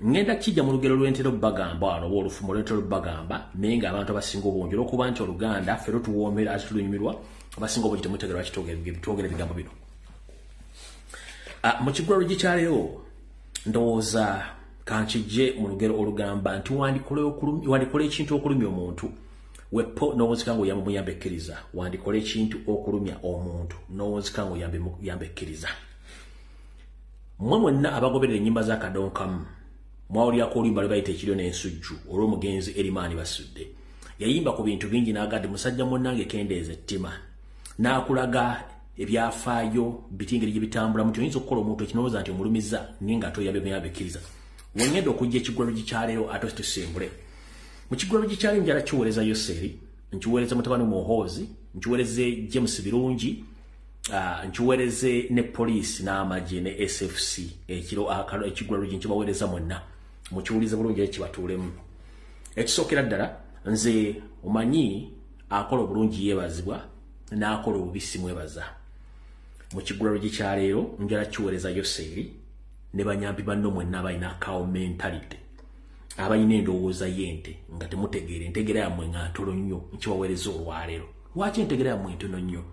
Ngenda kijja mu lugero lw'entero bagamba wano oba olufumo lw'entero bagamba, naye ng'abantu abasinga obungi olw'okuba nti Oluganda ffe lutuwoomera ate tulunyumirwa, abasinga obungi temutegeera lwaki twogera ebigambo bino. Mu kigwalo kyaleero ndowooza kankijje mu lugero olugamba nti wandikola ekintu okulumya omuntu wepo n'owunzika ng'oyamba muyambe ekkiriza. Wandikola ekintu okulumya omuntu n'owunzika ng'oyamba muyambe ekkiriza. Mmwe mwenna abagoberera ennyimba za Kadonkamu mwawulirako oluyimba lwe bayita Ekiryo n'Ensujju olw'omugenzi Erimaani Basudde. Yayimba ku bintu bingi n'agadde musajja munnange kendeeza ettima, n'akulaga ebyafaayo biti engeri gye bitambulamu nti oyinza okukola omuntu ekinowooza nti omulumiza naye nga toyambe muyambe ekkiriza. Wengenda okujja ekigwalo kyaleero ate tusimbule. Mu kigwalo kyaleero njala kiweereza Yoseri, nkiweereze mutabani Muhoozi, nkiweereze James Birungi, nkiweereze ne poliisi n'amagye ne SFC. Ekiro ekigwalo nkibaweereza mwenna, mukiwulize bulungi era kibatuulemu. Ekisookera ddala, nze omanyi akola obulungi yeebazibwa n'akola obubi simwebaza. Mu kigwalo kyaleero njala kiweereza Yoseri ne banyambi banno mwenna abalina cow mentality, abalina endowooza y'ente nga temutegeera, entegeera yammwe nga ntono nnyo. Nkibaweereza olwaleero. Lwaki entegeera yammwe ntono nnyo?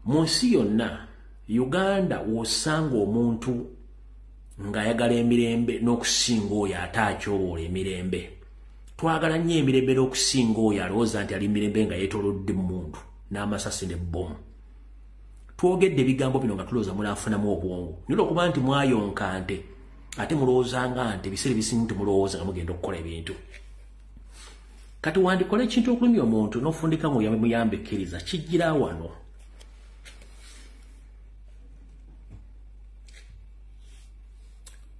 Mu nsi yonna Uganda w'osanga omuntu ng'ayagala emirembe n'okusinga oyo ate akyoboola emirembe. Twagala nnyo emirembe n'okusinga oyo alowooza nti ali mirembe nga yeetoolodde mmundu n'amasasi n'ebbomu. Twogedde ebigambo bino nga tulowooza munaafunamu obwongo, naye olw'okuba nti mwayonka nte ate mulowoozanga nti ebiseera ebisinga temulowooza nga mugenda okukola ebintu. Kati wandikola ekintu okulumya omuntu n'ofundika ng'oyambe ekkiriza, kijjira wano.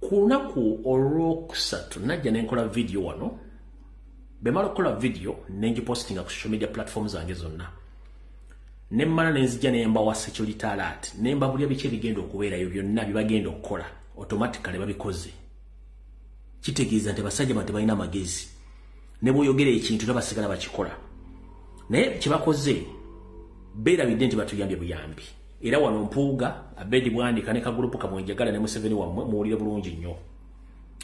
Ku lunaku olwokusatu najja ne nkola vidiyo wano. Bwe mmala okukola vidiyo ne ngipostinga ku social media platform zange zonna, ne mmala ne nzija ne mbawa security alert, ne mbabulira biki ebigenda okubeerayo byonna bye bagenda okukola. Automatically babikoze. Kitegeeza nti abasajja bano tebalina amagezi, ne bw'oyogera ekintu nabasigala bakikola. Naye kye bakoze beerabidde nti batuyambye buyambi. Era wano Mpuuga, Abedi Bwanika ne kagurupu kamwe njagala ne Museveni wammwe muwulire bulungi nnyo.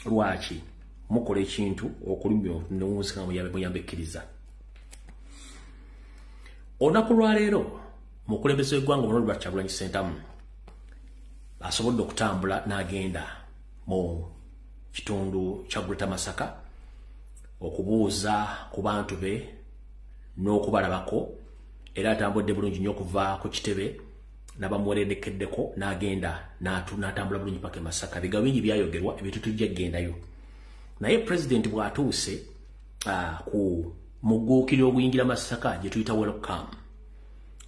Lwaki mukola ekintu okulumya n'owunzika muyambe ekkiriza? Olunaku lwaleero omukulembeze w'eggwanga Omulonde Kyagulanyi Ssentamu asobodde okutambula n'agenda mu kitundu kya Greater Masaka okubuuza ku bantu be n'okubalabako. Era atambudde bulungi nnyo okuva ku kitebe n'abamuwerekeddeko n'agenda n'atambula bulungi paka e Masaka. Ebigambo bingi byayogerwa, ebintu tujja kugendayo. Naye pulezidenti bw'atuuse ku mugguukiriro oguyingira Masaka gye tuyita welcome,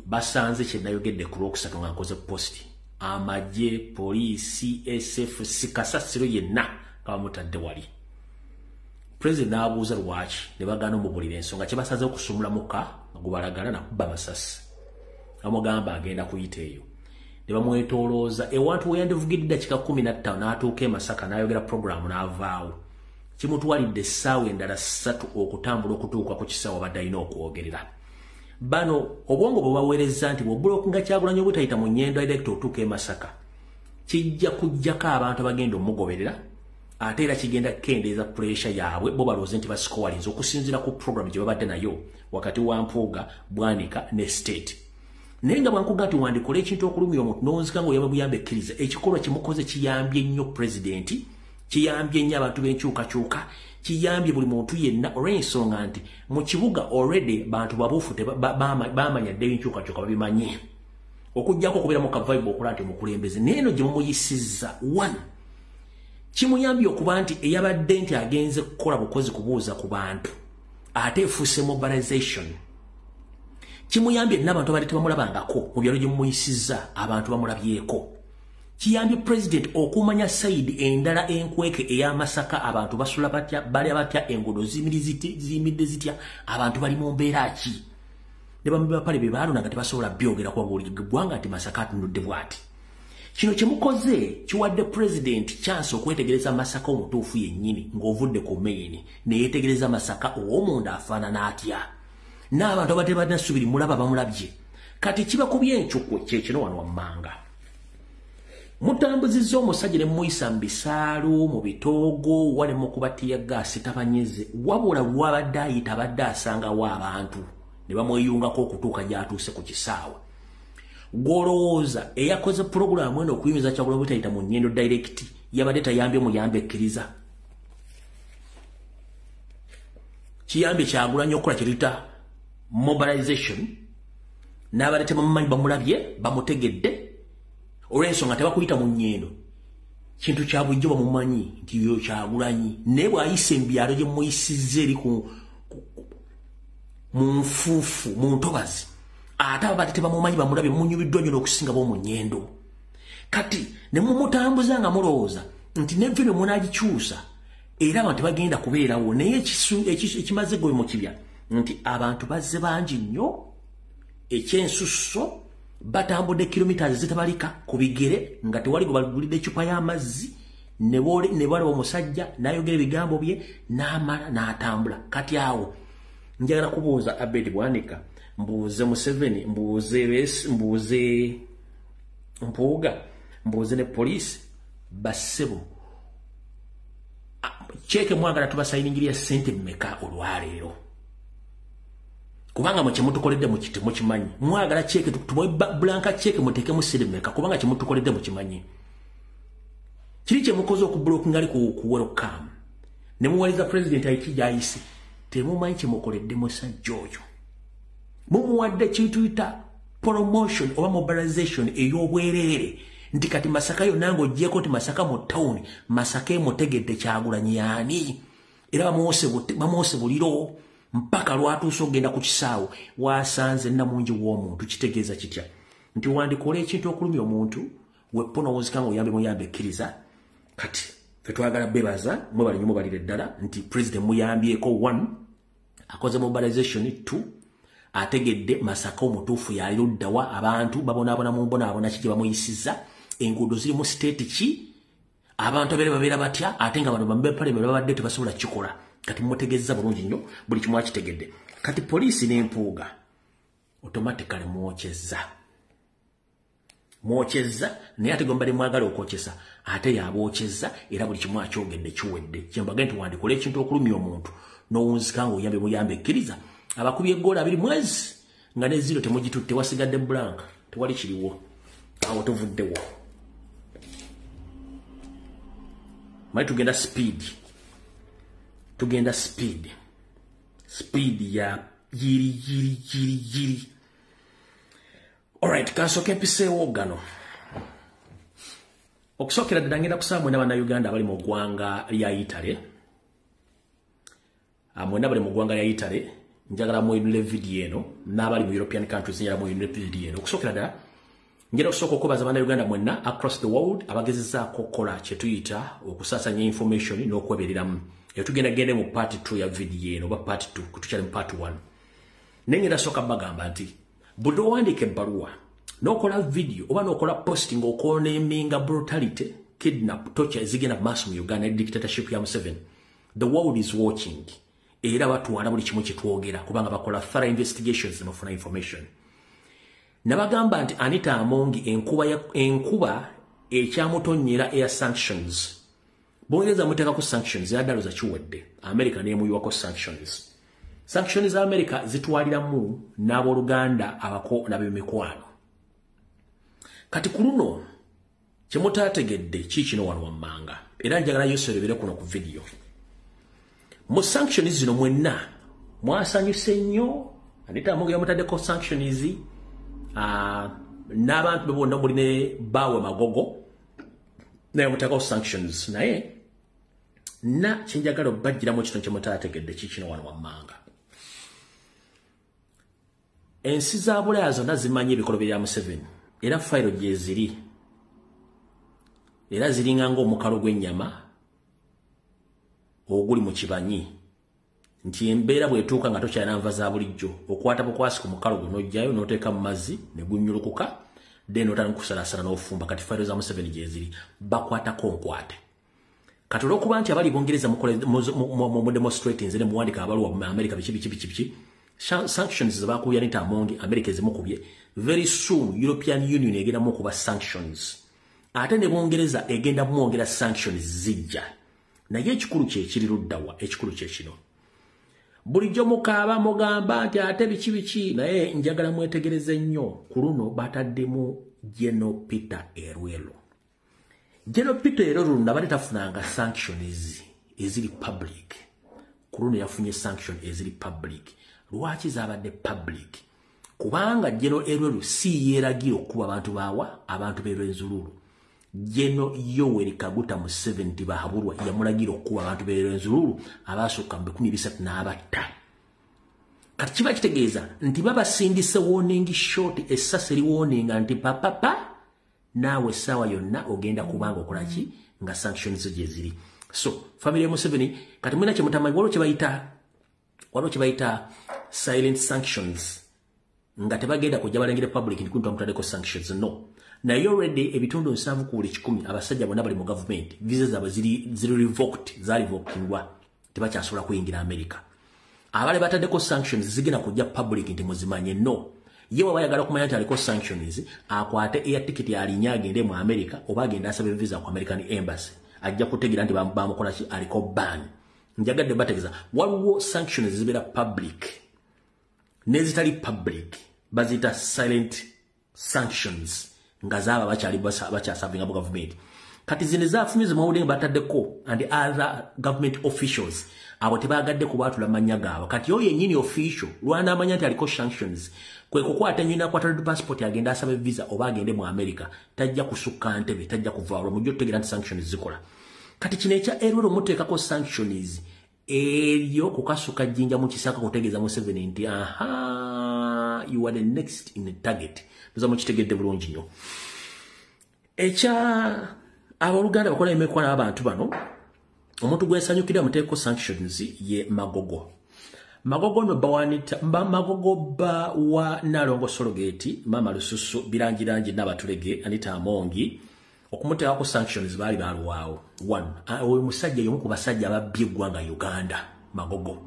basanze kye nayogedde ku Lwokusatu nga nkoze posti, amagye, poliisi, SFC, kasasiro yenna nga bamutadde wali. Pulezidenti n'abuuza lwaki, ne bagaana omubulira ensonga. Kye basaze okusumula muka nga gubalagala nakuba masasi. Bamugamba agenda kuyita eyo, ne bamwetoolooza ewantu we yandivugidde dakiika 15 n'atuuka e Masaka n'ayogera puroguramu n'avaawo. Kimutwalidde essaawa endala 3 okutambula okutuuka ku kisaawe abadde alina okwogerera. Bano obwongo bwe baweereza nti bw'obulokinga Kyagulanyi obutayita mu Nyendo direct otuuka e Masaka, kijja kujjako abantu abagenda omugoberera, ate era kigenda kukendeeza pressure yaabwe bo balowooze nti basikowalinze okusinziira ku program gye babadde nayo wakati wa Mpuuga, Bwanika ne state. Naye nga bwankuga nti wandikola ekintu okulumya omuntu n'owunzika ng'oyamba buyambe ekkiriza, ekikolwa kimukoze kiyambye nnyo pulezidenti, kiyambye nnyo abantu b'enkyukakyuka, kiyambye buli muntu yenna, olw'ensonga nti mu kibuga already bantu babuufu bamanya dde ebyenkyukakyuka babimanyi, okuggyako okubeera mu kavaibu okola nti omukulembeze. Naye eno gye mumuyisizza one kimuyambye okuba nti eyabadde nti agenze kukola bukozi kubuuza ku bantu, ate efuuse mobilization. Kimuyambye n'abantu abadde tebamulabangako mu byalo gye mumuyisizza, abantu bamulabyeko. Kiyambye president okumanya side endala enkweke ey'Amasaka, abantu basula batya, balya batya, enguudo ziyimiridde zitya, abantu bali mu mbeera ki. Ne bamubapale be baalonda nga tebasobola byogera kuba buli ggwanga nti Masaka atunudde bw'ati. Kino kye mukoze kiwadde president chance okwetegereza Masaka omutuufu yennyini ng'ovudde ku main, ne yeetegereza Masaka ow'omunda afaanana atya. N'abantu abadde bannasubiri mulaba bamulabye. Kati kibakubye encukwe kye kino wano wammanga. Mutambuzizza omusajja ne muyisa mu bisaalu, mu bitoogo, wale mukuba teargas tabanyeze, wabula lwabadde ayita abadde asangawo abantu ne bamweyungako okutuuka gy'atuuse ku kisaawe. Gw'olowooza eyakoze pulogulaamu eno okuyimiza Kyagulanyi butayita mu Nnyendo direct yabadde tayambye muyambe ekkiriza. Kiyambye Kyagulanyi okukola kye tuyita mobilization, n'abadde tebamumanyi bamulabye bamutegedde olw'ensonga tebakuyita mu Nnyendo. Kintu kya bulijjo bamumanyi nti yo Kyagulanyi, naye bw'ayise mu byalo gye muyisizza eri mu nfuufu mu ntobazi, ate abadde tebamumanyi bamulabye munyumiddwa nnyo n'okusinga b'omu Nnyendo. Kati ne mumutambuza nga mulowooza nti n'enviiri munaagikyusa era abantu tebagenda kubeerawo, naye ekimaze gwe mu kibya nti abantu bazze bangi nnyo ekyensusso, batambudde kilomita zitabalika ku bigere nga tewali gwe bagulidde eccupa y'amazzi, ne balaba omusajja n'ayogera ebigambo bye n'amala n'atambula. Kati awo njagala kubuuza Abed Bwanika, mbuuze Museveni, mbuuze Mpuuga, mbuuze ne poliisi, bassebo cheeke mwagala tubasayiningirya ssente mmeka olwaleero? Kubanga mwe kyemutukoledde mukimanyi. Mwagala cheeke tumuwe blank cheque muteekemu ssente mmeka? Kubanga kyemutukoledde mukimanyi. Kiri kyemukoze okubulokinga ali ku welcome ne muwaliza president ayiki gy'ayise, temumanyi kyemukoledde musajja oyo. Mumuwadde kituyita promotion oba mobilization ey'obwereere nti kati Masaka yonna ng'oggyeko nti Masaka mu tawuni, Masaka emutegedde Kyagulanyi yaani, era bamuwose buliro mpaka lwatuuse okugenda ku kisaawe wasanze nnamungi w'omuntu. Kitegeeza kitya nti wandikola ekintu okulumya omuntu weppo n'owozika ng'oyambe muyambe ekkiriza. Kati ffe twagala bebaza mwebale nnyo mubalire ddala nti president muyambyeko, 1 akoze mobilization, 2 ategedde Masaka omutuufu yali luddawa, abantu babonaabona mu mbonaabona ki gye bamuyisizza, enguudo ziri mu state ki, abantu abeera babeera batya, ate nga bano bambepareme babadde tebasobola kukikola. Kati mumutegeezza bulungi nnyo buli kimu akitegedde. Kati poliisi n'Empuuga automatically mwokyezza, naye ate gwe mbadde mwagala okwokyesa ate yabokyezza, era buli kimu akyogedde kiwedde. Kyembage nti wandikola ekintu okulumya omuntu n'owunzika ng'oyambe muyambe ekkiriza. Abakubye eggoolo 2 mwezi nga ne 0 temugitutte, wasigadde blank, tewali kiriwo awo, tuvuddewo. Mali tugenda speed, tugenda speed, speed ya yiri yiri yiri yiri. Alright, kansooke mpiseewo gano. Okusookera ddala ngenda kusaba mwenna Bannayuganda abali mu ggwanga lya Italy, mwenna bali mu ggwanga lya Italy, njagala muyinule vidiyo eno, n'abali mu European countries njagala muyinule vidiyo eno. Okusookera ddala njagala okusooka okwebaza Bannayuganda mwenna across the world abagezezzaako okukola kye tuyita okusaasaanya information n'okwebereramu. Eyo tugenda gende mu part 2 ya vidiyo eno oba part 2, kutukyali mu part 1. Naye ngenda sooka mbagamba nti buli owandiika ebbaluwa n'okola video oba n'okola post ng'okoneminga brutality, kidnap, torture ezigenda maaso mu Uganda ne dictatorship ya Museveni, the world is watching. Era batwala buli kimu kye twogera kubanga bakola thorough investigations ne bafuna information. Nabagamba nti Anita Amongi enkuba ekyamutonnyera air sanctions. Bungereza muteekako sanctions, yaddaluza kiwedde. America n'emuyiwako sanctions. Sanctions za America zitwaliramu n'abooluganda abako n'ab'emikwano. Kati ku luno kye mutaategedde kiikino wano wammanga, era njagala yoserebere kuno ku vidiyo. Mu sanctions zino mwenna mwasanyuse nnyo, Anita Amongi yamutaddeko sanctions, n'abantu be bonna muli ne baawe Magogo naye muteekako sanctions. Naye na kyenjagala obbagiramu kino kye mutaategedde kiikino wano wammanga. Ensi za Bulaaya zonna zimanyi ebikolobero bya Museveni, era fayiro gye ziri, era ziringa ng'omukalo gw'ennyama oguli mu kibanyi, nti embeera bw'etuuka nga tokyalina nva za bulijjo, okwata bukwasi ku mukalo guno n'oggyayo n'oteeka mu mazzi ne gunnyulukuka, then n'otandika okusalasala n'ofumba. Kati fayiro za Museveni gye ziri, bakwatako nkwate. Kati olw'okuba nti abali Bungereza mu demonstrating ne muwandika abaluwa mu America biki biki biki biki, sanctions ze bakubye Anita Amongi, America ezimukubye, very soon European Union egenda mu kuba sanctions. Ate ne Bungereza egenda mwongera sanctions zijja. Naye ekikulu kye kiri luddawa, ekikulu kye kino. Bulijjo mukaaba mugamba nti ate biki biki, naye njagala mwetegereze nnyo. Ku luno bataddemu General Peter Elwelu. General Peter Elwelu nabadde tafunanga sanctions eziri public. Ku luno yafunye sanction eziri public. Lwaki zaabadde public? Kubanga General Elwelu si yeeragira okukuba abantu baawa, abantu b'Erwenzululu. General Yoweri Kaguta Museveni Tibahaburwa yamulagira okukuba abantu b'Erwenzululu abaasukka mu 13 n'abatta. Kati kiba kitegeeza nti babasindise warning shot, essasi eri warning nti papapa, naawe essaawa yonna ogenda kubanga okola ki nga sanctions gye ziri. So family ya Museveni kati mwina kye mutamanyi, waliwo kye bayita silent sanctions, nga tebagenda kujja balengere public nti kuntu bamutaddeko sanctions. No, naye already ebitundu 70 ku buli 100 abasajja bonna bali mu gavumenti visa zaabwe ziri revoked, zalivokingwa, tebakyasobola kuyingira America. Abale bataddeko sanctions zigenda kujja public nti muzimanye. No, ye waba ayagala okumanya nti aliko sanctions, akwate air ticket alinye agende mu America, oba agende asabe visa ku American Embassy, ajja kutegeera nti bamukola ki, aliko ban. Njagadde bategeeza waliwo sanctions zibeera public n'ezitali public, baziyita silent sanctions, nga zaaba bakyali bakyasavinga mu gavumenti. Kati zino ezafumye zemawulire bataddeko and other government officials, abo tebagadde kubaatula mannya gaabwe. Kati oyo yennyini official lwanaamanya nti aliko sanctions, kwe kukwata ennyonyi n'akwata red passport agende asabe visa oba agende mu America, tajja kusukka ntebe, tajja kuvaawula. Mujja otutegeera nti sanctions zikola. Kati kino ekya Elwelu muteekako sanctions eryo kukasuka jjinja mu kisaka kutegeeza Museveni nti aha, you are the next in the target. Ndoza mukitegedde bulungi nnyo. Ekya abooluganda bakola emikwano abantu bano, omuntu gwesanyukira muteeko sanctions ye Magogo. Magogo no bawanita Magogo ba wa Nalongo Sologeti, Mama Lususu, Birangirangi n'abatulege Anita Amongi, okumuteekako sanctions baali balwawo. One, oyo musajja y'omu ku basajja ababbye eggwanga Uganda, Magogo.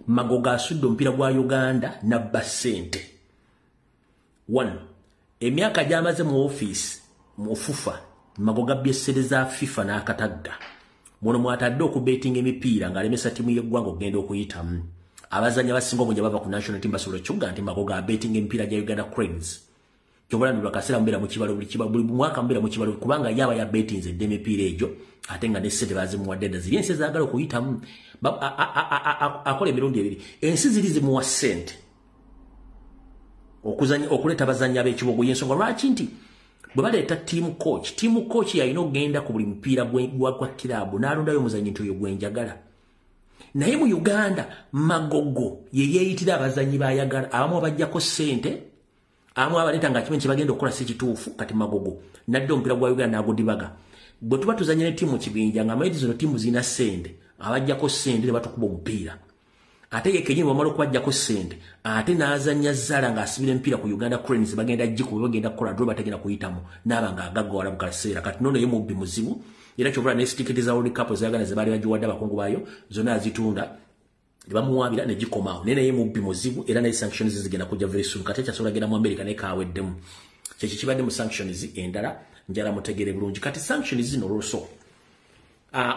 Magogo asudde omupiira gwa Uganda n'abba ssente. One, emyaka gy'amaze mu ofiisi mu FUFA, Magogo abbye ssente za FIFA n'akatagga. Muno mwatadde okubeetinga emipiira ng'alemesa ttiimu y'eggwanga okugenda okuyitamu. Abazannyi abasinga obungi abava ku national team basobola okukyuka nti Magogo abeetinga emipiira gya Uganda Cranes. Kyobola nti buli mubeera mu kibalo, buli mwaka mubeera mu kibalo, kubanga ye aba yabeetinze dda emipiira egyo, ate nga ne ssente bazimuwadde dda. Ziri ensi ezaagala okuyitamu, akola emirundi ebiri. Ensi ziri zimuwa ssente okuleeta abazannyi ab'ekibogo. Y'ensonga lwaki nti bwe baleeta team coach, team coach yalina okugenda ku buli mupiira gwa kiraabu n'alondayo omuzannyi nti oyo gwe njagala. Naye mu Uganda Magogo ye yeeyitira abazannyi b'ayagala, abamu abaggyako ssente, abamu abaleeta nga kimanyi kye bagenda okukola si kituufu. Kati Magogo nadde omupiira gwa Uganda n'agudibaga. Bwe tuba tuzannya ne ttiimu kibinja nga amanyi zino ttiimu zirina ssente, abaggyako ssente ne batukuba omupiira. Ate ye kennyini bw'amala okubaggyako ssente, ate n'azannya zzaala ng'asibira emipiira ku Uganda Cranes, bagenda gikuba, bagenda kukola draw, bategenda kuyitamu, n'aba ng'agaggawala mu kaseera. Kati nono ye mubbi muzibu, era ky'obula ne tiketi za World Cup eza Uganda ze baali bagiwadde abakungu baayo zonna azitunda ne bamuwaabira ne gikomaawo. Naye naye mubbi muzibu, era naye sanctions zigenda kujja very soon. Kati ekyasobola genda mu America naye kaaweddemu. Kyekyo kibadde mu sanctions endala, njala mutegere bulungi. Kati sanctions zino olwoso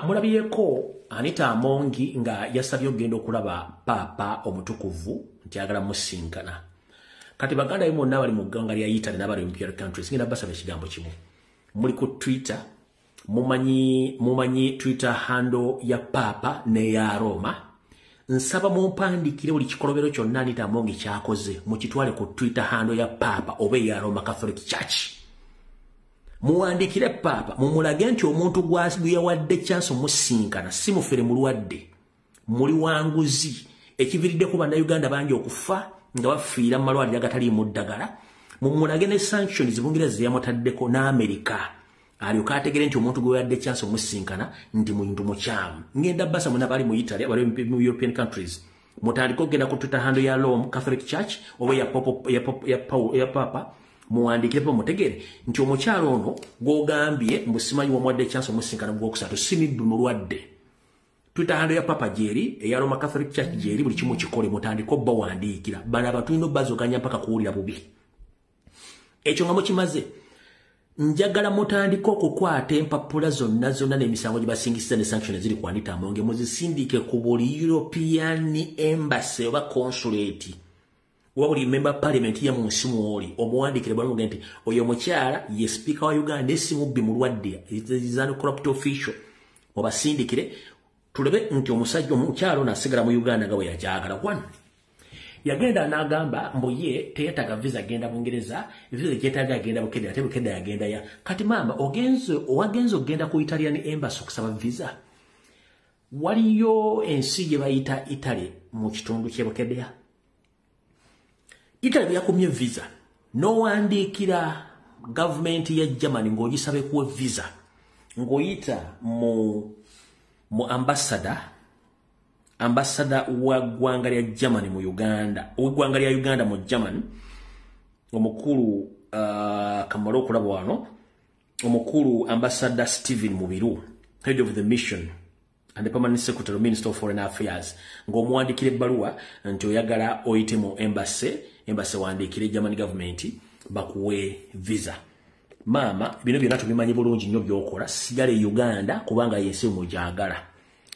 mulabyeko Anita Amongi nga yasabye okugenda okulaba Paapa omutukuvu nti ayagala musinkana. Kati baganda be bonna bali mu ggwanga lya Italy n'abali mu European countries, ngenda basaba ekigambo kimu. Muli ku Twitter, mumanyi Twitter handle ya Paapa n'eya Roma. Nsaba mumpandikire buli kikolobero kyonna Anita Amongi kyakoze, mukitwale ku Twitter handle ya Paapa oba eya Roma Catholic Church. Muwandikire Paapa, mumulage nti omuntu gwe yawadde chance omusinkana si mufere, mulwadde, muli wanguzi, ekiviiriddeko Bannayuganda bangi okufa nga bafiira mu malwaliro agataliimu ddagala. Mumulage ne sanctions Bungereza ze yamutaddeko n'Amerika, alyoke ategere nti omuntu gwe yadde chance omusinkana nti muntu mukyamu. Ngenda basa muna bali mu Italy, abali mu European countries, mutandike okugenda ku Twitter handle ya Rome Catholic Church oba ya Pope, ya Pope, ya Paul, ya Papa, muwandikire mutegere nti omukyalo ono gw'ogambye mbu simanyi wamuwadde chance omusinkana gwokusatu si mibbi, mulwadde. Twitter handle ya Papa gyeri, eya Roma Catholic Church gyeri, buli kimu kikole, mutandike obbawandiikira. Bano abantu tulina obbazoganya mpaka kuwulira bubi. Ekyo nga mukimaze. Njagala mutandike okukwata empapula zonna zonna n'emisango gye basingisiza ne sanction eziri ku Anita Among, muzisindike ku buli European embassy oba consulate oba buli member parliament ye mu nsi mwoli, omuwandiikire balamuge nti oyo omukyala ye speaker wa Uganda, si mubbi, mulwadde, is an corrupt official. Mubasindikire tulebe nti omusajja omukyala ono asigala mu Uganda nga bwe yagyagala. One, yagenda n'agamba mbu ye teyetaaga visa agenda Bungereza, visa gyetaaga agenda Bukedde, ate Bukedde yagenda ya. Kati maama, ogenze owagenze okugenda ku Italian embassy okusaba visa, waliyo ensi gye bayita Italy mu kitundu ky'e Bukeddeya. Italy bwe yakumye visa, n'owandiikira gavumenti ya Germany ng'ogisaba ekuwe visa ng'oyita mu ambassador wa ggwanga lya Germany mu Uganda, ow'eggwanga lya Uganda mu Germany, omukulu kamale okulaba wano, omukulu Ambassador Stephen Mubiru, head of the mission and the permanent secretary, Minister of Foreign Affairs, ng'omuwandiikira ebbaluwa nti oyagala oyite mu embassy wandiikire German government bakuwe visa. Maama, bino byonna tubimanyi bulungi nnyo by'okola. Sigala e Uganda kubanga yensi mugyagala.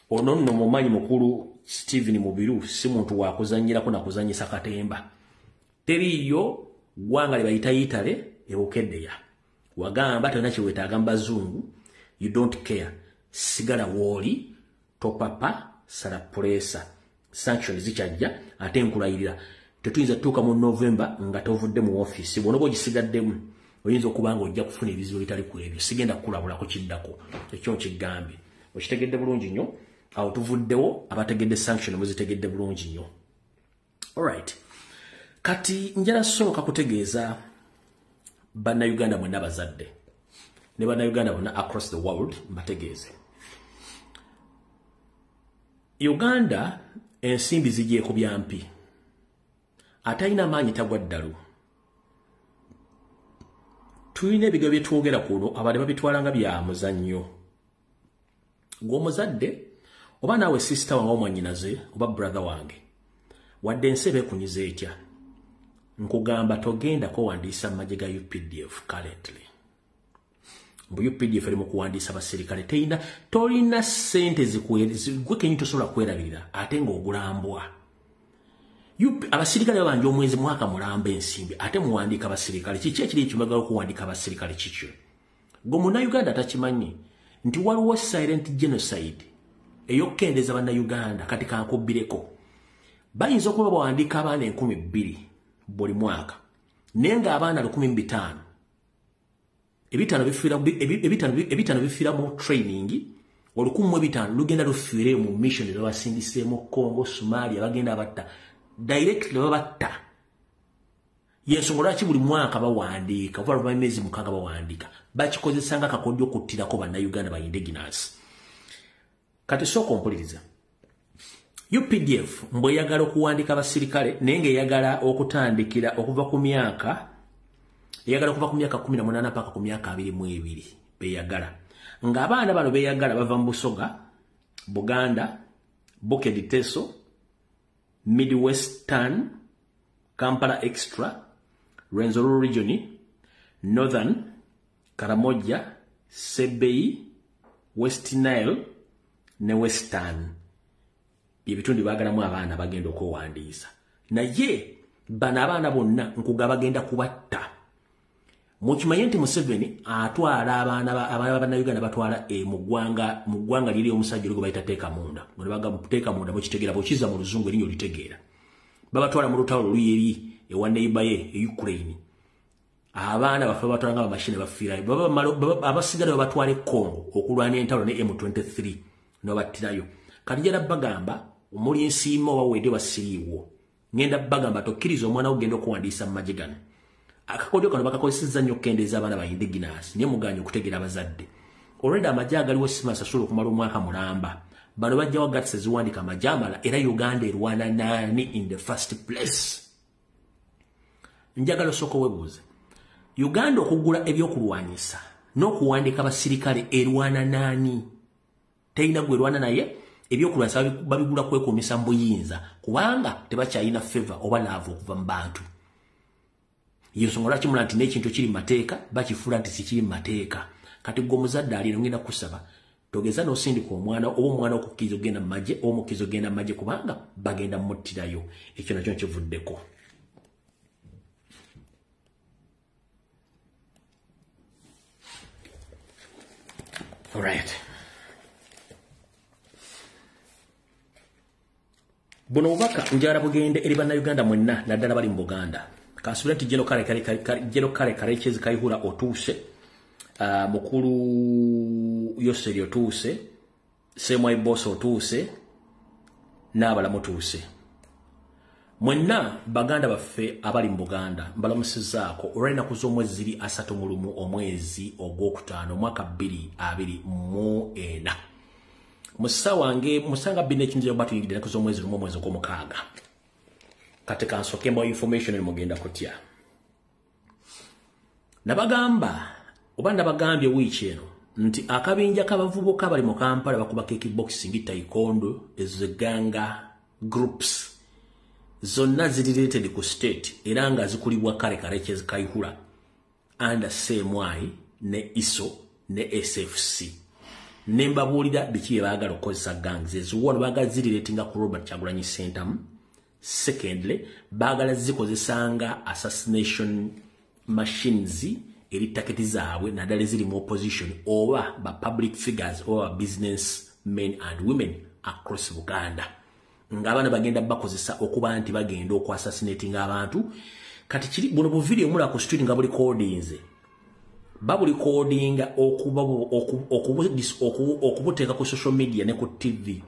Ono nno mumanyi, mukulu Stephen Mubiru si muntu wakuzanyirako nakuzanyisa katemba. Teriiyo ggwanga lye bayita Italy ebukeddeya. Wagamba tolina kyewetaaga mu bazungu, you don't care. Sigala wooli, topapa, sala pressure. Sanction zikyajja, ate nkulayirira tetuyinza tutuuka mu November nga tovudde mu ofiisi. Bw'onoba ogisigaddemu, oyinza okuba nga ojja kufuna ebizibu ebitali ku ebyo. Sigenda kukulabulako kiddako, ekyo nkigambye, okitegedde bulungi nnyo. Awo tuvuddewo. Abategedde sanction muzitegedde bulungi nnyo. Alright, kati njala sooka kutegeeza Bannayuganda mwenna abazadde ne Bannayuganda bonna across the world, mbategeeze Uganda ensimbi zigyeko byampi, atalina maanyi tagwa ddalu. Tulina ebigo byetwogera kuno, abadde babitwala nga bya muzannyo. Gw'omuzadde oba naawe sister wange, omwannyinaze oba brother wange, wadde ensi eba ekunyiza etya, nkugamba togenda kowandiisa mu magye ga UPDF. Currently mbu UPDF eri mu kuwandiisa basirikale, teyina, tolina ssente gwe kenyi tosobola kwerabirira ate ng'ogulambwa. Abasirikale babanja omwezi mwaka mulamba ensimbi, ate muwandiika abasirikale. Kiki ekiri ekimagala okuwandiika abasirikale? Kikyo gwe Munnayuganda atakimanyi nti waliwo silent genocide ey'okukendeeza Bannayuganda. Kati kankubbireko, bayinza okuba bawandiika abaana 2000 buli mwaka, naye ng'abaana 1500, 500 bifiira mu training, 1500 lugenda lufiire mu mission ebabasindiseemu Congo, Somalia, bagenda batta directly, babatta. Yensonga lwaki buli mwaka bawandiika oba lwa myezi 6 bawandiika, bakikozesa nga akakodyo okuttirako Bannayuganda ba indigenous. Kati sooka ompuliriza. UPDF mbweyagala okuwandika abasirikale, naye ng'eyagala okutandikira okuva ku myaka, eyagala okuva ku myaka 18 paka ku myaka 22 beyagala. Ng'abaana bano beyagala bava mu Busoga, Buganda, Bukedi, Teso, Midwestern, Kampala Extra, Rwenzururu Region, Northern, Karamoja, Sebei, West Nile ne Western. Ebitundu baagalamu abaana bagenda okwewandiisa. Naye bano abaana bonna nkuga bagenda kubatta. Mukimanye nti Museveni atwala abaana Bannayuganda, batwala mu ggwanga liri omusajja oli gwe bayita Teeka Munda. Teeka Munda mukitegeera, bw'okiza mu Luzungu erinnya olitegeera. Babatwala mu lutalo luli eri ewa neighbor ye e Ukraine. Abaana baffe babatwala nga bamashini, bafiirayo. Abasigala babatwala e Congo okulwana entalo ne M23, nebabattirayo. Kati njala bagamba, omuli ensiima oba wedde basiriiwo, ngenda bagamba tokkiriza omwana wo genda okuwandiisa mu magye gano. Akakodyo kano bakakozesezza nnyo okukendeeza abaana ba indigenous, naye muganye okutegeera abazadde. Olwedde amagye agaliwo simasasula okumala omwaka mulamba. Bano bajjawo gatsi eziwandika amagye amala. Era Uganda erwana naani in the first place? Njagala osooka weebuuze, Uganda okugula ebyokulwanyisa n'okuwandiika abasirikale erwana naani? Terina gwerwana naye. Ebyokulwanyisa babigula kwekuumisa mu buyinza, kubanga tebakyalina favor oba love okuva mu bantu. Yensonga lwaki mula nti n'ekintu kiri mu mateeka bakifuula nti sikiri mu mateeka. Kati gwe omuzadde ali ngenda kusaba togeza n'osindika omwana oba omwana okukkiriza okugenda mu magye oba omukkiriza okugenda mu magye kubanga bagenda muttirayo. Ekyo nakyo nkivuddeko. Alright. Buno obubaka njagala bugende eri Bannayuganda mwenna naddala bali mu Buganda. Kansubire nti General Kale Karekezi Kayihura otuuse, mukulu Yoseri otuuse, Semwai Boss otuuse, n'abalamu otuuse. Mwenna baganda baffe abali mu Buganda mbalamusizzaako olw'ennaku z'omwezi ziri 31 omwezi ogwokutaano omwaka 2024. Musawange musanga 2:15 oba tuyingidde ennaku z'omwezi 1 omwezi ogw'omukaaga. Kati kansooke mbawa information mugenda kutya. Nabagamba oba nabagambye wiiki eno nti akabinja k'abavubuka bali mu Kampala bakuba kickboxing, taekwondo, ezo ganga groups zonna ziri related ku state era nga zikulibwa Kale Karekezi Kayihura under CMI ne ISO ne SFC. Ne mbabuulira biki bye baagala okukozesa gangs ezo. Wano baagala zirelatinga ku Robert Kyagulanyi Ssentamu. Secondly, baagala zikozesanga assassination machines eri target zaabwe naddala eziri mu opposition oba ba public figures oba business men and women across Buganda. Ng'abaana bagenda bakozesa okuba nti bagenda okuassassinating abantu. Kati kiri buno bu video mula ku street nga bulikodinze. Babulikodinga okubuteeka ku social media ne ku TV.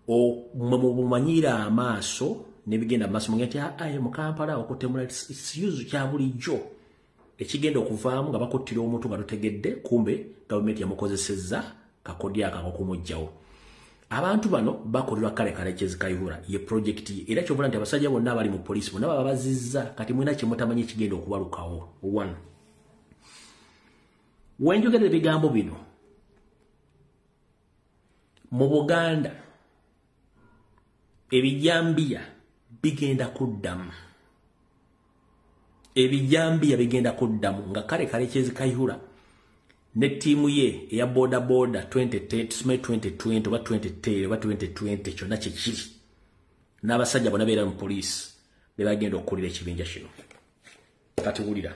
Mwe mumanyira amaaso n'ebigenda maaso mugenda nti aye mu Kampala okutemula siyuzu kya bulijjo. Ekigenda okuvaamu nga bakuttira omuntu nga totegedde, kumbe gavumenti yamukozesezza kakodya ako okumuggyawo. Abantu bano bakolerwa Kale Karekezi Kayihura ye project ye, era kyobula nti abasajja bonna abali mu poliisi bonna bababazizza. Kati mwina kye mutamanyi ekigenda okubalukawo. One, wenjogera ebigambo bino mu Buganda ebijambiya bigenda kuddamu. Ebijambiya bigenda kuddamu nga Kale Karekezi Kayihura ne ttiimu ye eya boda boda 2010 2020 oba 2010 oba 2020 kyonna kyekiri n'abasajja bonna beera mu poliisi be bagenda okukulira ekibinja kino. Kati wulira,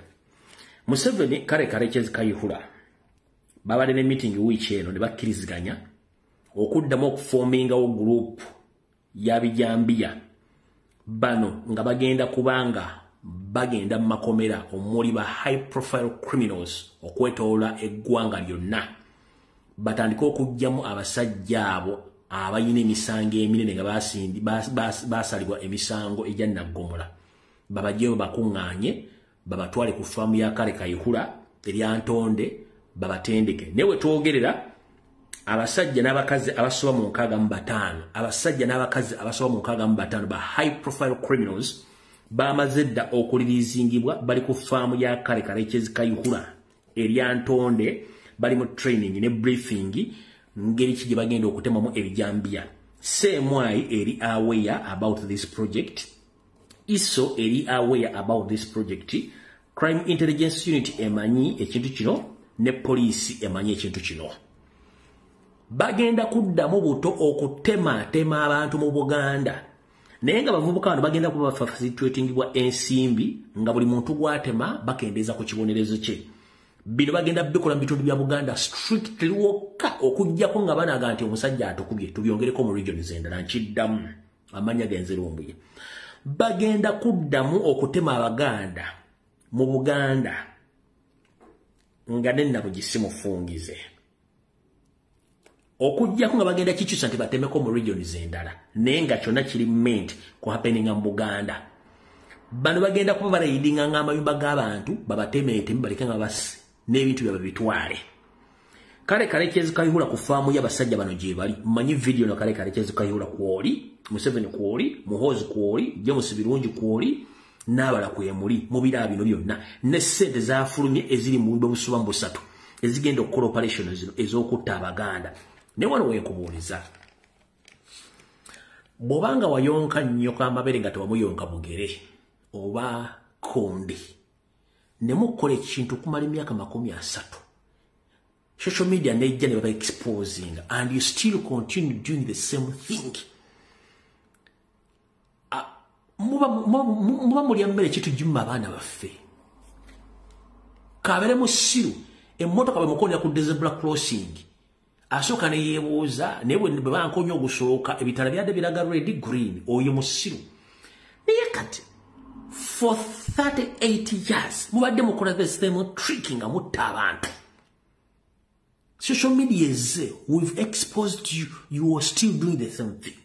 Museveni, Kale Karekezi Kayihura babadde ne meeting wiiki eno ne bakkiriziganya okuddamu okuformingawo group ya bijambiya bano nga bagenda kubanga bagenda mu makomera omuli ba high profile criminals okwetoola eggwanga lyonna, batandike okuggyamu abasajja abo abalina emisango eminene nga basalibwa emisango egya naggomola, babagyeyo bakuŋŋaanye babatwale ku faamu ya Kale Kayihura erya Ntonde babatendeke. Naye we twogerera abasajja n'abakazi abasoba mu 65, abasajja n'abakazi abasoba mu 65 ba high profile criminals bamaze dda okureleasingibwa, bali ku faamu ya Kale Karekezi Kayihura erya Ntonde, bali mu training ne briefing ngeri ki gye bagenda okutemamu ebijambiya. CMI eri aware about this project, ISO eri aware about this project, Crime Intelligence Unit emanyi ekintu kino ne poliisi emanyi ekintu kino. Bagenda kuddamu buto okutematema abantu mu Buganda, naye nga bavubuka bano bagenda kuba bafacilitatingibwa ensimbi nga buli muntu gw'atema bakendeeza ku kibonerezo kye. Bino bagenda bikola mu bitundu bya Buganda strictly wokka, okuggyako nga banaga nti omusajja atukubye tubyongereko mu regions endala. Nkiddamu, amannya genzerumbuye, bagenda kuddamu okutema Abaganda mu Buganda nga nennabugi si mufungize, okuggyako nga bagenda kikyusa nti batemeko mu regions endala, naye nga kyonna kiri meant ku happeninga mu Buganda. Bano bagenda kuba baraidinga ng'amayumba g'abantu babatemeeteme baleke nga basse n'ebintu byabwe bitwale. Kale Karekezi Kayihura ku faamu y'abasajja bano gye bali. Mmanyi video no Kale Karekezi Kayihura kwoli, Museveni kwoli, Muhoozi kwoli, James Birungi kwoli, n'abala kwemuli mu bira bino byonna ne ssente zafulumye eziri mu buwumbi obusoba mu busatu ezigenda okukola operation zino ez'okutta Abaganda. Naye wano weekubuuliza, bw'obanga wayonka nnyoko amabere nga tewamuyonka bugere oba kondi, Ne mukola ekintu kumala emyaka 30. Social media nejja ne baba exposing and you still continue doing the same thing. Muba mulya mmere kitujuma abaana baffe. Kabere musiru emmotoka bwe mukonya ku zebra crossing. Asooka ne yeebuuza naye bwe bankonya ogusooka ebitala byadde biraga red green oyo musiru. Naye kati for 38 years mubadde mukola the same trick nga mutta abantu. Social media is we've exposed you, you are still doing the same thing.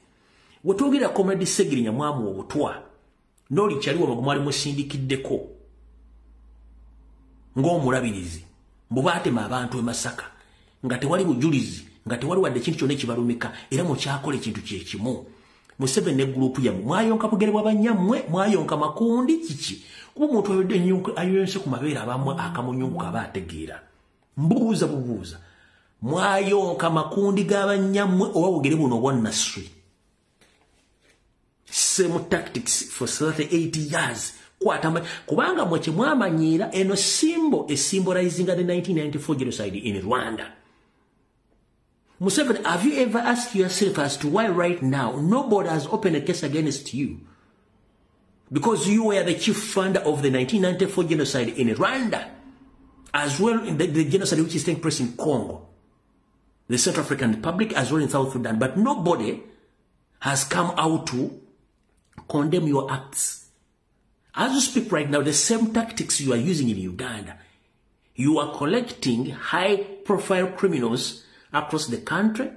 Wetwogera Comrade Segirinya mwamu obutwa noli kyaliwo magumali musindikiddeko ng'omulabirizi mbu baatema abantu e Masaka nga tewali bujulizi nga tewali wadde ekintu kyonna ekibalumika era mukyakola ekintu kye kimu. Museveni ne gurupu yammwe mwayonka bugere bwa banyammwe, mwayonka makundi kiki kuba omuntu ayodde ayonse ku mabeere abamu akamunyungu kaba ategeera. Mbuuza bubuuza mwayonka makundi g'abanyammwe oba bugere buno obwa Nasswi. Same tactics for 38 years. Kubanga mwe kye mwamanyiira eno symbol symbolizing the 1994 genocide in Rwanda. Museveni, have you ever asked yourself as to why right now nobody has opened a case against you? Because you were the chief funder of the 1994 genocide in Rwanda, as well in the genocide which is taking place in Congo, the Central African Republic, as well in South Sudan. But nobody has come out to condemn your acts. As you speak right now, the same tactics you are using in Uganda, you are collecting high-profile criminals across the country.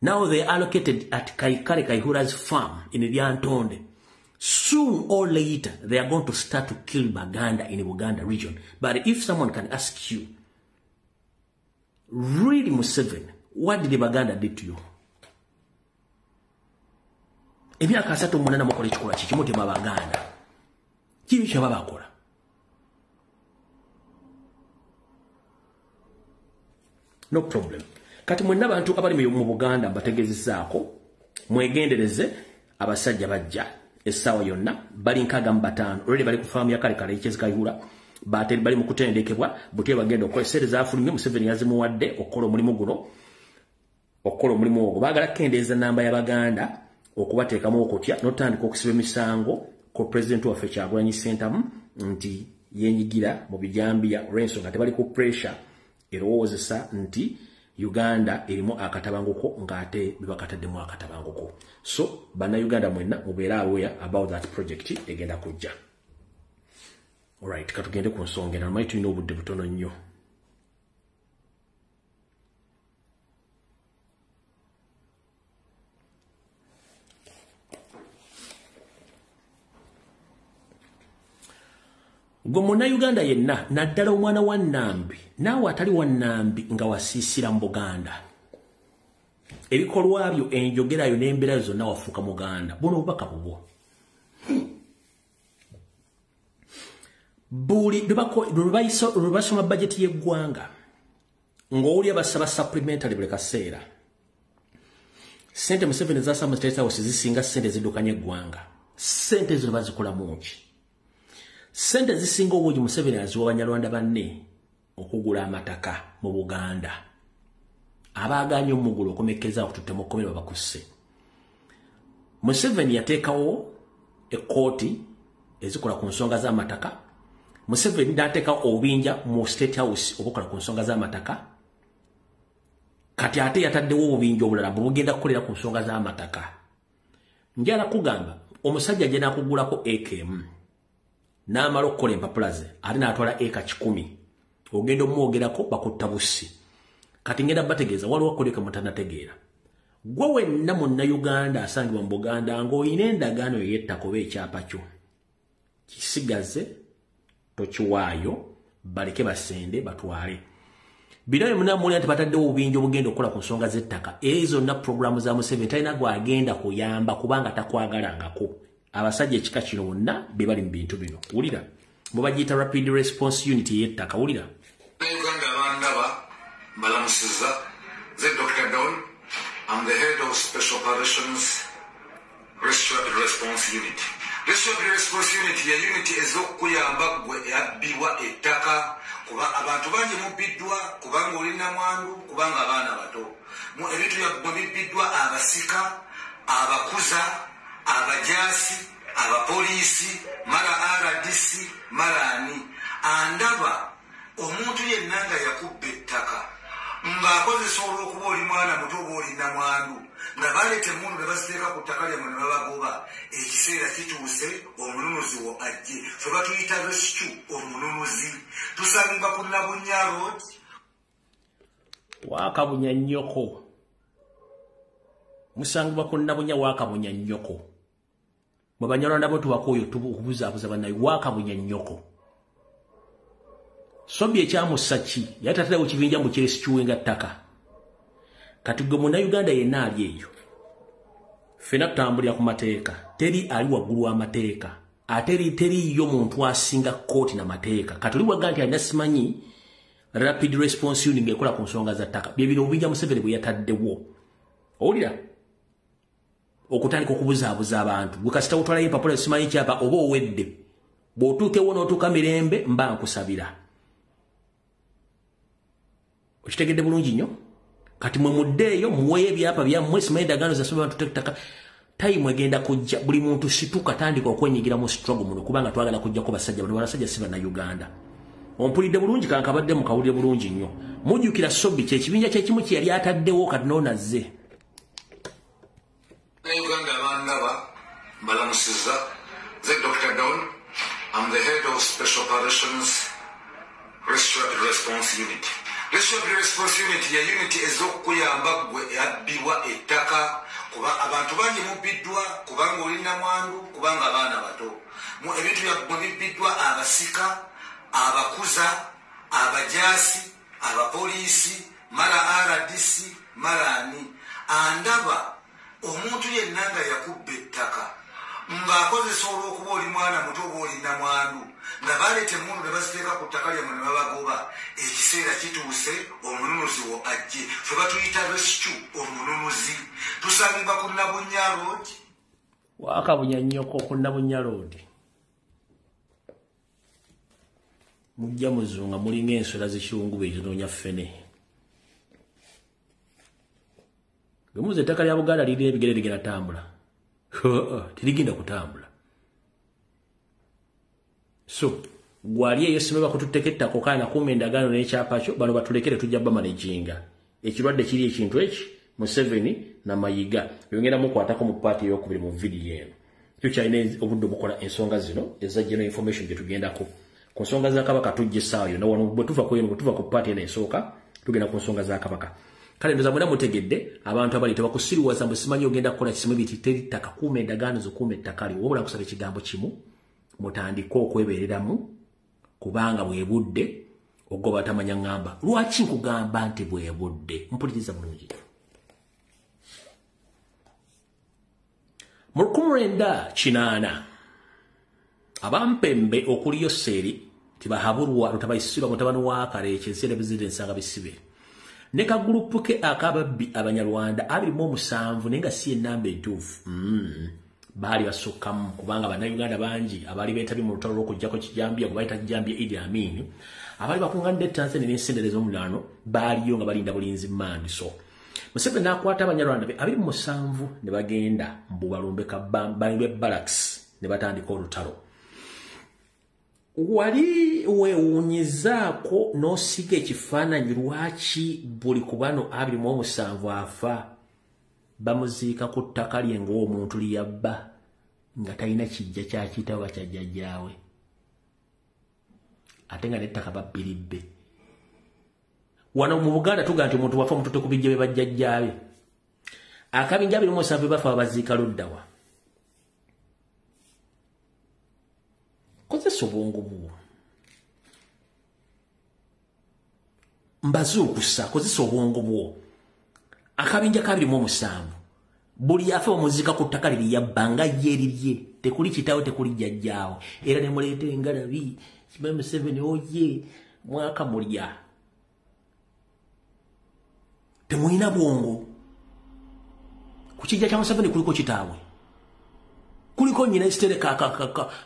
Now they are allocated at Kaikare Kaihura's farm in Lyantonde. Soon or later, they are going to start to kill Baganda in the Buganda region. But if someone can ask you, really Museveni, what did the Baganda do to you? Emyaka 38 mukola ekikolwa kiki mutema Baganda. Kibi kye babakola. No problem. Kati mwenna abantu abali mu Buganda mbategezezaako mwegendereze abasajja bajja essaawa yonna bali 65 already bali ku faamu ya Kale Kale Kayihura bali mu kutendekebwa butye bagenda okukola essere zaafulumye Museveni yazimuwadde okukola omulimu guno okukola omulimu ogwo baagala kukendeeza namba y'Abaganda okubateekamu okutya n'otandika okusiba emisango ku pulezidenti waffe Kyagulanyi Ssentamu nti yenyigira mu bijambiya olw'ensonga tebali ku pressure erowoozesa nti Uganda erimu akatabanguko ng'ate bebakataddemu akatabanguko. So bannayuganda mwenna mubeere aware about that project egenda kujja. Alright, katugende ku nsonga endala, manyi tulina obudde butono nnyo. Gwe munnayuganda yenna naddala omwana wa Nnambi naawe atali wa Nnambi nga wasiisira mu Buganda, ebikolwa byo enjogerayo n'embeera zonna wafuuka Muganda. Buno obubaka bubwo. Buli lwe basoma bajeti y'eggwanga ng'owulira basaba supplementary buli kaseera, ssente Museveni z'asaba mu State House zisinga ssente ziddukanya eggwanga. Ssente zino bazikolamu ki? Sente zisinga obungi Museveni aziwa Banyarwanda banne okugula amataka mu Buganda. Abaagaanye omugulu okomekkereza okututte mu kkomera babakusse. Museveni yateekawo ekkooti ezikola ku nsonga z'amataka. Museveni n'ateekawo obubinja mu State House obukola ku nsonga z'amataka. Kati ate yataddewo obubinja obulala bwe bugenda kukolera ku nsonga z'amataka. Njala kugamba omusajja gye n'akugulako AKM n'amala okukola empapula ze ate n'atwala eka 100 ogenda omwogerako bakutta bussi. Kati ngenda bategeeza waliwo akoleka mutanategeera. Gwe wenna munnayuganda asangibwa mu Buganda ng'olina endagaano ey'ettaka oba ekyapa kyo, kisigaze tokiwaayo, baleke basende batwale. Bino bye munamulira nti bataddewo obubinja obugenda okukola ku nsonga z'ettaka, ezo zonna pulogulaamu za Museveni talina gw'agenda kuyamba kubanga takwagalangako. Abasajja ekika kino bonna be bali mu bintu bino. Wulira, mubagiyita Rapid Response Unit ey'ettaka. Wulira. Uganda abandaba mbalamusiza. Nze Dr. Don, I'm the head of Special Operations Rapid Response Unit. Rapid Response Unit ye unit ez'okuyamba gwe eyabbibwa Abantu bangi mubbiddwa kubanga oli namwandu, kubanga abaana bato. Ebintu byammwe bibbiddwa abasika, abakuza, abajaasi, abapoliisi, mala RDC, mala ani. Andaba omuntu yenna nga yakubba ettaka ng'akozesa olw'okuba oli mwana muto oba oli namwandu, nga baleeta emmundu ne baziteeka ku ttaka lyammwe ne babagoba, ekiseera kituuse omununuzi wo ajje. Ffe batuyita rescue omununuzi. Tusangibwa ku Nabunya Road. Wakabunya nnyoko. Musangibwa ku Nabunya wakabunya nnyoko. Mwe Banyarwanda bo tubakooyo okubuzaabuza bannaye, wakabunya nnyoko. Sobbi ekyamussa ki? Yali taterawo kibinja mu kyesikiwenga ttaka. Kati gwe Munnayuganda yenna ali eyo, ffenna tutambulira ku mateeka. Teri ali waggulu w'amateeka, ate teriiyo muntu asinga kkooti na mateeka. Kati oli bw'agamba nti alina simanyi rapid response unit ng'ekola ku nsonga za ttaka, bye bino obubinja Museveni bwe yataddewo. Owulira? Okutandika okubuzaabuza abantu. Gwe kasita otwalayo empapula simanyi kyapa oba owedde. Bw'otuukewo n'otuuka mirembe mba nkusabira. Okitegedde bulungi nnyo? Kati mwe muddeeyo muweeyo ebyapa byammwe, simanyi endagaano zaffe abantu ttaka. Tayimu egenda kujja, buli muntu situka tandika okwenyigira mu struggle muno, kubanga twagala kujjako basajja bano, basajja si Bannayuganda. Ompulidde bulungi? Kankabadde mukawulire bulungi nnyo. Mujjukira Sobbi kyekibinja kyekimu kye yali ataddewo, kati noonazze. Uganda abandaba mbalamusizza. Nze Dr. Don. I'm the head of Special Operations Rescue Rapid Response Unit. Rescue Rapid Response Unit ya unit ez'okukuyamba ggwe abbibwa ettaka, kuba abantu bangi mubbiddwa kubanga oli namwandu, kubanga abaana bato. Ebintu byammwe bibbiddwa abasika, abakuza, abajaasi, abapoliisi, mala RDC, mala ani. Andaba omuntu yenna nga yakubba ettaka ng'akozesa olw'okuba oli mwana muto oba oli namwandu, nga baleeta emmundu ne baziteeka ku ttaka lyammwe ne babagoba, ekiseera kituuse omununuzi wo ajje. Ffe batuyita rescue omununuzi. Tusangibwa ku Nabunya Road. Wakabunya nnyoko ku Nabunya Road. Mujja muzunga mulinga enswera z'ekirungu ezinoonya ffene. Gemuze ettaka lya Buganda lirina ebigere ligenda tambula. Terigenda kutambula. So, gwali eyo sibe bakututteko ettaka okaana kuuma endagaano n'ekyapa kyo, bano batulekere tujja bamanaginga. Ekirwadde kiri ekintu eki Museveni na Mayiga. Yongera mukwatako mu paati ey'okubiri mu vidiyo eno. Tukyalina obudde obukola ensonga zino eza general information gye tugendako. Ku nsonga za Kabaka tujja essaawa yonna wano bwe tuva ku eno, bwe tuva ku paati eno esooka tugenda ku nsonga za Kabaka. Kale ndoza mwena mutegedde abantu abali tebakusiriwaza mbu simanyi ogenda kukola kisimu biti teri ttaka, kuuma endagaano zo, kuuma ettaka lyo. Wabula nkusaba ekigambo kimu, mutandike okwebeereramu kubanga bwe budde ogoba tamanya ŋŋamba. Lwaki nkugamba nti bwe budde? Mpuliriza bulungi. Mu 1980 abampembe okuli Yoseeri Tibahaburwa Rutabayisirwa mutabani wa Karekye Nsere Ensanga Bisibe ne kagulupu ke akababbi Abanyarwanda 27, naye nga si ennamba entuufu. Baali basukkamu kubanga Bannayuganda bangi abaali beetabye mu lutalo lw'okuggyako Kijambiya gwe bayita Kijambiya Idi Amin, abaali bakunganidde e Tanzania n'ensenderezo omuliraano baaliyo nga balinda bulinzi mandiso. Museveni n'akwata Abanyarwanda be 27 ne bagenda mbu balumbe balumbe barracks ne batandika olutalo. Wali weewuunyizaako n'osiga ekifaananyi lwaki buli ku bano 27 afa bamuziika ku ttaka lye ng'omuntu liyabba nga talina kijja kyakiyita oba kyajjajjaawe, ate nga n'ettaka babbiridde. Wano mu Buganda tugamba nti omuntu wafa omututte ku bijja bye bajjajjaabe. Akabinja 27 bafa babaziika ludda wa? Kozesa obwongo bwo. Mbazuukusa, kozesa obwongo bwo. Akabinja ka 27 buli afa bamuziika ku ttaka lye yabba nga ye erirye, tekuli kitaawe tekuli jjajjaawe, era ne muleeta engalabi simanyi Museveni oye mwaka mulya. Temulina bwongo. Ku kijja kya Museveni kuliko kitaawe, kuliko nnyina Esiteri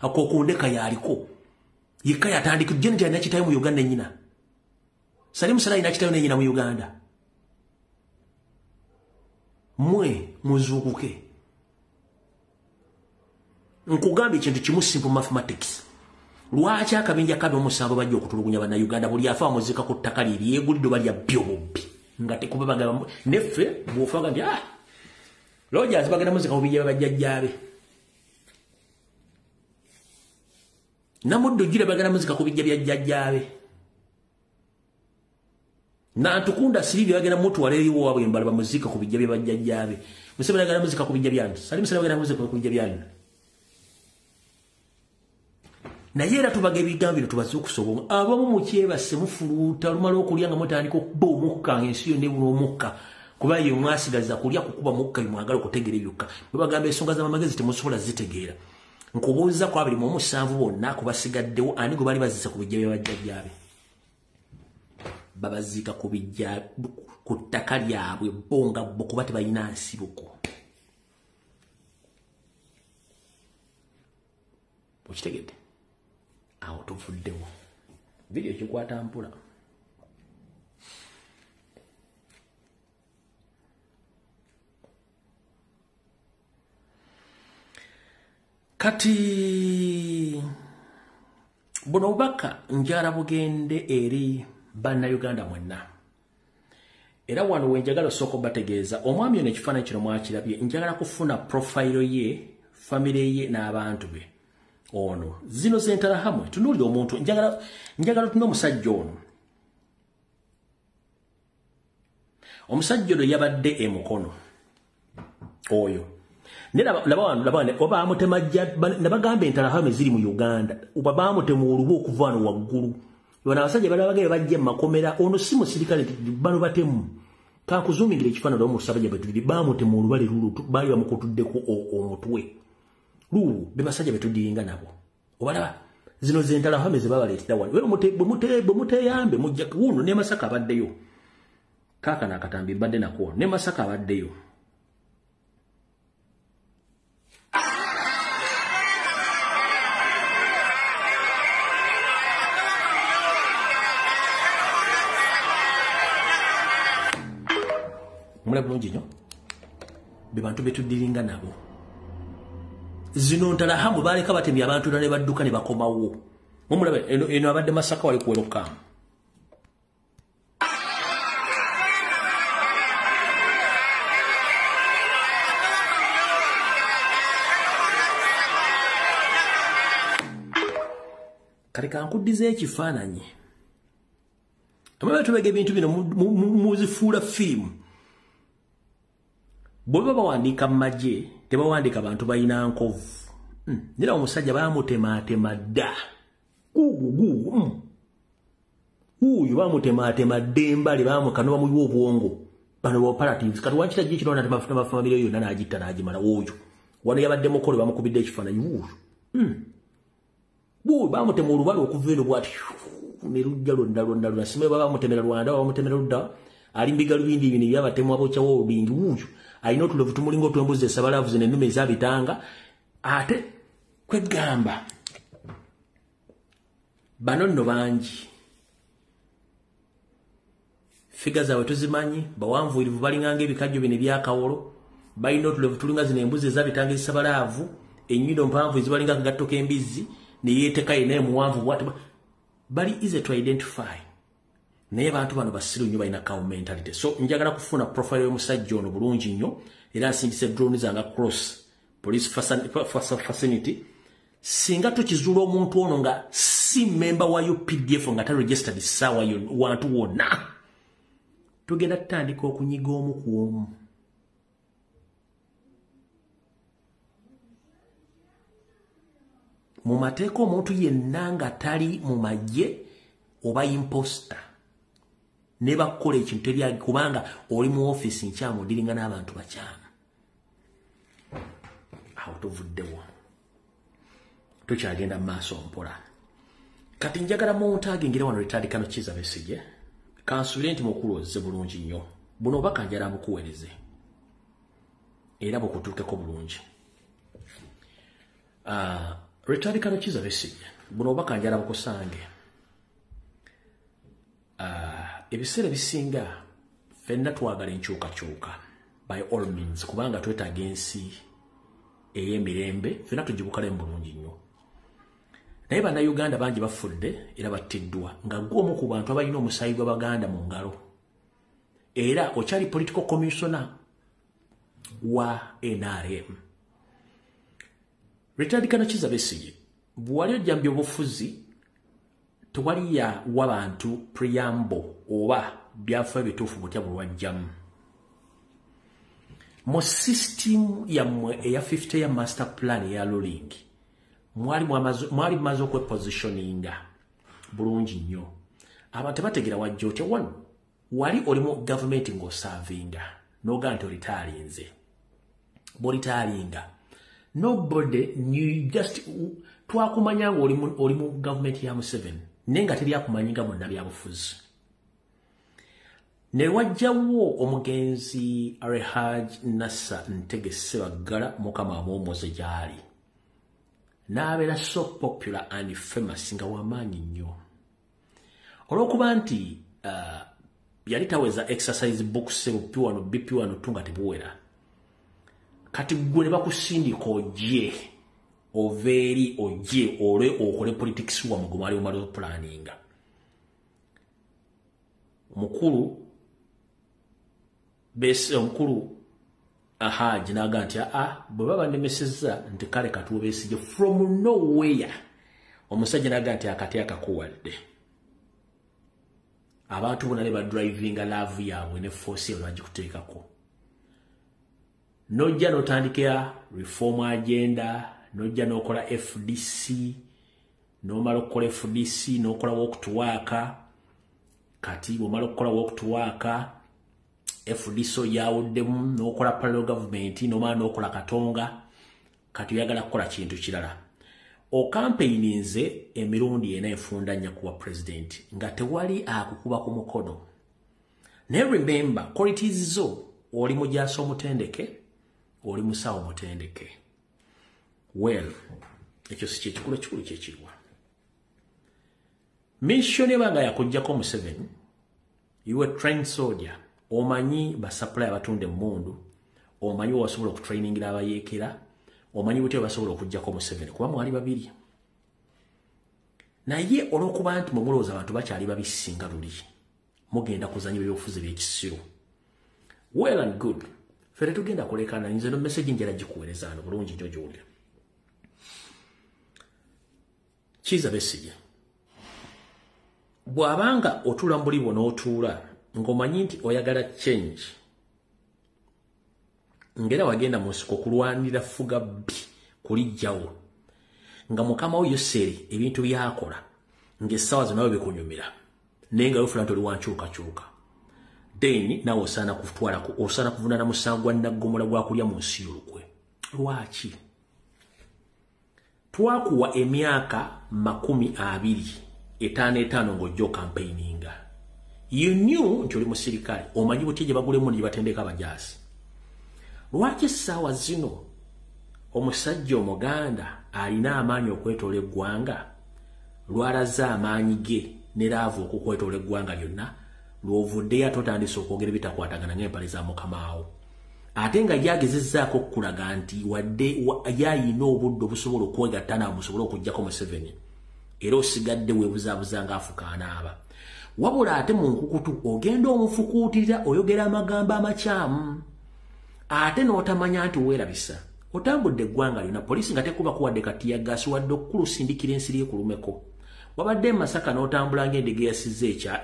Akokundeka yaliko yekka yatandika jeni gyalina kitaawe mu Uganda nnyina. Salim Saleh alina kitaawe ne nnyina mu Uganda. Mwe muzuukuke. Nkugambye ekintu kimu, simple mathematics. Lwaki akabinja kabe omusanvu bajja okutulugunya bannayuganda? Buli afa amuzika ku ttaka lye lyegulidde oba lya bbyo bubbi nga tekuba bagamba neffe bw'ofaga nti Rogers bagenda muzika mu bijja bajjajjaabe, Namuddu Jule bagenda muzika ku bijja bya jjajjaabe, Nantukunda Sirivi bagenda mutwala eri waabwe embala bamuzika ku bijja bya bajjajjaabe, Museveni bagenda muzika ku bijja byange, Salim Saleh bagenda muzika ku bijja byange. Naye era tubaga ebigambo bino tubaze okusobola. Abamu mukyebase mufuluuta lumala okulya nga mutandika okuba omukka ng'ensi yonna ebula omukka, kuba ye mwasigaza kulya kukuba mukka bimwagala okutegeera byokka. Bwe bagamba ensonga z'amagezi temusobola zitegeera. Nkubuuza ku 27 bonna ku basigaddewo ani gwe bali bazisa ku bijja bya bajjajjaabe? Babaziika ku bijja ku ttaka lyabwe bo nga bo kuba tebalina nsibuko. Okitegedde? Awo tuvuddewo. Vidiyo ekikwata mpola. Kati buno obubaka njagala bugende eri bannayuganda mwenna. Era wano we njagala osooka obategeeza omwami ono ekifaananyi kino mwakirabye, njagala kufuna profayiro ye, famire ye n'abantu be. Ono zino zentalahamwe tunuulira omuntu, njagala tuna omusajja ono. Omusajja ono yabadde e Mukono oyo. Nabagamba entalahamwe ziri mu Uganda, oba baamutema olubu okuva wano waggulu. Bano abasajja balabagayo bajja mu makomera, ono si musirikale, bano batemu. Kankuzumingira ekifaananyi omusajja bwe baamutema olubale lulu, baali bamukutuddeko omutwe. Lulu be basajja betudiringa nabo. Obalaba zino zentalahamwe ze babaleetera wano. Bwe muteyambe mujja wuno ne Masaka abaddeyo. Kaakano akatambi mbadde nako ne Masaka abaddeyo. Mulaba bulungi nnyo be bantu betudiringa nabo. Zino ntalahamu baleka batemya abantu ne badduka ne bakomawo. Mumulaba eno abadde Masaka wali kuweroka. Kale kankuddiza ekifaananyi. Amabwe tubega ebintu bino muzifuula firimu. Bwe baba bawandiika mu magye tebawandiika bantu balina nkovu. Nera omusajja baamutemaatema dda. Gugu. Wuuyo baamutemaatema dda embale baamukano bamuyiwa obwongo. Bano ba operatives kati wakita gye kino n'atema famire yonna n'agitta n'agimala wuuyo. Wano yabadde mukolo bamukubidde ekifaananyi wuuyo. Wuuyo baamutema olubale okuva eno bw'ati ne lujja lwonna lwonna lwonna. Simanyi baba bamutemera Rwanda bamutemera ludda. Ali mbiga lubindi bino ebyabatemwa bokyawo olubingi wuuyo. Alina otulevu tumulinga otw'embuzi esabalaavu zino ennume ezabitanga. Ate kwegamba bano nno bangi. Figa zaabwe tuzimanyi, bawanvuyirivu balinganga ebikajjo bino ebyakawolo, balina otulevu tulinga zino embuzi ezabitanga ezisabalaavu, ennyindo mpanvu ezibalinga akagatto k'embizzi, ne yeeteka yenna emuwanvu bw'ati. Bali easy to identify. Naye abantu bano basiru nnyo balina cow mentality. So njagala kufuna profile y'omusajja ono bulungi nnyo, era nsindise drone zange across police facility. Singa tukizuula omuntu ono nga si member wa UPDF nga ta registered ssaawa wantu wonna, tugenda tutandika okunyiga omu ku omu. Mu mateeka omuntu yenna nga tali mu magye oba imposter ne bakukola ekintu teri kubanga oli mu ofiisi nkyamu odiringa n'abantu bakyamu. Awo tuvuddewo tukyagenda mu maaso mpola. Kati njagala muntaagingire wano Retired Colonel Kizza Besigye. Kansuubire nti mukulu ozze bulungi nnyo. Buno obubaka njagala bukuweereze era bukutuukeko bulungi. Retired Colonel Kizza Besigye, buno obubaka njagala bukusange. Ebiseera bisinga ffenna twagala enkyukakyuka by all means, kubanga twetaaga ensi ey'emirembe, ffenna tugibukalemu bulungi nnyo. Naye Bannayuganda bangi bafudde era battiddwa, nga ggwe omu ku bantu abalina omusaayi gw'Abaganda mu ngalo, era okyali political commissioner wa NRM. Retired Colonel Kizza Besigye, bw'wali ojja mu byobufuzi tewali yawa bantu preamble oba byafaayo bituufu butya bwe wajjamu. Mu system yammwe eya 50 ya master plan eya ruling, mwali mumaze okwepositioninga bulungi nnyo. Abantu tebategeera wajja otya. One, wali oli mu gavumenti ng'osaavinga, n'ogamba nti olitaalinze. Bw'olitaalinga, nobody knew, just twakumanya ng'oli mu gavumenti ya Museveni, naye nga teri akumanyi nga munnabyabufuzi. Ne wajjawo omugenzi Alhaji Nasser Ntege Ssebaggala, Mukama amuwummuze gy'ali, n'abeera so popular and famous nga wamaanyi nnyo. Olw'okuba nti yali taweza exercise books BP 1 BP 1 2 nga tebuwera, kati ggwe ne bakusindika ojje ova eri ojje ole okole politics wammwe gwe mwali mumala okupulaninga. Omukulu Haji n'agamba nti aa, bwe baba bannemesezza nti kale katuwe Besigye from nowhere. Omusajja n'agamba nti akati akakuwadde. Abantu bonna ne badrivinga love yaabwe ne force yaabwe bagikuteekako. N'ojja n'otandika reform agenda, n'ojja n'okola FDC, n'omala okukola FDC, n'okola walk to work. Kati bw'omala okukola walk to work, FDC oyawuddemu, n'okola parallel government, n'omala n'okola Katonga. Kati oyagala kukola kintu kirala. Okampeininze emirundi ena enfunda nnya kuwa president nga tewali akukuba ku mukono. Naye remember, qualities zo, oli mujaasi omutendeke, oli musawo omutendeke. Well, ekyo si kyekikulu, ekikulu kyekiriwa. Mission ebanga yakuggyako Museveni, you a trained soldier, omanyi basupplier abatunda emmundu, omanyi wasobola okutrainingira abayeekera, omanyi butya basobola okuggyako Museveni, kuba mwali babiri. Naye olw'okuba nti mwe mulowooza abantu bakyali babisinga luli, mugenda kuzannya ebyobufuzi eby'ekisiru. Well and good. Ffe tetugenda kulekana, nze no message njala gikuweereza wano bulungi nnyo gy'owulira. Kizza Besigye, bw'abanga otuula mu buli bwo n'otuula ng'omanyi nti oyagala change, ng'era wagenda mu nsiko okulwanira fuga bbi kuliggyawo, nga mukama wo Yoseri ebintu by'akola ng'essaawa zonna we bikunyumira, naye nga weefuula nti oli wa nkyukakyuka, then naawe osaana kutwalako, osaana kuvunaana musango gwa naggomola gwa kulya mu nsi y'olukwe. Lwaki? Twakuwa emyaka 25 ng'ojja okampeininga. You knew nti oli musirikale, omanyi butya gye bagula emmundu gye batendeka abajaasi. Lwaki essaawa zino omusajja Omuganda alina amaanyi okwetoola eggwanga lwalaze amaanyi ge ne laavu okukwetoola eggwanga lyonna, lw'ovuddeyo ate otandise okwogera ebitakwatagana ng'empale za mukamaawo, ate nga yagezezzaako okukulaga nti wadde yayina obudde obusobola okwegatta naawe musobole okuggyako Museveni, era osigadde weebuzaabuza ng'afuka anaaba. Wabula ate mu nkukutu ogenda omufukuutirira, oyogera amagambo amakyamu, ate n'otamanya nti weerabisa. Otambudde eggwanga lyonna, poliisi nga tekuba kuwadde katiya gas wadde okukulusindikira ensiri ekulumeko. Wabadde e Masaka n'otambula ng'endiga eyasizza ekya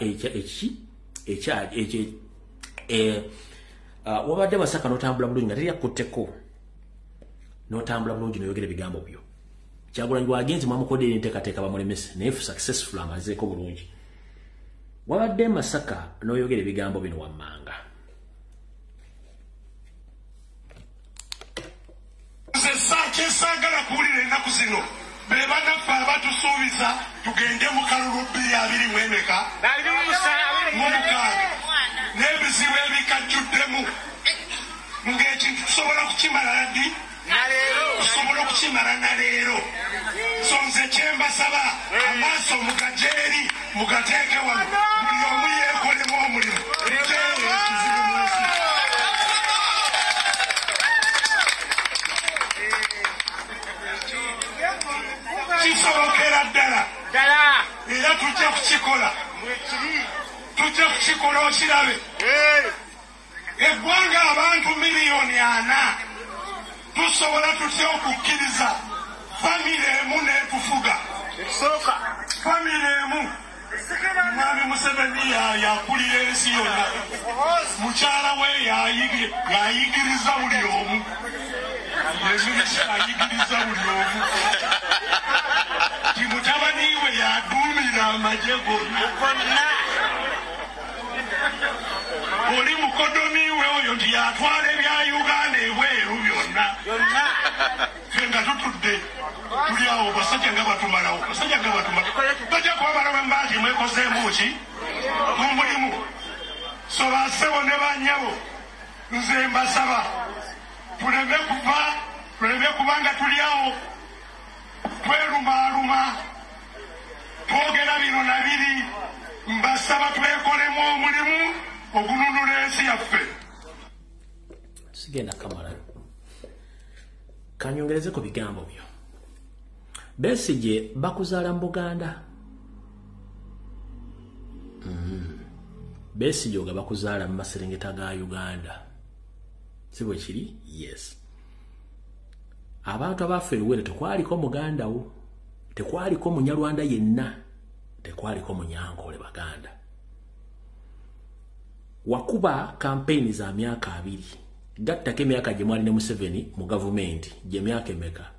wabadde e Masaka n'otambula bulungi nga teri akutteko, n'otambula bulungi n'oyogera ebigambo byo. Kyagulanyi bw'agenze mwamukodde enteekateeka bamulemese, naye successful amazeeko bulungi. Wabadde e Masaka n'oyogera ebigambo bino wammanga. Nze sakyesagala kuwulira ennaku zino be banaffe abatusuubiza tugende mu kalulu 2026 n'ebizibu ebikajjuddemu, ng'ekintu tusobola kukimala ddi? Tusobola okukimala na leero. So nze kyembasaba, amaaso mugajeeri mugateeke wano, buli omu yeekolemu. Njagala okirabe. Eggwanga abantu 4,000,000 tusobola tutya okukkiriza famire emu n'etufuga? Famire emu. Mwami Museveni yakulira ensi yonna, mukyala we yayigiriza buli omu, yayigiriza buli omu, ti mutabani we yaduumira amagye gonna, oli mukodomi we oyo nti yatwala ebya Uganda ebweru byonna. Ffe nga tutudde tuli awo, basajja nga batumalawo, basajja nga batumalawo, bajja kubamalawo embaati mwekozeemu ki mu mulimu. So bassebo ne bannyabo, nze mbasaba tuleme kuva, tuleme kubanga tuli awo twerumaaluma twogera bino na biri. Mbasaba twekolemu omulimu ogununula ensi yaffe. Sigenda kamalayo, kanyongereze ku bigambo byo. Besigye bakuzaala mu Buganda. Besigye oga bakuzaala mu maserengeta ga Uganda, si bwe kiri? Yes. Abantu abaffe eruwere tekwaliko muganda wo, tekwaliko munyarwanda yenna, tekwaliko munyankole Baganda. Wakuba kampeni za myaka 2, gattako emyaka gye mwali ne Museveni mu gavumenti, gye myaka emeka?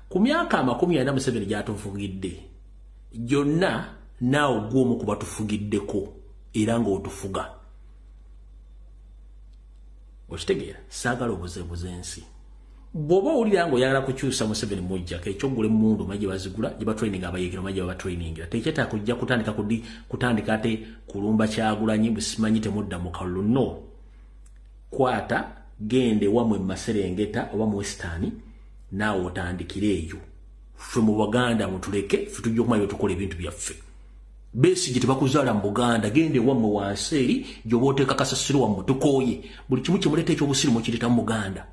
Ku myaka 40 Museveni gy'atufugidde gyonna, naawe gw'omu ku batufugiddeko era ng'otufuga. Okitegeera? Saagala obuzeebuze ensi. Bw'oba owulira ng'oyagala kukyusa Museveni mujjako ekyogula emmundu omanyi gye bazigula, gye batraininga abayeekera omanyi gye babatrainingira. Tekyetaaga kujja kutandika kutandika ate kulumba Kyagulanyi busimanyi temudda mu kalulu. No. Kwata gende wammwe mu maserengeta oba mu Western, naawe otandikire eyo. Ffe mu Baganda mutuleke, ffe tujja okumanya bwe tukola ebintu byaffe. Besigye tebakuzaala mu Buganda, gende wammwe wansi eri gy'oba oteeka kasasiro wammwe, tukooye. Buli kimu kye muleeta eky'obusiru mukireeta mu Buganda.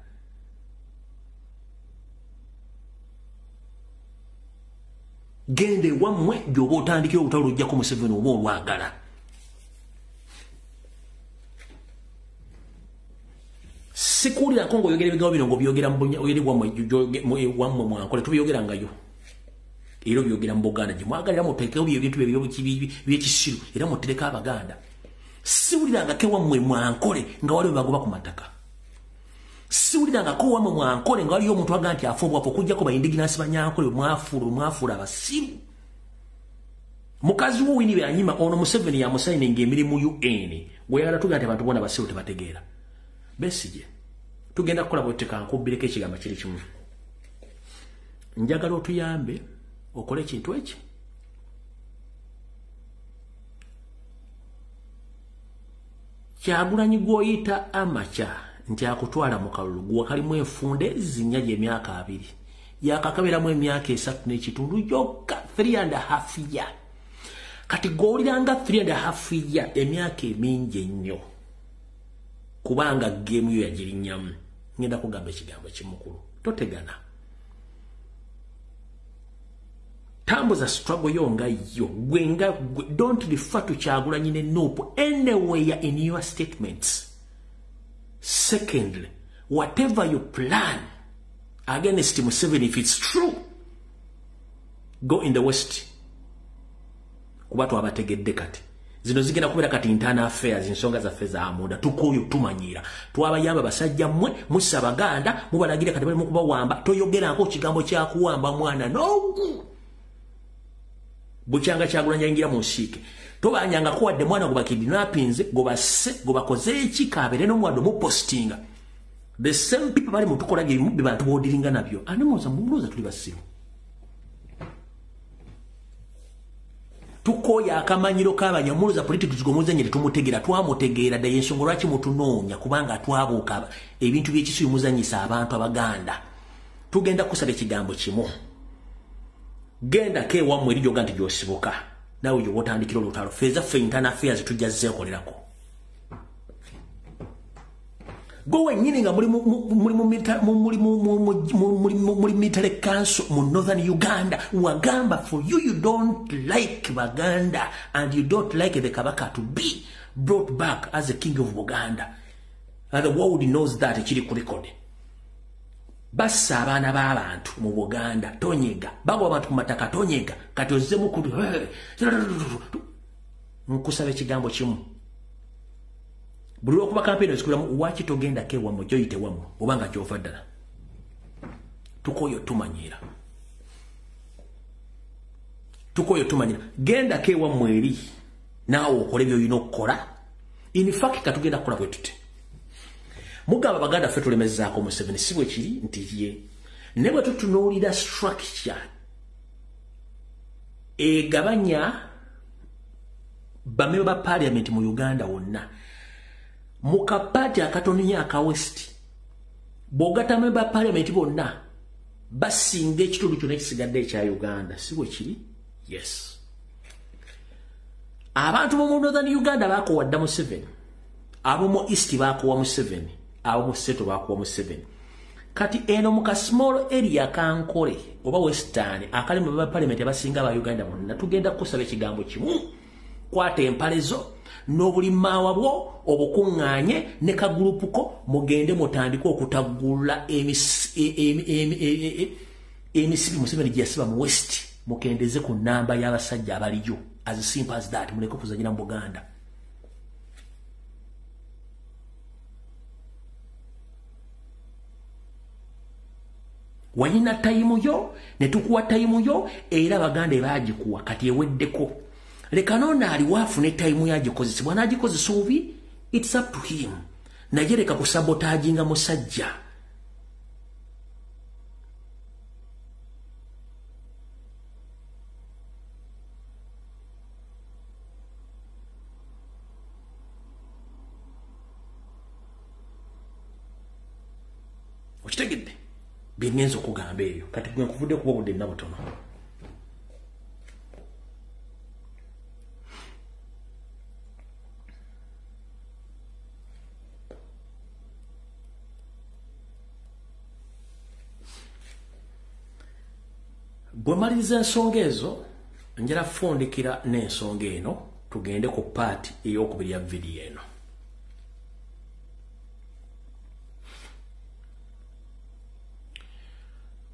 Gende wammwe gy'oba otandikira olutalo lujjako Museveni oba olwagala. Sikuwulirako ng'oyogera ebigambo bino ng'obyogera wammwe mwankole, tubyogerangayo. Era obyogera mu Buganda gye mwagalira muteekewo ebintu by'ekisiru era mutereko Abaganda. Siwulirangako wammwe mwankole nga waliwo bagoba ku mataka. Siwulirangako wammwe mwankole nga waliyo omuntu agamba nti afa obwavu, okuggyako bayindiginansi banyankole mwafuula abasiru. Mukazi wo Winnie Byanyima ono Museveni yamusayininga emirimu UN, gweyagala tugamba nti abantu bonna basiru tebategeera. Besigye tugenda kukola bweteka, nkubbireko ekigambo kiri kimu. Njagala otuyambe okole ekintu eki. Kyagulanyi gw'oyita amakya nti akutwala mu kalulu, gwe kalimu enfunda ezinya gy'emyaka 2, yakakaberamu emyaka 3 n'ekitundu gyokka, 3.5 year. Kati gw'owuliranga 3.5 year emyaka emingi ennyo, kubanga geemu yo yagirinnyamu. Ngenda kugamba ekigambo kimukulu, totegana. Tambuza struggle yo nga yo, gwe nga gwe. Don't refer to Kyagulanyi ne NUP anywhere in your statements. Secondly, whatever you plan against Museveni, if it's true, go in the West. Kuba twabategedde kati. Zino zigenda kubeera kati internal affairs, ensonga zaffe za munda, tukooyo tumanyira. Twabayamba basajja mmwe, mussa Abaganda, mubalagira kati bali mu kubawamba, toyogerako kigambo kya kuwamba mwana n'ogu. Bukyanga Kyagulanyi ayingira mu nsiike. Tobanyangako wadde mwana gwe bakidnapinze, gwe basse, gwe bakoze eki, kabeere n'omwadde omupostinga. The same people bali mu tukola bye bantu boodiringa nabyo. Ani mulowooza tuli basiru? Tukooya akamanyiro k'abanyamuloza politics gomuzanye tetumutegeera, twamutegeera dda. Ensonga lwaki mutunoonya, kubanga twabuuka ebintu by'ekisiru muzanyisa abantu Abaganda. Tugenda kusaba ekigambo kimu. Genda ke wammwe eri gy'oga nti gy'osibuka, naawe gy'oba otandikira olutalo. Ffe ezaffe internal affairs tujja zeekolerako. Gwe wennyini nga muli military council mu northern Uganda wagamba for you, you don't like Baganda and you don't like the Kabaka to be brought back as the king of Buganda. And the world knows that, ekiri ku record. Bassa abaana b'abantu mu Buganda, tonyega. Bagwa abantu ku mataka, tonyega. Kati ozzemu ku nkusaba ekigambo kimu. Buli lwokuba kampeyini ozikulamu, waki togendako ewammwe gy'oyite wammwe obanga gy'ova ddala? Tukooye otumanyiira. Tukooye otumanyiira. Gendako ewammwe eri naawe okole by'olina okukola. In fact, katugenda kukola bwe tuti. Mugamba Baganda ffe tulemezzaako Museveni, si bwe kiri nti ye. Ne bwe tutunuulira structure egabanya bamemba ba parliament mu Uganda wonna, mu kapaati akatono nnyo aka West, bw'ogatta memba ba parliament bonna basinga ekitundu kyonna ekisigadde ekya Uganda, si bwe kiri? Yes. Abantu b'omu Northern Uganda baakowa dda Museveni, ab'omu East baakowa Museveni, ab'omu Central baakowa Museveni. Kati eno mu ka small area Kankole oba Western akali mu ba parliament abasinga aba Uganda bonna, tugenda kukusaba ekigambo kimu. Kwata empale zo n'obulimaawa bwo obukuŋŋaanye ne kagurupu ko, mugende mutandike okutaggula emisibi Museveni gye yasiba mu West, mukendeze ku nnamba y'abasajja abaliyo. As simple as that. Muleke okuzannyira mu Buganda. Walina tayimu yo ne tukuwa tayimu yo, era Baganda ebaagikuwa kati eweddeko. Leka n'ono aliwo afune tayimu yagikozesa, bw'anaagikozesa obubi, it's up to him. Naye leka kusabotaginga musajja. Okitegedde bye ngenza okugamba ebyo? Kati gwe nkuvudde kuba obudde nna butono. Bwe mmaliriza ensonga ezo, njala fundikira n'ensonga eno, tugende ku paati ey'okubiri ya vidiyo eno.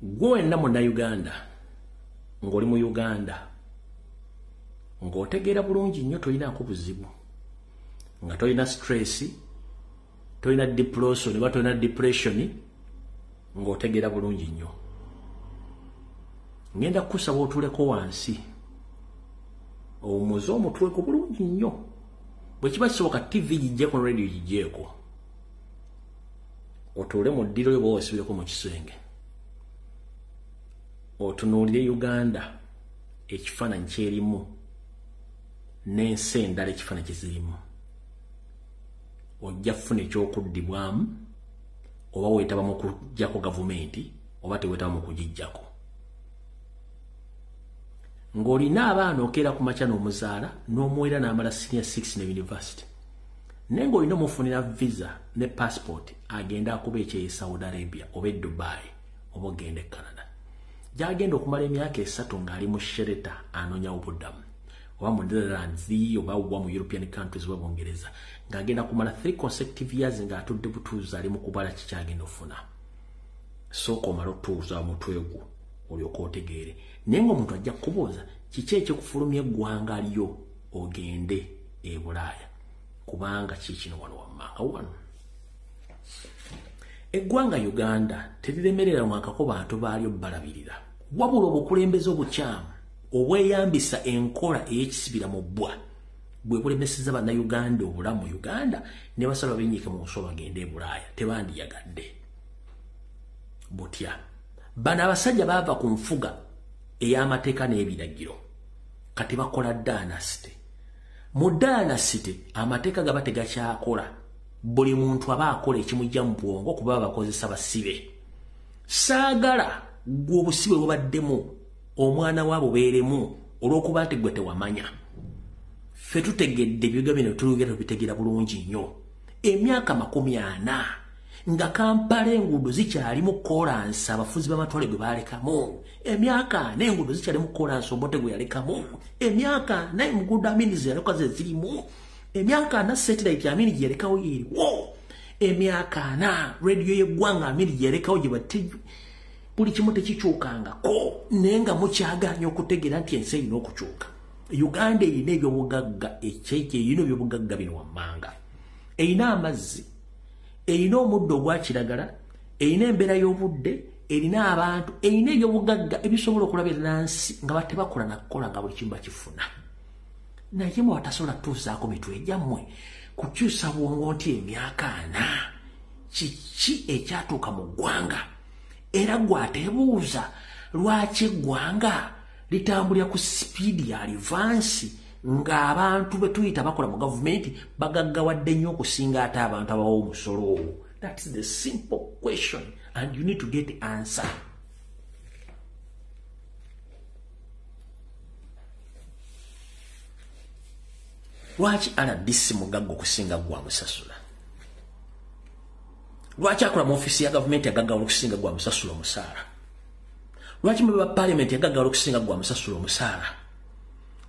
Gwe wenna Munnayuganda ng'oli mu Uganda ng'otegeera bulungi nnyo, tolinaako buzibu, nga tolina stress, tolina depression oba tolina depression, ng'otegeera bulungi nnyo, ngenda kukusaba otuuleko wansi owummuze omutwe gwo bulungi nnyo. Bwe kiba kisoboka TV giggyeko ne radio giggyeko, otuule mu ddiro lyo oba weesibireko mu kisenge, otunuulire Uganda ekifaananyi kyerimu n'ensi endala ekifaananyi kye zirimu. Ojja kufuna ekyokuddibwamu, oba weetaba mu kuggyako gavumenti oba teweetaba mu kugiggyako. Ng'olina abaana okeera ku makya n'omuzaala n'omuwera n'amala senior 6 ne university, naye ng'olina omufunira visa ne passport agenda akuba ekyeyo e Saudi Arabia oba e Dubai oba ogenda e Canada, gy'agenda okumala emyaka 3 ng'ali mu shelter anoonya obuddamu, oba mu Netherlands oba wa mu European countries oba Bungereza, ng'agenda kumala 3 consecutive years ng'atudde butuuzi ali mu kubala kikyagenda ofuna. Sooka omale otuuza omutwe gwo olyoke otegeere. Naye ng'omuntu ajja kukubuuza kiki ekyokufulumya eggwanga lyo ogende e Bulaaya, kubanga kiikino wano wammanga wano. Eggwanga Uganda teriremerera mwakako bantu baalyo balabirira, wabula obukulembeze obukyamu obweyambisa enkola ey'ekisibira mu bbwa bwe bulemesezza Bannayuganda obulamu Uganda ne basaba benyiike mu nsolo bagende e Bulaaya. Tebandiyagadde butya. Bano abasajja baava ku nfuga ey'amateeka n'ebiragiro, kati bakola dynasty. Mu dynasty amateeka gaba tegakyakola, buli muntu aba akola ekimujja mu bwongo kuba bakozesa basibe. Saagala gwe obusibe bubaddemu omwana waabo beeremu olw'okuba nti gwe tewamanya. Ffe tutegedde ebiga bino tulugera tubitegeera bulungi nnyo. Emyaka 40 Nga Kampala enguudo zikyalimu kolansi abafuzi b'amatwale gwe baalekamu. Emyaka ana enguudo zikyalimu kolansi Obote gwe yalekamu. Emyaka ana enguudo Amini ze yaleka ze zirimu. Emyaka ana satellite Amini gye yalekawo yeeriwo. Emyaka ana radio y'eggwanga Amini gye yalekawo gye bati buli kimu tekikyukangako, naye nga mukyagaanye okutegeera nti ensi erina okukyuka. Uganda erina ebyobugagga, ekyekyo erina ebyobugagga bino wammanga. Erina amazzi, erina omuddo ogwa kiragala, erina embeera y'obudde, erina abantu, erina ebyobugagga ebisobola okulabirira nsi nga batebakola nakukola nga buli kimu bakifuna. Naye mwe batasobola kutuusaako mitwe gyammwe kukyusa bwongo nti emyaka ana kiki ekyatuuka mu ggwanga. Era gwatebuuza lwaki eggwanga litambulira ku sipiidi ya livansi ng'abantu be tuyita bakola mu gavumenti bagaggawadde nnyo okusinga ate abantu abawa omusolo. That is the simple question and you need to get the answer. Lwaki RDC mugagga okusinga gwa musasula? Lwaki akola mu ofiisi ya gavumenti agaggawa okusinga gwa musasula omusaala? Lwaki mu ba parliament agaggawa okusinga gwa musasula omusaala?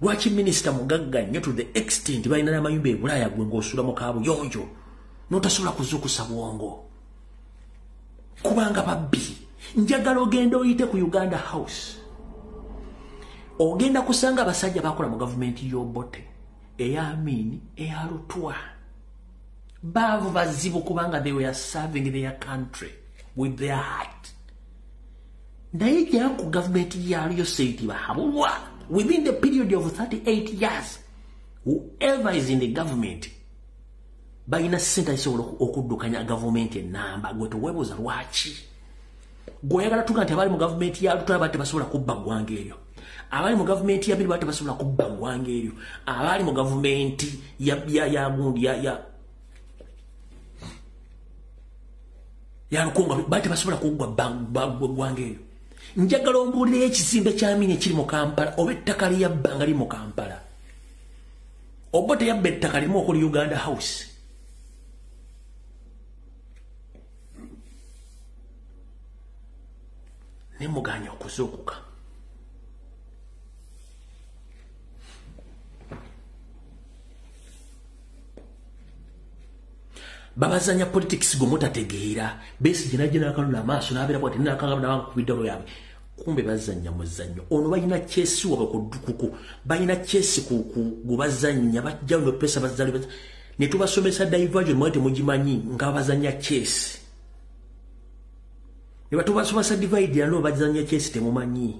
Lwaki minisita mugagga nnyo to the extent balina n'amayumba e Bulaaya gwe ng'osula mu kaabuyonjo n'otasobola kuzuukusa bwongo? Kubanga babbi. Njagala ogenda oyite ku Uganda House. Ogenda kusanga abasajja bakola mu gavumenti y'Obote, eya Amini, eya Lutwa. Baavu bazibu kubanga they were serving their country with their heart. Naye ku gavumenti ya Yoseti Bahabulwa, within the period of 38 years, whoever is in the government, balina ssente ezisobola okuddukanya gavumenti ennamba. Gwe teweebuuza lwaki? Gwe oyagala tuga nti abali mu gavumenti ya Lutwa baali tebasobola kubba ggwanga eryo. Abali mu gavumenti ya Amini baali tebasobola kubba ggwanga eryo. Abali mu gavumenti ya gundi ya Lukonga baali tebasobola kuggwa ggwanga eryo. Njagala ombuulireyo ekizimbe kya Amini ekiri mu Kampala oba ettaka lyeyabba nga liri mu Kampala. Oba teyabba ettaka limu okuli Uganda House. Ne muganya okuzuukuka. Babazanya politics gwe mutategeera. Besigye najja n'akalula amaaso n'abeera bw'ati n'akangaba n'abakuba eddolo yaabwe. Kumbe bazannya muzannyo. Ono balina chess wabwe ku balina chess ku bazannya bajja no pesa bazzali ne tubasomesa diversion mwe temugimanyi nga bazannya chess. Ne batubasomesa divide and bazannya chess temumanyi.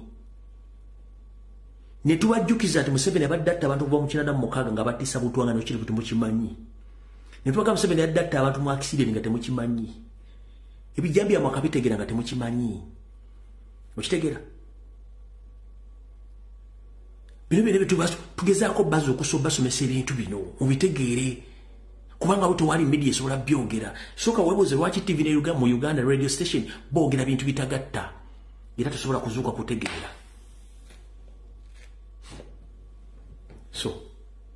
Ne tubajjukiza nti Museveni abadde atta abantu okuva mu 96 nga battisa butwanga n'okiri buti mukimanyi. Ne tubagamba Museveni yadde atta abantu mu accident nga temukimanyi. Ebijambiya mwakabitegeera nga temukimanyi. Okitegeera? Bino bino tugezaako baza okusobasomesa ebintu bino mubitegeere, kubanga wo tewali media esobola byogera. Sooka weebuuze lwaki TV ne Uganda, mu Uganda radio station boogera bintu bitagatta era tosobola kuzuuka kutegeera. So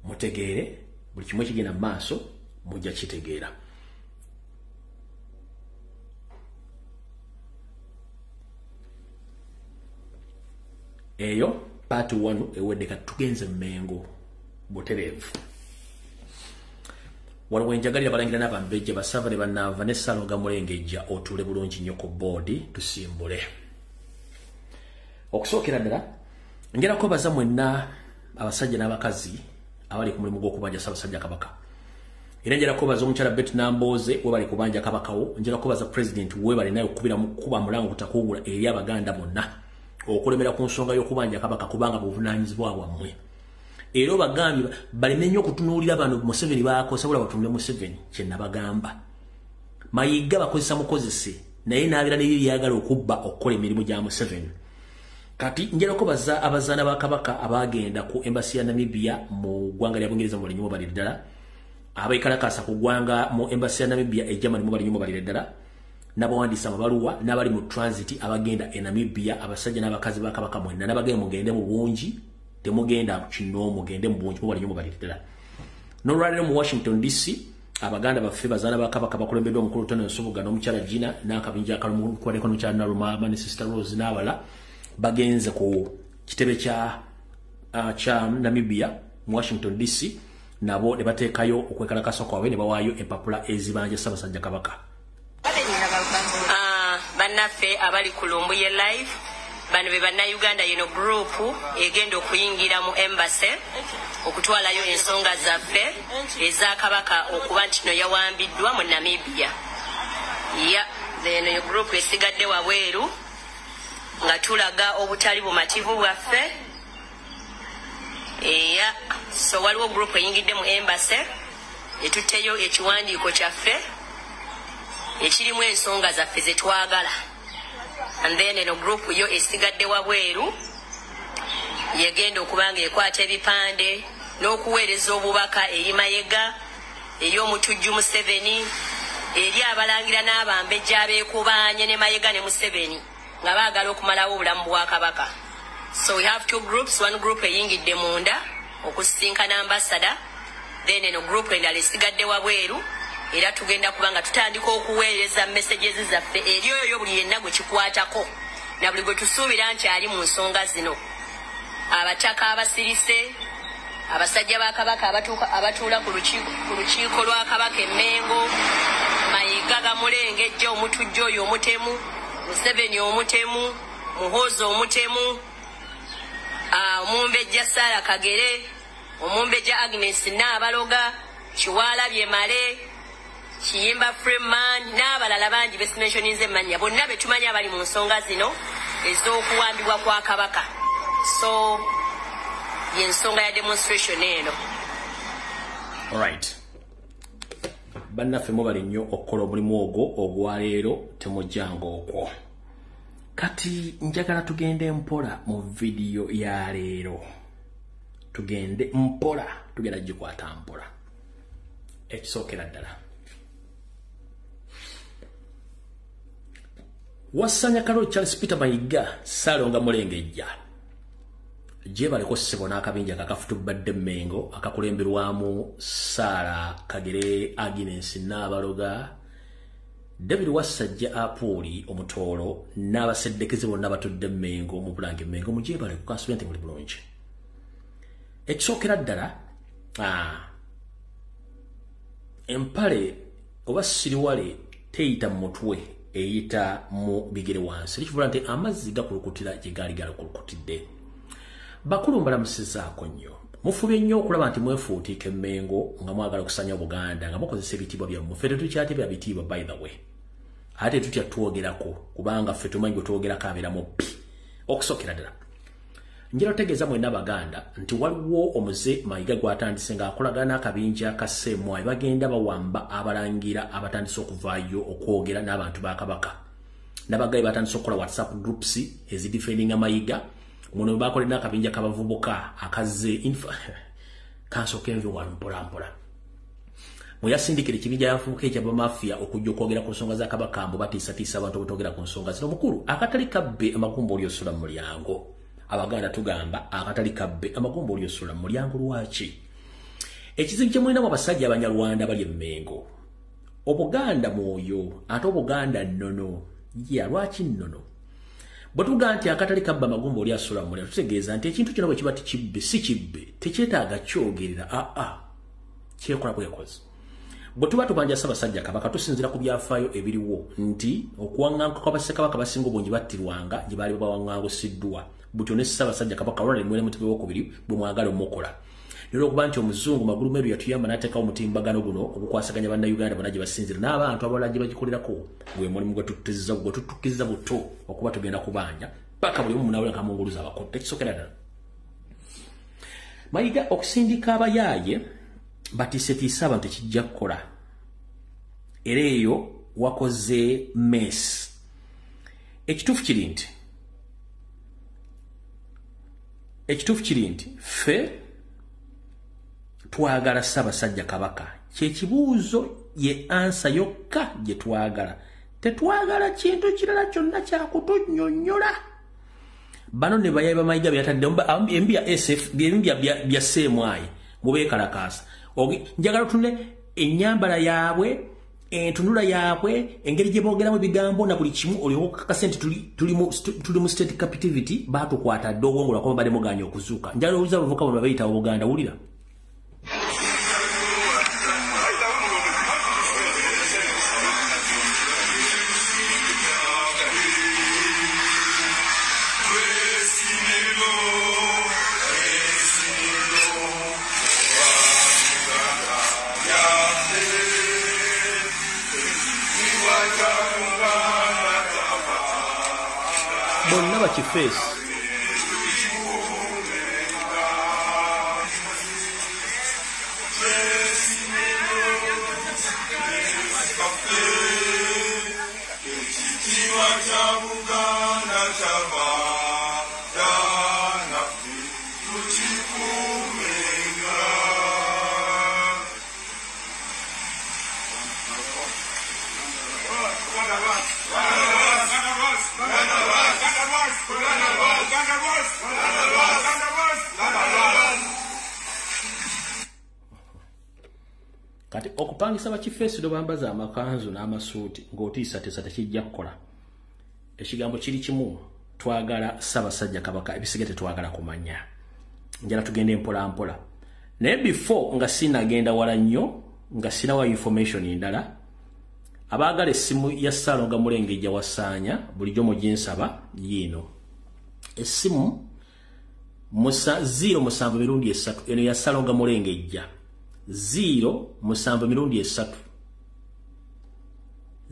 mutegeere buli kimu ekigenda mu maaso mujja kitegeera. Eyo part 1 ewedde. Kati tugenze Mmengo butereevu. Waliwo enjagalira balangira n'abambejja basava ne bannaava ne Ssaalongo Mulengejja otuule bulungi nnyo ku boodi tusimbule. Okusookera ddala njagala kwebaza mwenna abasajja n'abakazi abali ku mulimu gw'okubanja Ssaabasajja Kabaka. Era njagala kwebaza omukyala Betty Nambooze webali kubanja Kabakawo. Njagala kwebaza President webali naye okukubira mu kuba mulango kutakuwula eri Abaganda bonna okulemera ku nsonga y'okubanja Kabaka kubanga buvunaanyizibwa bwammwe. Era obagambye baleme nnyo okutunuulira bano Museveni baakosa bula batunule Museveni kye nabagamba. Mayiga bakozesa mukozese naye n'abeera n'ebyo by'ayagala okubba okukola emirimu gya Museveni. Kati njagala kwebaza abazaana ba Kabaka abagenda ku embassy ya Namibia mu ggwanga lya Bungereza mu bali ddala, abeekalakaasa ku ggwanga mu embassy ya Namibia e Germany mu bali ddala, n'abawandiisa amabaluwa n'abali mu transit abagenda e Namibia, abasajja n'abakazi ba Kabaka mwenna n'abagenda mugende mu bungi, temugenda kino mugende mu bungi mu bali ddala. N'olwaleero mu Washington DC Abaganda baffe bazaala ba Kabaka bakulembeddwa omukulu Tony Nsubuga n'omukyala Gina n'akabinja akalumukwaleko n'omukyala Nalumama ne Sister Rose n'abalala bagenze ku kitebe kya Namibia mu Washington DC, nabo ne bateekayo okwekalakasa kwabwe ne bawaayo empapula ezibanja Ssaabasajja Kabaka. Bannaffe abali ku Lumbuye Live, bano be bannayuganda, yino group egenda okuyingira mu embassy okutwalayo ensonga zaffe eza Kabaka okuba nti no yawambiddwa mu Namibia. Ya eno group esigadde wabweru nga tulaga obutali bumativu bwaffe. Eya, so waliwo group eyingidde mu embassy etutteyo ekiwandiiko kyaffe ekirimu ensonga zaffe zetwagala, and then eno group yo esigadde wabweru yegenda okuba nga ekwata ebipande n'okuweereza obubaka eri Mayega, eri omutujju Museveni, eri abalangira n'abambejja abeekubaanye ne Mayega ne Museveni nga baagala okumalawo obulamu bwa Kabaka. So we have two groups, one group eyingidde munda okusisinkana ambassador, then eno group endala esigadde wabweru, era tugenda kuba nga tutandika okuweereza messages zaffe eri oyo buli yenna gwe kikwatako na buli gwe tusuubira nti ali mu nsonga zino. Abataka abasirise, abasajja ba Kabaka abatuula ku lukiiko lwa Kabaka e Mmengo, Mayiga Gamulengejja omutujju oyo omutemu, Museveni omutemu, Muhoozi omutemu, omumbejja Sarah Kagere, omumbejja Agnes Nnaabaloga, Kiwalabye Male, Kiyimba Freeman n'abalala bangi besimensioninze emmannya, bonna be tumanyi abali mu nsonga zino ez'okuwambibwa kwa Kabaka. So y'ensonga ya demonstration eno. Alright. Bannaffe mubale nnyo okukola omulimu ogwo ogwaleero, temujjanga okwo. Kati njagala tugende mpola mu vidiyo ya leero. Tugende mpola, tugenda gikwata mpola. Ekisookera ddala. Wasanya Kalo Charles Peter Mayiga Ssalonga Mulengejja gyebaleko ssebo n'akabinja kakafutubadde Mmengo akakulemberwamu Sarah Kagere, Agnes Nnaabaloga, David Wassajja Apuuli Omutoolo n'abaseddekeze bonna batudde Mmengo mu Bulange Mmengo. Mugyebaleko, kansubira nti muli bulungi. Ekisookera ddala, empale oba siriwale teyita mu mutwe, eyita mu bigere wansi. Likivula nti amazzi gakulukutira gye gaali galakulukutidde. Bakulu mbalamusizaako nnyo. Mufubye nnyo okulaba nti mwefuutiika Emmengo nga mwagala okusanya Obuganda nga mukozesa ebitiibwa byammwe. Ffe tetukyate bya bitiibwa, by the way. Ate tutya twogerako kubanga ffe tumanyi gwe twogerako abeera mubbi. Okusookera ddala, njira otegeeza mwenna Abaganda nti waliwo omuze Mayiga gw'atandise ng'akolagana n'akabinja ka Sseemwayi, bagenda bawamba abalangira abatandise okuvaayo okwogera n'abantu ba Kabaka. N'abagayi batandise okukola WhatsApp groups ezidefendinga Mayiga. Muno bakolera n'akabinja k'abavubuka akazze kansooke nve wano mpola mpola. Mwe yasindikira ekibinja y'abavubuka eky'abamafiya okujja okwogera ku nsonga za Kabaka, mbu batiisatiisa abantu obutogera ku nsonga zino. Mukulu, akatali kabbe amagumba oli osula mu mulyango. Abaganda tugamba akatali kabbe amagumba oli osula mu mulyango. Lwaki? Ekizibu kye mulinamu abasajja Abanyarwanda bali Emmengo, Obuganda mwoyo ate Obuganda nnono. Ya lwaki nnono? Bwe tugamba nti akatali kabba amagumba oli asula mu mulyango, tutegeeza nti ekintu kyonna bwe kiba tikibbe, si kibbe, tekyetaaga kyogerera, aa kyekola bwekozi. Bwe tuba tubanja Ssaabasajja Kabaka, tusinziira ku byafaayo ebiriwo nti okuwaŋŋanguka kw'abassekabaka basinga obungi battirwanga gye baali bawaŋŋangusiddwa. Butyo ne Ssaabasajja Kabaka Ronald Mwene Mutebi Owokubiri bwe mwagala omukola. Naye olw'okuba nti omuzungu Magulu Meru yatuyamba n'ateekawo omutimbagano guno ogukwasaganya Bannayuganda bonna gye basinziira n'abantu abalala gye bagikolerako, gwe mulimu gwe tutukkiriza buto okuba tugenda kubanja paka buli omu munaawula nkamunguluza abakotte. Ekisookera ddala, Mayiga okusindika abayaaye batiisetiise abantu tekijja kukola, era eyo wakoze mess. Ekituufu kiri nti ffe twagala Ssaabasajja Kabaka. Kyekibuuzo ye answer yokka gye twagala. Tetwagala kintu kirala kyonna kyakutunnyonnyola. Bano ne bayayi bamayiga byataddemu embi ya SF, embi bya Sseemwayi mubeekalakaasa. Njagala tune Ennyambala yaabwe, entunula yaabwe, engeri gye boogeramu ebigambo na buli kimu, olyoka nti tuli mu state captivity. Baatukwata dda obwongo lwakuba badde mugaanye okuzuuka. Njagala owuliza abavubuka bano babayita Obuganda. Wulira. Bonna bakifeesi. Kati okupangisa bakifeesi nobambaza amakanzu n'amasuuti ng'otiisatiisa tekijja kukola. Ekigambo kiri kimu, twagala Ssaabasajja Kabaka, ebisiga tetwagala kumanya. Njala tugende mpola mpola. Naye before nga sinagenda wala nnyo, nga sinawa information endala, abaagala essimu ya Ssaalongo Mulengejja Wasaanya bulijjo muginsaba, yiino essimu musa 0 7 mirundi 3. Eno ya Ssaalongo Mulengejja, 0 7 mirundi 3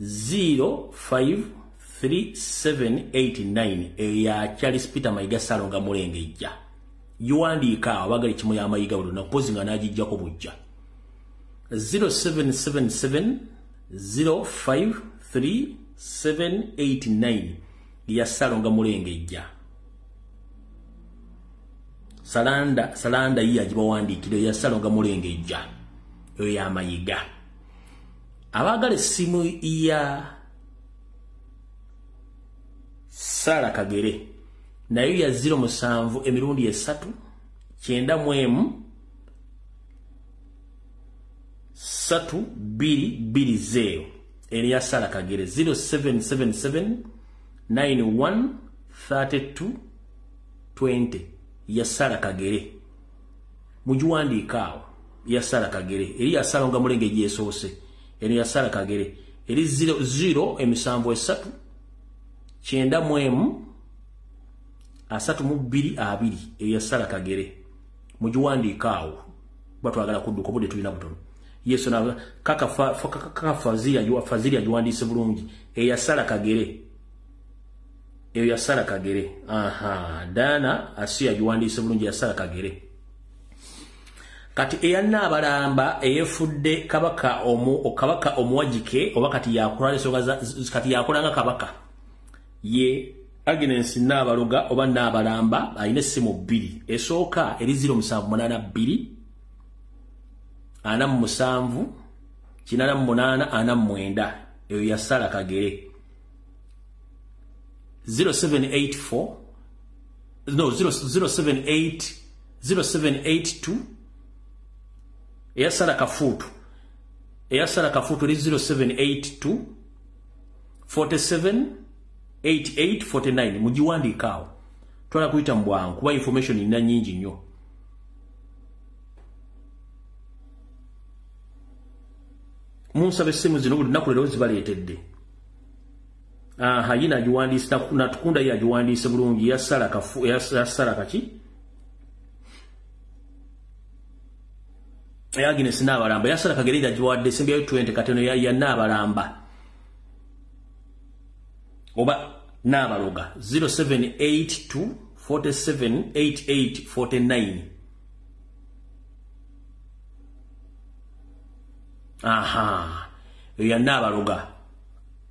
0 5 3 7 8 9, eya Charles Peter Mayiga Ssaalongo Mulengejja. Giwandiika awo abaagala ekimu ya Mayiga buli lunaku, pozi nga n'agijjako bujja. 0777 05 3 7 8 9 ya Ssaalongo Mulengejja. Salanda Salanda yiye agibawandiikire ya Ssaalongo Mulengejja, eyo ya Mayiga. Abaagala essimu ya Sara Kagere nayo ya 0 7 emirundi 3 91 3 2 2 0, eri ya Sara Kagere 0777 91 32 20 ya Sara Kagere. Mugiwandiika awo ya Sara Kagere. Eri ya Ssaalongo Mulengejja esoose, eno ya Sara Kagere eri 0 0 emisanvu 3 91 32 2, eyo ya Sara Kagere. Mugiwandiika awo kuba twagala kudduka, obudde tulina butono. Yesu na kaka kaka Fazili agiwandiise bulungi, eyo ya Sara Kagere, eyo ya Sara Kagere. Aha, Dana Asiya agiwandiise bulungi, ya Sara Kagere. Kati eya Nnaabalamba eyefudde kabaka omu kabaka omuwagike oba kati yakola ensonga kati yakola nga kabaka ye Agnes Nnaabaloga oba Nnaabalamba, alina essimu bbiri. Esooka eri 0782 47 88 49, eyo ya Sara Kagere. 0784 no 078 0782 eya Sara Kafuutu, eya Sara Kafuutu eri 0782 47 88 49. Mugiwandiika awo, twala kuyita mu bwangu kuba information nina nnyingi nnyo. Munsaba essimu zino buli lunaku, leero zibaleetedde. Aha, yina agiwandiise, Natukunda ye agiwandiise bulungi, ya Sara Kafu, ya Sara kaki ya Agnes Nnaabalamba. Ya Sara Kagere agiwadde sembyayo 20. Kati eno ya Nnaabalamba oba Nnaabaloga 0782 47 88 49. Aha, eyo ya Nnaabaloga,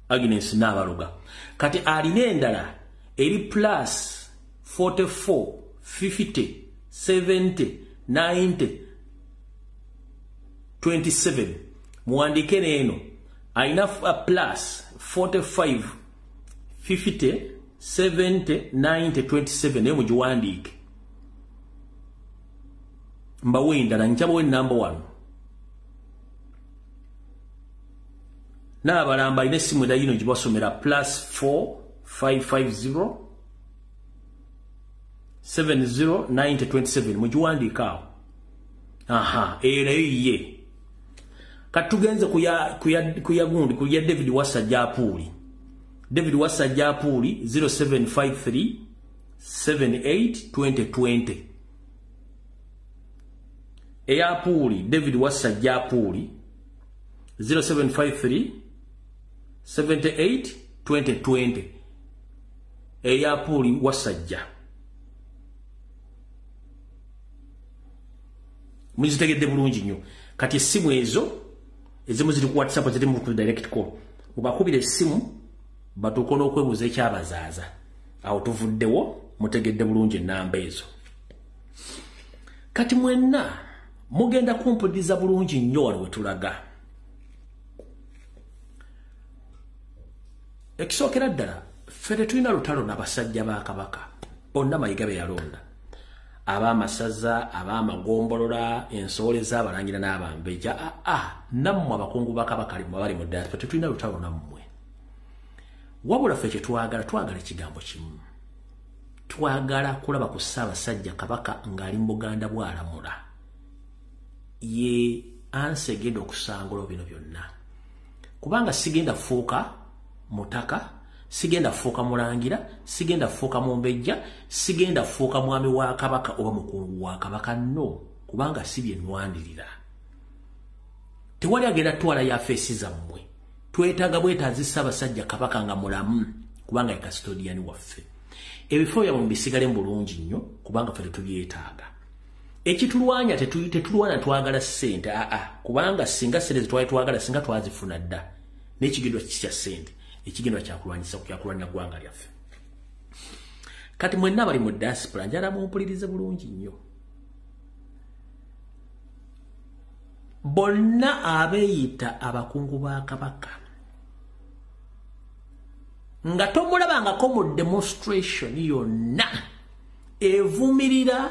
Agnes Nnaabaloga. Kati alina endala eri plus 44 50 70 90 27. Muwandiike neeno, alina plus 45 50 70 90 27, naye mugiwandiike. Mbawe endala, njabawe number 1. N'abalamba alina essimu endala yino gibasomera +4550 709027 mugiwandiika awo. Aha, eyo nayo ye. Kati tugenze kuya gundi kuya David Wasajja Apuuli. David Wasajja Apuuli 0753 78 2020. Eya Apuuli David Wasajja Apuuli 0753 78 2020. Eya Apuuli Wasajja. Muzitegedde bulungi nnyo. Kati essimu ezo ezimu ziri ku WhatsApp, ziri ku direct call. Mubakubira essimu batuuka n'okwebuuza ekyabazaaza. Awo tuvuddewo, mutegedde bulungi ennamba ezo. Kati mwenna mugenda kumpuliriza bulungi nnyo wano we tulaga. Ekisookera ddala, ffe tetulina lutalo n'abasajja ba Kabaka bonna Mayiga be yalonda, ab'amasaza, ab'amagombolola, ensowole z'abalangira n'abambejja. Nammwe abakungu ba Kabaka bali mu diaspora, tetulina lutalo nammwe. Wabula ffe kye twagala, twagala ekigambo kimu. Twagala kulaba ku Ssaabasajja Kabaka ng'ali mu Buganda bw'alamula. Ye ansi egenda okusangula bino byonna. Kubanga sigenda fuuka mutaka, sigenda fuuka mulangira, sigenda fuuka mumbejja, sigenda fuuka mwami wa Kabaka oba mukungu wa Kabaka, no, kubanga si bye nnwanirira. Tewali agenda twala yafeesi zammwe. Twetaaga bwetaazi Ssaabasajja Kabaka nga mulamu, kubanga ye custodian waffe. Ebifo byammwe bisigale bulungi nnyo, kubanga ffe tetubyetaaga. Ekitulwanya tetulwana twagala ssente, kubanga singa ssente zetwali twagala singa twazifuna dda. N'ekigendwa kikya ssente, ekigendwa kyakulwanyisa kyakulwanya ggwanga lyaffe. Kati mwenna bali mu diaspora, njagala mumpulirize bulungi nnyo. Bonna abeeyita abakungu ba Kabaka nga tomulabangako mu demonstration yonna evumirira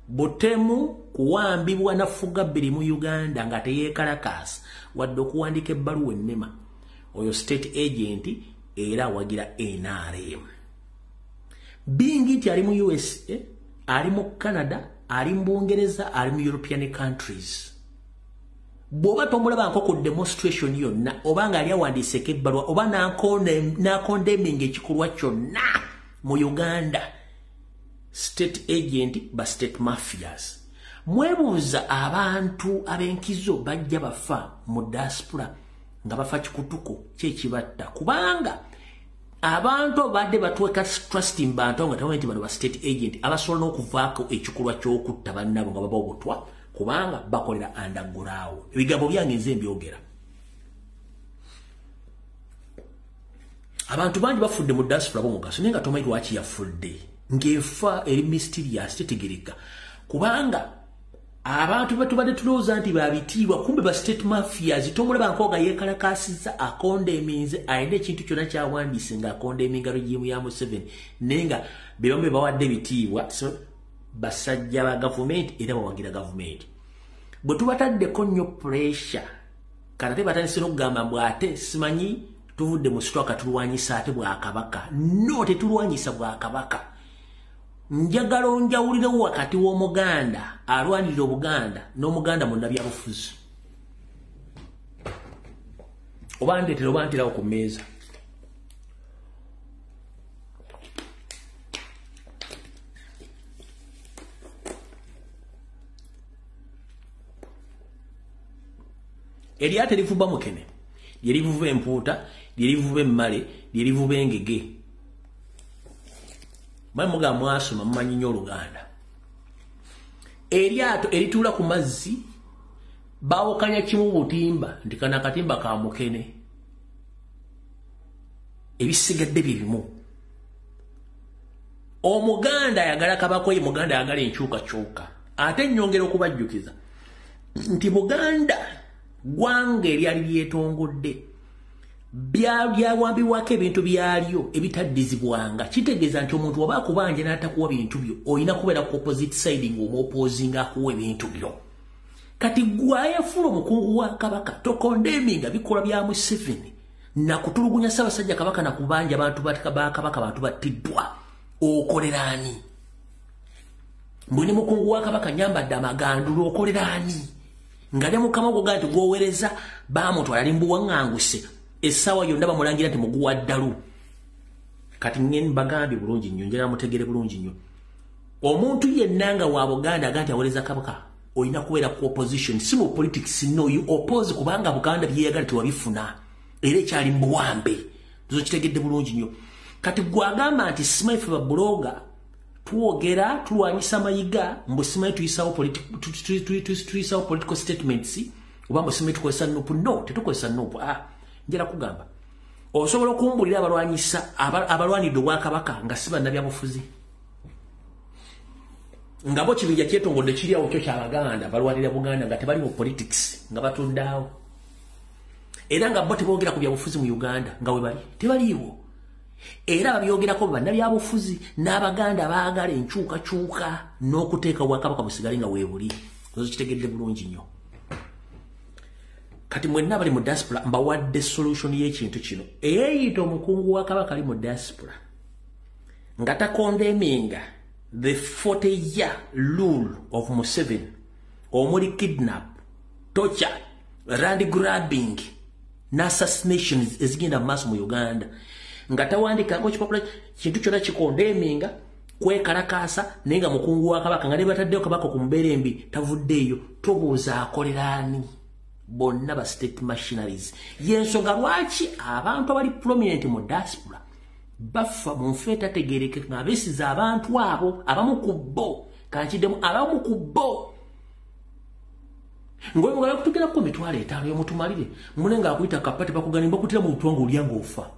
butemu kuwambibwa nafuga bbiri mu Uganda nga teyeekalakaasa wadde okuwandiika ebbaluwa ennema, oyo state agent era awagira NRM. Bingi nti ali mu USA, ali mu Canada, ali mu Bungereza, ali mu European countries. Bw'oba tomulabangako ku demonstration yonna oba nga ali awandiiseko ebbaluwa oba n'akondeminga ekikolwa kyonna mu Uganda, state agent ba state mafias. Mwebuuza abantu ab'enkizo bajja bafa mu diaspora nga bafa kikutuko kyekibatta, kubanga abantu abadde batuweka trust mu bantu nga tamanyi nti bano ba state agent abasobola n'okuvaako ekikolwa ky'okutta bannaabwe nga baba obutwa, kubanga bakolera underground. Ebigambo byange nze mbyogera. Abantu bangi bafudde mu diaspora b'omugaso, naye nga tomanyi lwaki yafudde, ng'enfa eri mysterious, tetegereka, kubanga abantu batubadde tulowooza nti babitiibwa, kumbe ba state mafias. Tomulaba nko nga yeekalakaasizza, akondeminze, alina ekintu kyonna kyawandiise ng'akondeminga regimu ya Museveni, naye nga be bamu be bawadde ebitiibwa so basajja ba gavumenti era bawagira gavumenti. Bwe tubataddeko nnyo pressure, kati ate batandise n'okugamba mbu ate simanyi tuvudde mu sitwaka tulwanyisa ate bwakabaka. No, tetulwanyisa bwakabaka. Njagala onjawulirewo wakati w'Omuganda alwanirira Obuganda n'Omuganda munnabyabufuzi. Oba ndeetera oba nterawo ku mmeeza. Eryato erivuba mukene, lyerivuba empuuta, lyerivuba emmale, lyerivuba engege. Mwe mugamba mwasoma mumanyi nnyo Oluganda. Eryato erituula ku mazzi baawukanya kimu butimba nti kano akatimba ka mukene, ebisigadde bye bimu. Omuganda ayagala Kabaka, ye Muganda ayagala enkyukakyuka. Ate nnyongera okubajjukiza nti Buganda ggwanga eryali lyetongodde, byawambibwako ebintu byalyo ebitaddizibwanga. Kitegeeza nti omuntu oba akubanja n'atakuwa bintu byo, olina kubeera ku opposite side ng'omwopozinga akuwa ebintu byo. Kati gwe ayefuula omukungu wa Kabaka tokondeminga bikolwa bya Museveni. Nakutulugunya Ssaabasajja Kabaka nakubanja abantu ba Kabaka abantu battiddwa. Okolera ani? Mbwe mukungu wa Kabaka nyambadde amagandulo okolera ani? Nga ne mukama gwo gati gwowereza bamutwala ali mbuwaŋŋanguse essaawa yonna bamulangira nti muguwa ddalu. Kati mbagambye bulungi nnyo, njagala mutegere bulungi nnyo. Omuntu yenna nga wa Buganda aga nti awereza Kabaka olina kubeera ku opposition, si mu politics. No, you oppose kubanga Buganda byeyagala tewabifuna era ekyali mu buwambe. Tuzo kitegedde bulungi nnyo. Kati gwagamba nti simanyi ffe babuloga twogera tulwanyisa Mayiga, mbu simanyi tuyisawo political statements oba mbu simanyi tukozesa NUP. No, tetukozesa NUP. Njala kugamba osobola okumbulira abalwanyisa abalwanidde obwakabaka nga si bannabyabufuzi, nga bo kibinja kyetongodde kiri awo kyo kyabaganda balwanira Buganda nga tebali mu politics, nga batundaawo era nga bo teboogera ku byabufuzi mu Uganda, nga we bali tebaliiwo. Era babyogerako bannabyabufuzi n'Abaganda baagala enkyukakyuka n'okuteeka obwakabaka busigale nga weebuli. Ozo kitegedde bulungi nnyo. Kati mwenna abali mu diaspora mbawadde solution y'ekintu kino. Eyeeyita omukungu wa Kabaka ali mu diaspora nga takondeminga the 40-year rule of Museveni omuli kidnap, torture, land grabbing na assassinations ezigenda mu maaso mu Uganda, nga tawandikako kipapula kintu kyonna kikondeminga kwekalakaasa, naye nga mukungu wa Kabaka nga ne bataddeyo Kabaka ku mbeera embi tavuddeeyo, tobuuza akolera ani? Bonna ba state machineries. Yensonga lwaki abantu abali prominent mu diaspora bafa mu nfa etategeerekeka nga beesiza abantu abo. Abamu ku bo, kankiddemu, abamu ku bo ng'oyo kutugerako 50,000 yomutumalire mune ng'akuyita kapati bakugani bakutira mu butwa ng'olya ng'ofa,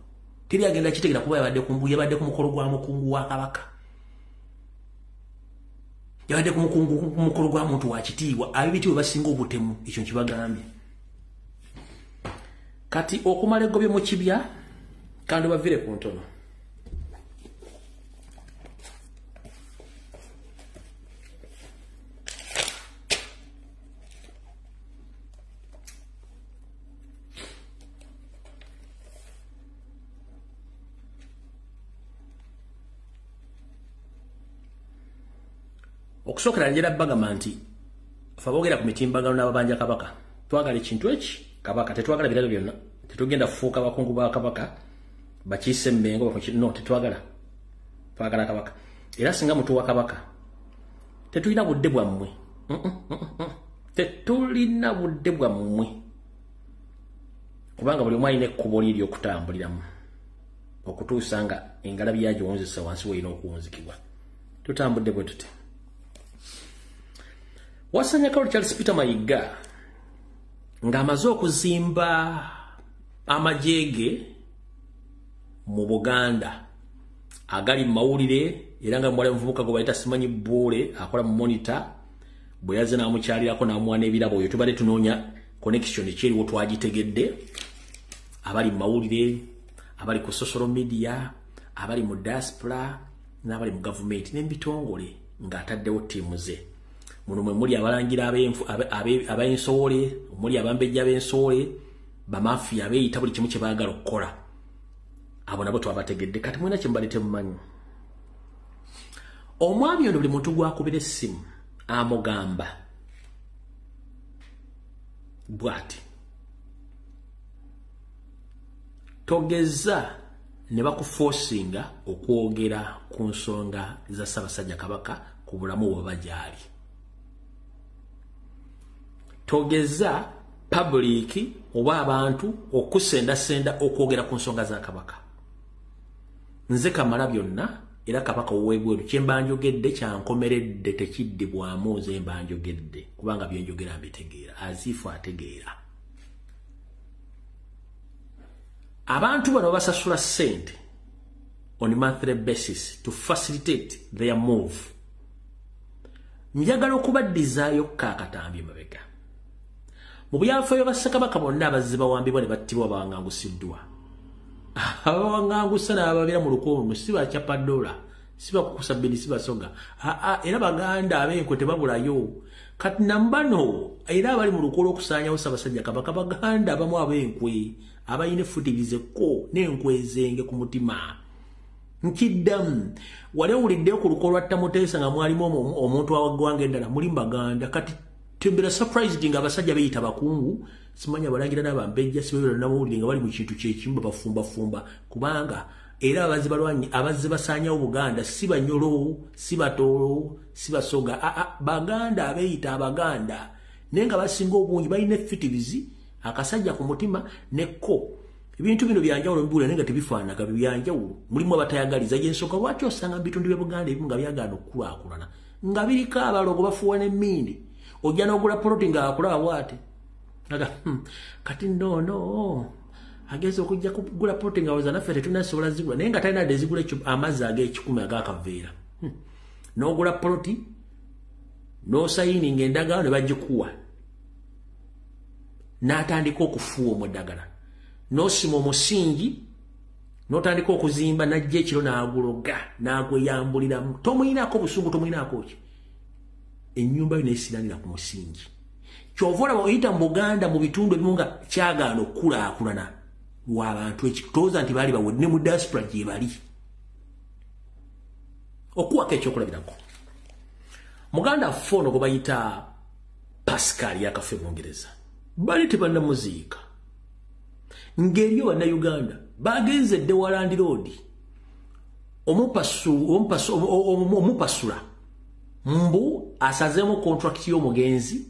teri agenda kitegera kuba yabadde ku mbu yabadde ku mukolo gwa mukungu wa Kabaka, yabadde ku mukolo gwa muntu wa kitiibwa. Ab'ebitiibwa basinga obutemu, ekyo nkibagambye. Kati okumala eggobye mu kibya kandi bavire ku ntono. Okusookera njera bagamba nti ffe aboogera ku mitimbagano n'ababanja Kabaka twagala ekintu eki Kabaka, tetwagala birabo byonna. Tetugenda kufuuka bakungu ba Kabaka bakiise Mmengo, no, tetwagala. Twagala Kabaka. Era singa mutuwa Kabaka tetulina budde bwammwe, tetulina budde bwammwe, kubanga buli omu alina ekkubo lye ery'okutambuliramu okutuusa nga engalabi yagiwunzisa wansi weerina okuwunzikibwa. Tutambudde bwe tuti. Wasanyakalo Charles Peter Mayiga ng'amaze okuzimba amagye mu Buganda agali mu mawulire, era nga muwala muvubuka gwe bayita simanyi Bbuule akola mu Monitor bwe yazze n'amukyalirako n'amuwa n'ebirabo. Oyo tubadde tunoonya connection ekyeriwo twagitegedde. Abali mu mawulire, abali ku social media, abali mu diaspora n'abali mu gavumenti n'ebitongole ng'ataddewo ttiimu ze. Muno mwe muli abalangira ab'ensowole, omuli abambejja b'ensowole, bamafiya abeeyita buli kimu kye baagala okukola. Abo nabo twabategedde. Kati mulina kye mbadde temumanyi. Omwami ono buli muntu gw'akubira essimu amugamba bw'ati: togeza ne bakuforcinga okwogera ku nsonga za Ssaabasajja Kabaka ku bulamu bw'aba gy'ali. Togeza public oba abantu okusendasenda okwogera ku nsonga za Kabaka. Nze kamala byonna era Kabaka ow'ebweru kye mba njogedde kyankomeredde, tekiddibwamu. Nze mba njogedde kubanga byenjogera mbitegeera, aziifu ategeera. Abantu bano basasula ssente on monthly basis to facilitate their move. Njagala okubaddizaayo kaakatambi mabega mu byafaayo. Bassekabaka bonna abazze bawambibwa ne battibwa bawangangusiddwa. Abawangangusa n'ababeera mu lukono si bacapadola, si bakukusa bbiri, si Basoga, aa, era Baganda ab'enkwe tebabulayo. Kati nambano era abali mu lukolo okusaanyawo Ssaabasajja Kabaka Baganda abamu ab'enkwe abalina effutirize ko n'enkwe ezenge ku mutima. Nkiddamu, wali owuliddeyo ku luko lwa Tamuteesa nga mwalimu omuntu wa ggwanga eddala, muli Baganda. Kati tembera surprised nga abasajja beeyita bakungu, simanya abalangira n'abambejja, sibeera namawulire nga bali mu kintu kyekimu babafumbafumba, kubanga era abazze balwanyi abazze basaanyawo Buganda si Banyolo, si Batoolo, si Basoga, Baganda abeeyita Abaganda, naye nga basinga obungi balina effitirizi, akasajja ku mutima nekko. Ebintu bino byanjawulo mbibula naye nga tebifaanana, byanjawulo. Mulimu abatayagaliza. Gy'ensonga lwaki osanga mu bitundu by'e Buganda ebimu nga byagaana okukulaakulana, nga biriko abalogo bafuuwa n'emmindi. Ojja n'ogula poloti ng'akulaba bw'ati, aga kati nno agenze okujja kugula poloti nga waza naffe tetunasobola zigula, naye nga talina dde zigula amazzi ag'ekikumi ag'akaveera. N'ogula poloti n'osayininga endagaano ne bagikuwa, n'atandika okufuuwa omuddagala, n'osima omusingi n'otandika okuzimba, n'ajja ekiro n'aguloga n'agweyambuliramu. Tomuyinaako busungu, tomuyinaako ki, ennyumba yo neesiranira ku musingi. Kyova olaba oyita mu Buganda mu bitundu ebimu nga kyagaana okukulaakulana lw'abantu ekitooza nti baali bawe ne mu diaspora gye bali. Okuwako ekyokulabirako, muganda waffe ono gwe bayita Pascal yakafe Bungereza, bali tebannamuziika, ng'eriyo Bannayuganda bagenze dde wa landlord omupasula mbu asazeemu contract y'omugenzi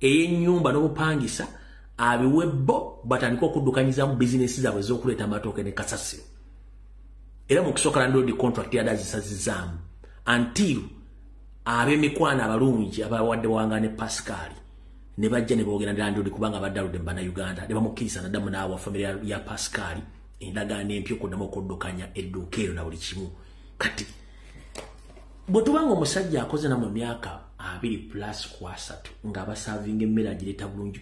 ey'ennyumba n'obupangisa abiwe bo batandike okuddukanyizamu bizinesi zaabwe ez'okuleeta amatooke ne kasasiro. Era mu kusooka landlord contract yadde azisazizaamu until ab'emikwano abalungi abawadde wanga ne Pascal ne bajja ne boogera ne landlord, kubanga abadde aludde mu Bannayuganda, ne bamukkiriza naddamu n'awa famire ya Pascal endagaano empya okuddamu okuddukanya edduuka eryo na buli kimu. Kati bwe tubanga omusajja akoze nammwe emyaka 20 plus ku 30 ng'abaservinga emmere agireeta bulungi,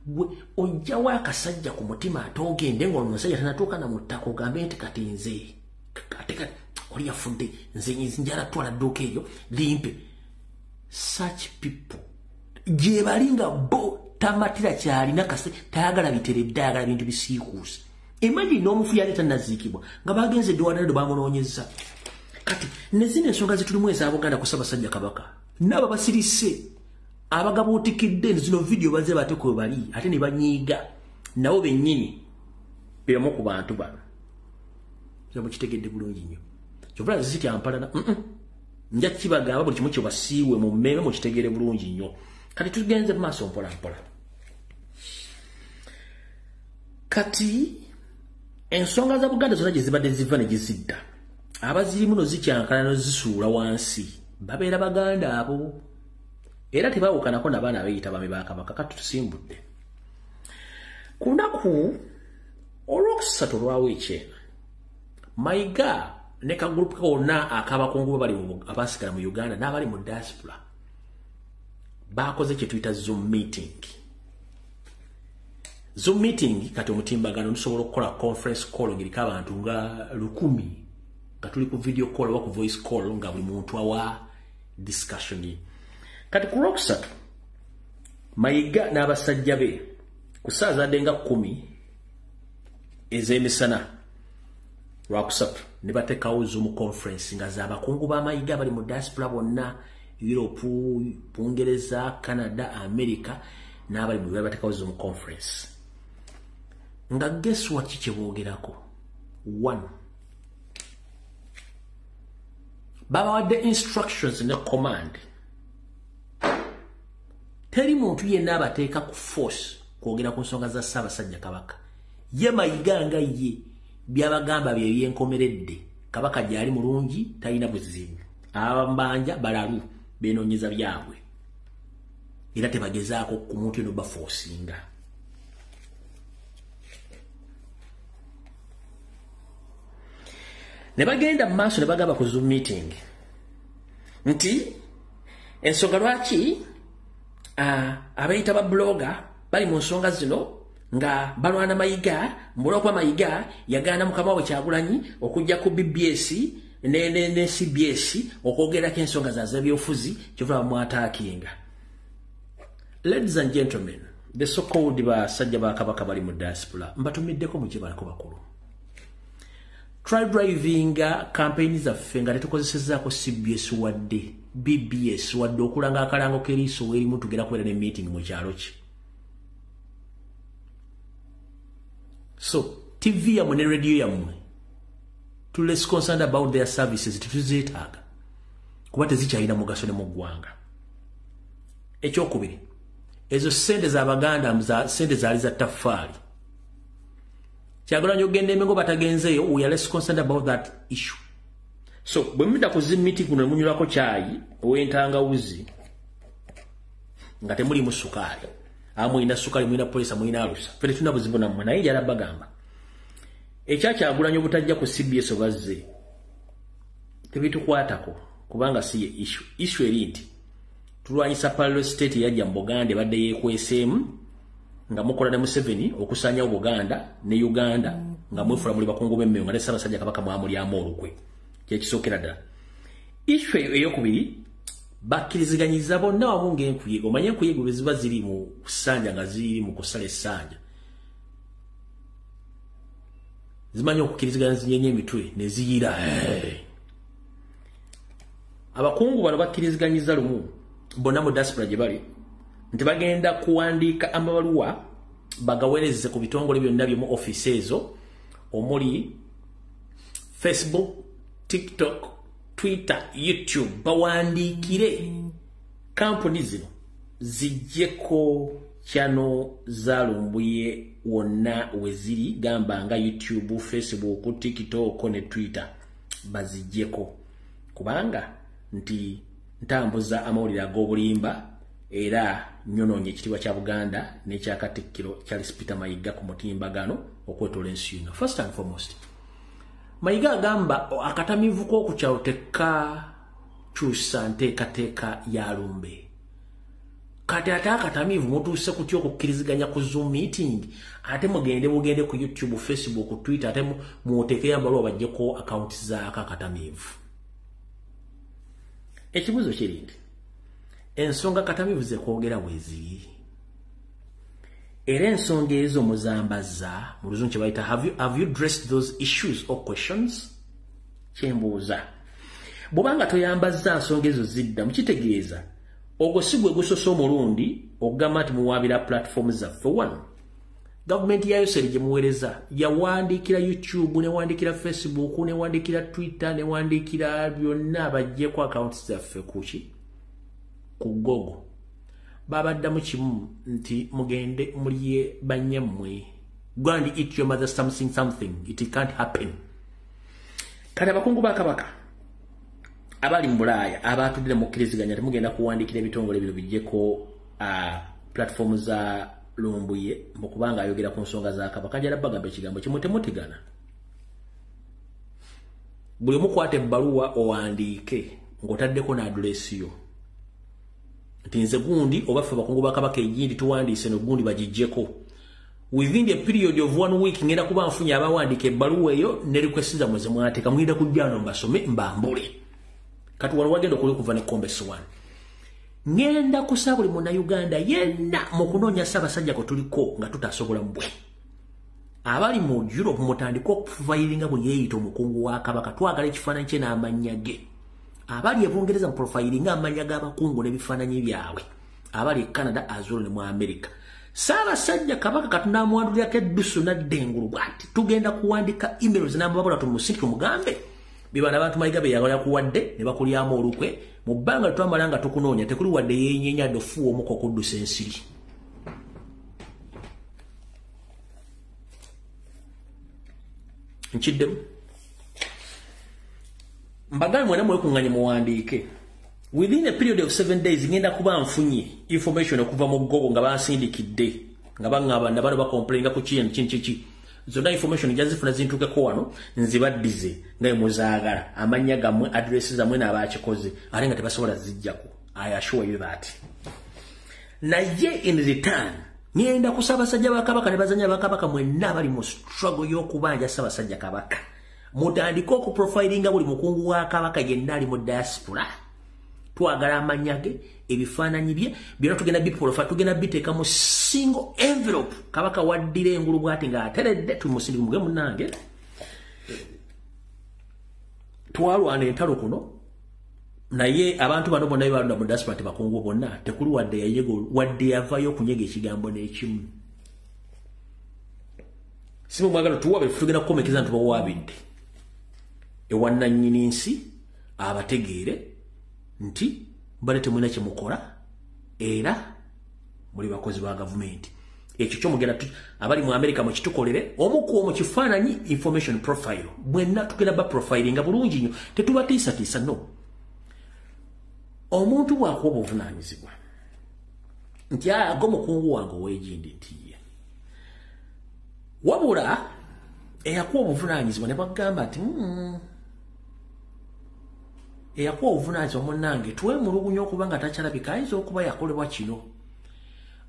gwe ojjawo akasajja ku mutima ate ogende ng'ono omusajja tanatuuka na mu ttaka ogambe nti kati nze ate kati oli yafudde, nze njala twala dduuka eryo limpe. Such people gye bali nga bo tamatira kyalina kase, tayagala biteredde, ayagala bintu bisiikuuse. Imagine n'omufu yali tannaziikibwa nga bagenze dde wanaldo bamunoonyeza. Kati ne zino ensonga zetulimu eza Buganda ku Ssaabasajja Kabaka, n'abo basirise abagabuutikidde zino vidiyo bazze bate kwe bali ate ne banyiiga nabo bennyini bebamu ku bantu bano. Mukitegedde bulungi nnyo. Kyova nze sityampalana, nja kibagamba buli kimu kyebasiiwe mu mmeeme mukitegeere bulungi nnyo. Kati tugenze mu maaso mpola mpola. Kati ensonga za Buganda zonna gye zibadde ziva ne gizidda, abazirimu no zikyankana no zisuula wansi babeera Baganda abo, era tebaawukanako n'abaana abeeyita baami ba Kabaka. Kati tusimbudde ku lunaku olwokusatu olwa wiiki eno, Mayiga ne kagurupu konna ak'abakungu bali abasigala mu Uganda n'abali mu diaspora bakoze kye tuyita Zoom meeting. Zoom meeting kati omutimbagano tusobola okukola conference call ng'eriko abantu nga 1000 nga tuli ku video call oba ku voice call nga buli muntu awa discussion ye. Kati ku lwokusatu Mayiga n'abasajja be ku ssaawa zadde nga 10 ez'emisana lwakusatu ne bateekawo Zoom conference nga z'abakungu ba Mayiga bali mu diaspora bonna, Europe, Bungereza, Canada, America n'abali mu Uganda, bateekawo Zoom conference. Nga guess what kye boogerako? One, babawadde instructions ne command. Teri muntu yenna abateeka ku force kwogera ku nsonga za Ssaabasajja Kabaka. Ye Mayiga nga ye byabagamba bye byenkomeredde. Kabaka gyali mulungi, talina buzibu. Abambanja balalu benoonyeza byabwe, era tebagezaako ku muntu eno baforcinga. Ne bagenda mu maaso ne bagamba ku Zoom meeting nti ensonga lwaki abayita ba blogger bali mu nsonga zino nga balwana Mayiga, mbulwa Mayiga yagaana mukama we Kyagulanyi okujja ku BBS ne CBS okwogerako ensonga za z'ebyobufuzi, kyova bamwattackinga. Ladies and gentlemen, the so-called basajja ba Kabaka bali mu diaspora, mbatumiddeko mujje balako bakulu. Try driving campaign zaffe nga tetukozesezzaako CBS wadde BBS wadde okulanga akalango k'eriiso w'erimu tugenda kubeera ne meeting mu kyalo ki. So, TV yammwe ne radio yammwe, too less concerned about their services, tetuzeetaaga kuba tezikyalina mugaso ne mu ggwanga. Ekyokubiri, ezo ssente z'Abaganda ssente zaali za ttaffaali. Kyagulanyi ogenda Emengo batagenzeeyo, we are less concerned about that issue. So, bwe mudda ku zi meeting kuno ne munywako caayi ow'entangawuzi nga temulimu sukaali, mulina sukaali, mulina polisa, mulina alusa, ffe tetulina buzibu nammwe, naye njala bagamba ekya Kyagulanyi obutajja ku CBS obazze tebitukwatako kubanga si ye issue. Issue eri nti tulwanyisa parallel state eyajja mu Buganda ebadde yeekweseemu nga mukola ne Museveni okusaanyawo Buganda ne Uganda nga mwefula muli bakungu b'emmere nga ne Ssaabasajja Kabaka mwamulyamu olukwe. Kyekisookera ddala. Issue eyokubiri, bakkiriziganyiza bonna wamu ng'enkuyege. Omanye enkuyege bwe ziba ziri mu ssanja nga ziri mu kusala essanja, zimanyi okukkiriziganya zinyenye emitwe ne ziyira. Abakungu bano bakkiriziganyiza lumu bonna mu diaspora gye bali nti bagenda kuwandiika amabaluwa bagaweereze ku bitongole byonna by'omu ofiisi ezo omuli Facebook, TikTok, Twitter, YouTube, bawandiikire kampuni zino zijjeko channel za Lumbuye wonna we ziri, gamba nga YouTube, Facebook, TikTok ne Twitter, bazijjeko kubanga nti ntambuza amawulire ag'obulimba era nyonoonye ekitiibwa kya Buganda n'ekya Katikkiro Charles Peter Mayiga ku mutimbagano okwetoola ensi yonna. First and foremost, Mayiga agamba akatamivu k'oku kyalo tekakyusa nteekateeka ya lumbe. Kati ate akatamivu mutuuse kutya okukkiriziganya ku Zoom meeting, ate mugende bugende ku YouTube, Facebook, Twitter, ate muteekeyo amabaluwa baggyeko akawunti zaako akatamivu. Ekibuuzo kiri nti ensonga katamivu ze kwogera bweziri, era ensonga ezo muzambaza mu luzungu kye bayita have you addressed those issues or questions? Kyembuuza, bw'obanga toyambazza nsonga ezo zidda, mukitegeeza ogwo si gwe gusoose omulundi okugamba nti muwaabira platform zaffe. Wano gavumenti ya Yoseri gye muweereza yawandiikira YouTube, newandiikira Facebook, newandiikira Twitter, newandiikira byonna baggyeko accounts zaffe kuki ku Google. Babaddamu kimu nti mugende mulye bannyammwe, go and eat your mother something something, it can't happen. Kati abakungu ba Kabaka abali mu Bulaaya abatudde mukkiriziganya temugenda kuwandiikira ebitongole bino bijjeko platform za Lumbuye mu kubanga ayogera ku nsonga za Kabaka. Njala bagamba ekigambo kimu, temutegana. Buli omu kwata ebbaluwa owandiike ng'otaddeko n'address yo nti nze gundi oba ffe bakungu ba Kabaka egindi tuwandiise no gundi bagiggyeko. Within the period of 1 week ngenda kuba nfunye abawandiika ebbaluwa eyo ne request zammwe ze mwateeka, mugenda kujja wano mbasome mbambule. Kati wano wagenda okuli kuva ne Kombesi wano. Ngenda kusaba buli munnayuganda yenna mu kunoonya Ssaabasajja kwe tuliko nga tutasobola mbwe. Abali mu Europe mutandike okuprofilinga buli yeeyita omukungu wa Kabaka, twagala ekifaananyi kye n'amannya ge. Abali e Bungereza muprofilinga amannya g'abakungu n'ebifaananyi byabwe. Abali e Canada, Azul ne mu America. Ssaabasajja Kabaka katunaamuwandulirako eddusu n'adda engulu bw'ati. Tugenda kuwandika emails n'amababula tumusindike tumugambe bibana abantu Mayiga be yagala kuwadde ne bakulyamu olukwe mu bbanga twamala nga tukunoonya tekuli wadde yeenyenya dofuwa omuko okuddusa ensiri. Nkiddemu mbagambe mwena mwekuŋŋanye muwandiike. Within a period of 7 days ngenda kuba nfunye information okuva mu Google nga bansindikidde nga baŋŋamba nabano bakomplaininga ku kino kino kiki. Zonna information jazifuna zintuukeko wano nzibaddize nga muzaagala amannya gammwe, address zammwe n'abakikoze, ate nga tebasobola zijjako. I assure you that. Naye in return ngenda kusaba Ssaabasajja ba Kabaka ne bazannya ba Kabaka mwenna abali mu struggle y'okubanja Ssaabasajja Kabaka, mutandike okuprofilinga buli mukungu wa Kabaka yenna ali mu diaspora. Twagala amannya ge, ebifaananyi bye byonna tugenda biprofa, tugenda biteeka mu single envelope. Kabaka waddira engulu bw'ati ng'ateredde, tumusindike muge munnange. Twalwana entalo kuno, naye abantu bano bonna balonda mu diaspora tebakungu bonna, tekuli wadde yayego wadde yavaayo okunyega ekigambo n'ekimu. Si mwagala tuwabe, tugenda kukomekeza nti bawaabidde ewa nnannyini nsi abategeere nti mbadde temulina kye mukola era muli bakozi ba gavumenti. Ekyo kyo mugenda abali mu America mukitukolere omu ku omu kifaananyi information profile bwenna tugenda ba profilinga bulungi nnyo, tetubatiisatiisa. No omuntu bw'akuwa obuvunaanyizibwa nti ago mukungu wange ow'egindi nti ye, wabula eyakuwa obuvunaanyizibwa ne bagamba nti eyakuwa obuvunaanyizibwa munnange twemulugunya okuba nga takyalabika, ayinza okuba yakolebwa kino.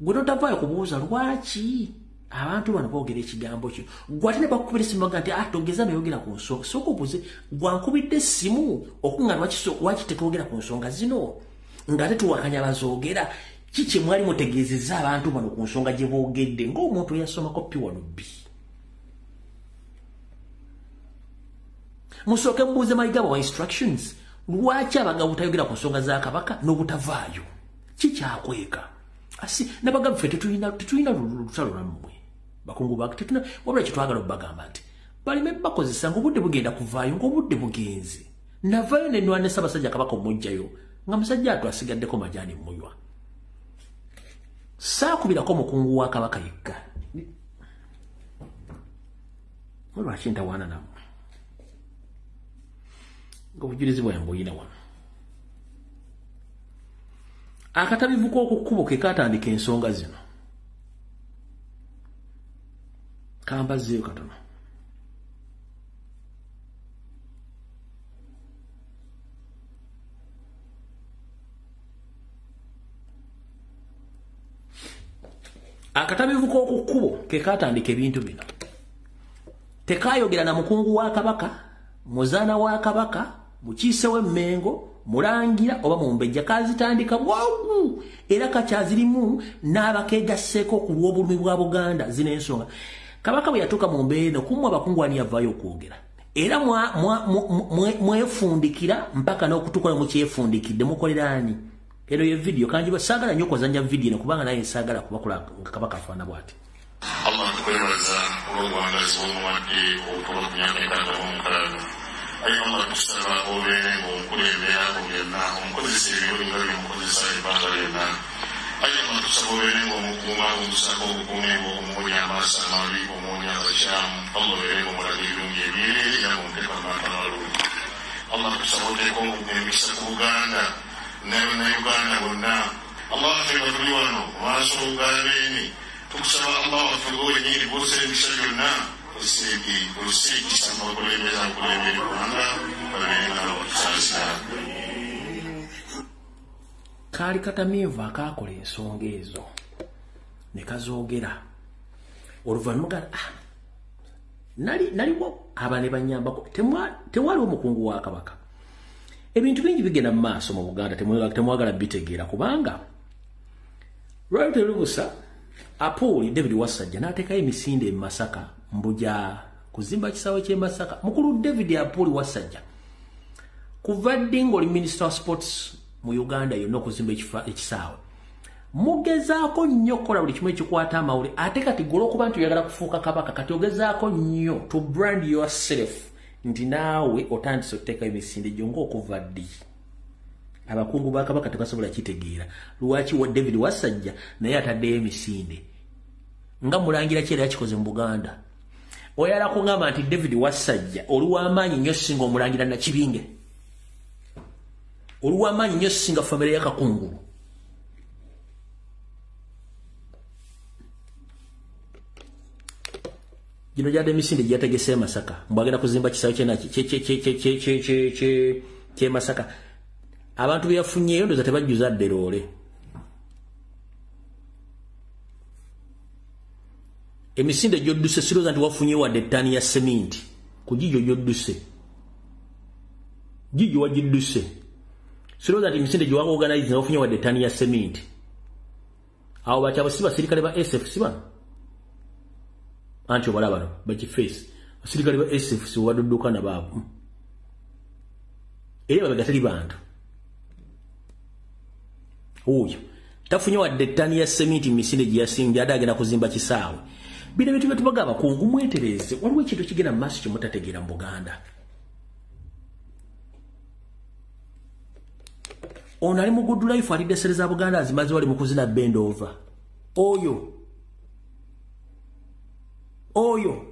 Gwe totavaayo kubuuza lwaki abantu bano boogera ekigambo kino. Gwe ate ne bakukubira essimu baga nti togeza nayogera ku nsonga, sooka obuuze gwankubidde essimu okuŋŋa lwaki tetwogera ku nsonga zino ng'ate tuwakanya bazoogera. Ki kye mwali mutegeezezza abantu bano ku nsonga gye boogedde ng'omuntu eyasomako P1B? Musooke mubuuze Mayiga wa instructions lwaki abagabo butayogera ku nsonga za Kabaka n'obutavaayo, kikyakweka. Asi nabagamba ffe tetulina lutalo lwammwe bakungu ba tetulina, wabula kye twagala obbagamba nti baleme bakozesa ng'obudde bugenda kuvaayo, ng'obudde bugenze. Navaayo ne nnwana ne Ssaabasajja Kabaka omuggyayo nga musajja atu asigaddeko majaani munywa. Saakubirako mukungu wa Kabaka yekka. Lwaki ntawaana nammwe ng'obujulizi bwange buyina wano? Akatabivu k'okukkubo ke kaatandika ensonga zino. Kambazzeeyo katono. Akatabivu k'okukkubo ke kaatandika ebintu bino. Tekaayogera na mukungu wa Kabaka, muzaana wa Kabaka, mukiise w'Emmengo, mulangira oba mumbejja. Kazitandika bwangu era kakyazirimu n'abakeegasseeko ku lw'obulumi bwa Buganda zino ensonga. Kabaka bwe yatuuka mu mbeera eno, kummwe abakungu ani yavaayo okwogera? Era mwefundikira mpaka n'okutuuka mukyefundikidde. Mukolera ani? Eno ye vidiyo kanjiba, saagala nnyo okuzannya vidiyo eno kubanga naye saagala kubakola nga Kabaka afaanana bw'ati. Allah tukwebaza olw'obuwangazi bw'omuwadde obutuuka ku myaka 66. Ayi Allah tukusaba obeere ng'omukulembera mu byonna, omukozesa ebirungi nga by'omukozesa ebbanga lyonna. Ayi Allah tukusaba obeere ng'omukuuma, ng'omusaako obukuumi bw'omuwonya amaaso amabi, omuwonya abakyamu. Allah obeere ng'omulaga ebirungi ebyereere era ng'omuteeka mu bantu abalungi. Allah tukusaba oteeke emikisa ku Buganda n'Abannayuganda bonna. Allah waffe nga tuli wano mu maaso ga Beene, tukusaba Allah waffe gwe wennyini gw'ossa emikisa gyonna, osse ekisa mu bakulembeze abakulembera eggwanga babeere nga bakusaasira. Kaali katamiivu akaakola ensonga ezo ne kazoogera. Oluvannyuma ga naliwo aba ne bannyambako, tewaliwo mukungu wa Kabaka. Ebintu bingi bigenda mu maaso mu Buganda temwagala bitegeera, kubanga lwali terubusa Apuuli David Wasajja n'ateekayo emisinde e Masaka mbuja kuzimba kisaawe ky'e Masaka. Mukulu David Apuuli Wasajja, kuva ddi ng'oli Minister of Sports mu Uganda yonna okuzimba ekisaawe? Mugezaako nnyo okukola buli kimu ekikwata amawulire, ate kati gwe olw'okuba nti oyagala kufuuka kabaka, kati ogezaako nnyo to brand yourself nti naawe otandise okuteekayo emisinde gyo ng'okuva ddi. Abakungu ba Kabaka tebasobola kitegeera lwaki wa David Wasajja naye ataddeyo emisinde nga mulangira ki era yakikoze mu Buganda. Oyala kungamba nti David Wasajja oli w'amaanyi nnyo singa omulangira Nakibinge, oli w'amaanyi nnyo singa famire ya Kakungulu. Gino gyadde emisinde gye yategese e Masaka, mbu agenda kuzimba kisaawe ky'e Masaka. Abantu be yafunyeeyo ndowooza tebajjuza dderoole. Emisinde gy'odduse sirowooza nti wafunye wadde ettaani ya seminti ku gigyo gy'odduse, gigyo wagidduse. Sirowooza nti emisinde gye waba organize nga ofunye wadde ettani ya seminti. Awo bakyabo si basirikale ba SFC bano? Anti obalaba bano bakiface. Basirikale ba SFC wadudduka na baabo. Era babega teri bantu. Oyo tafunye wadde ettani ya seminti misinde gye yasimbye ate agenda kuzimba kisaawe. Bino bintu bye tubagamba abakungu mwetereze. Waliwo ekintu kigenda mu maaso kye mutategeera mu Buganda. Ono ali mu good life alidde ssente za Buganda azimaze wali mu kuzina bend over. Oyo. Oyo.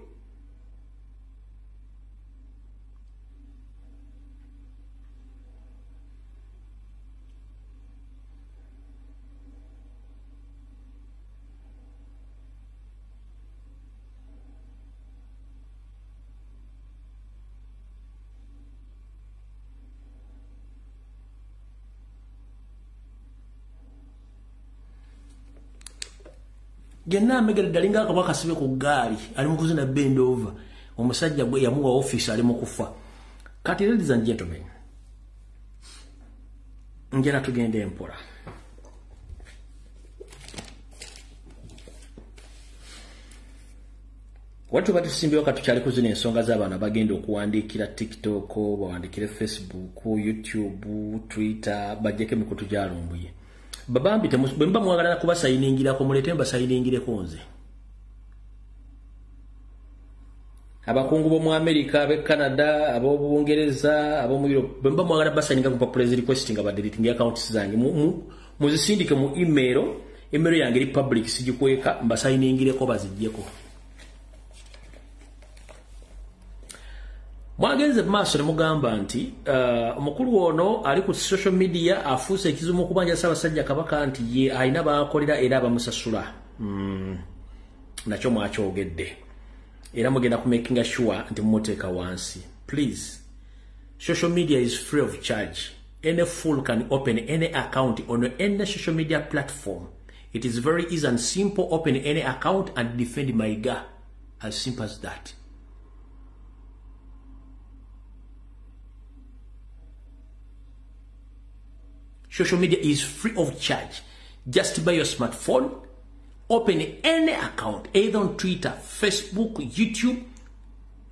Genna amegere dalinga akabwa kasibe ku gaali ali mukuzina bend over. Omusajja gwe yamuwa office ali mukufa. Kati ladies and gentlemen, njera tugende empola. Watu batusimbye wakati tukyali kuzina ensonga z'abaana bagenda okuwandiikira TikTok, bawandiikire Facebook, YouTube, Twitter, bajjeko emikutu gyalumbuye. Babambi bwe muba mwagala kubasayiningirako mulete mbasayiningireko nze. Abakungu b'omu America, ab'e Canada, ab'Obungereza, ab'omu Europe, bwe muba mwagala basayininga ku mpapula ezi requesting aba deleting accounts zange, muzisindike mu email, email yange eri public sigikweka, mbasayiningireko baziggyeko. Mwagenze maaso ne mugamba nti omukulu ono ali ku social media afuuse ekizibu mu kubanja Ssaabasajja Kabaka nti ye alina baakolera era abamusasula. Nakyo mwakyogedde. Era mugenda ku making sure nti mumuteeka wansi. Please, social media is free of charge. Any fool can open any account on any social media platform. It is very easy and simple. Open any account and defend my guy. As simple as that. Social media is free of charge. Just buy your smartphone, open any account, either on Twitter, Facebook, YouTube,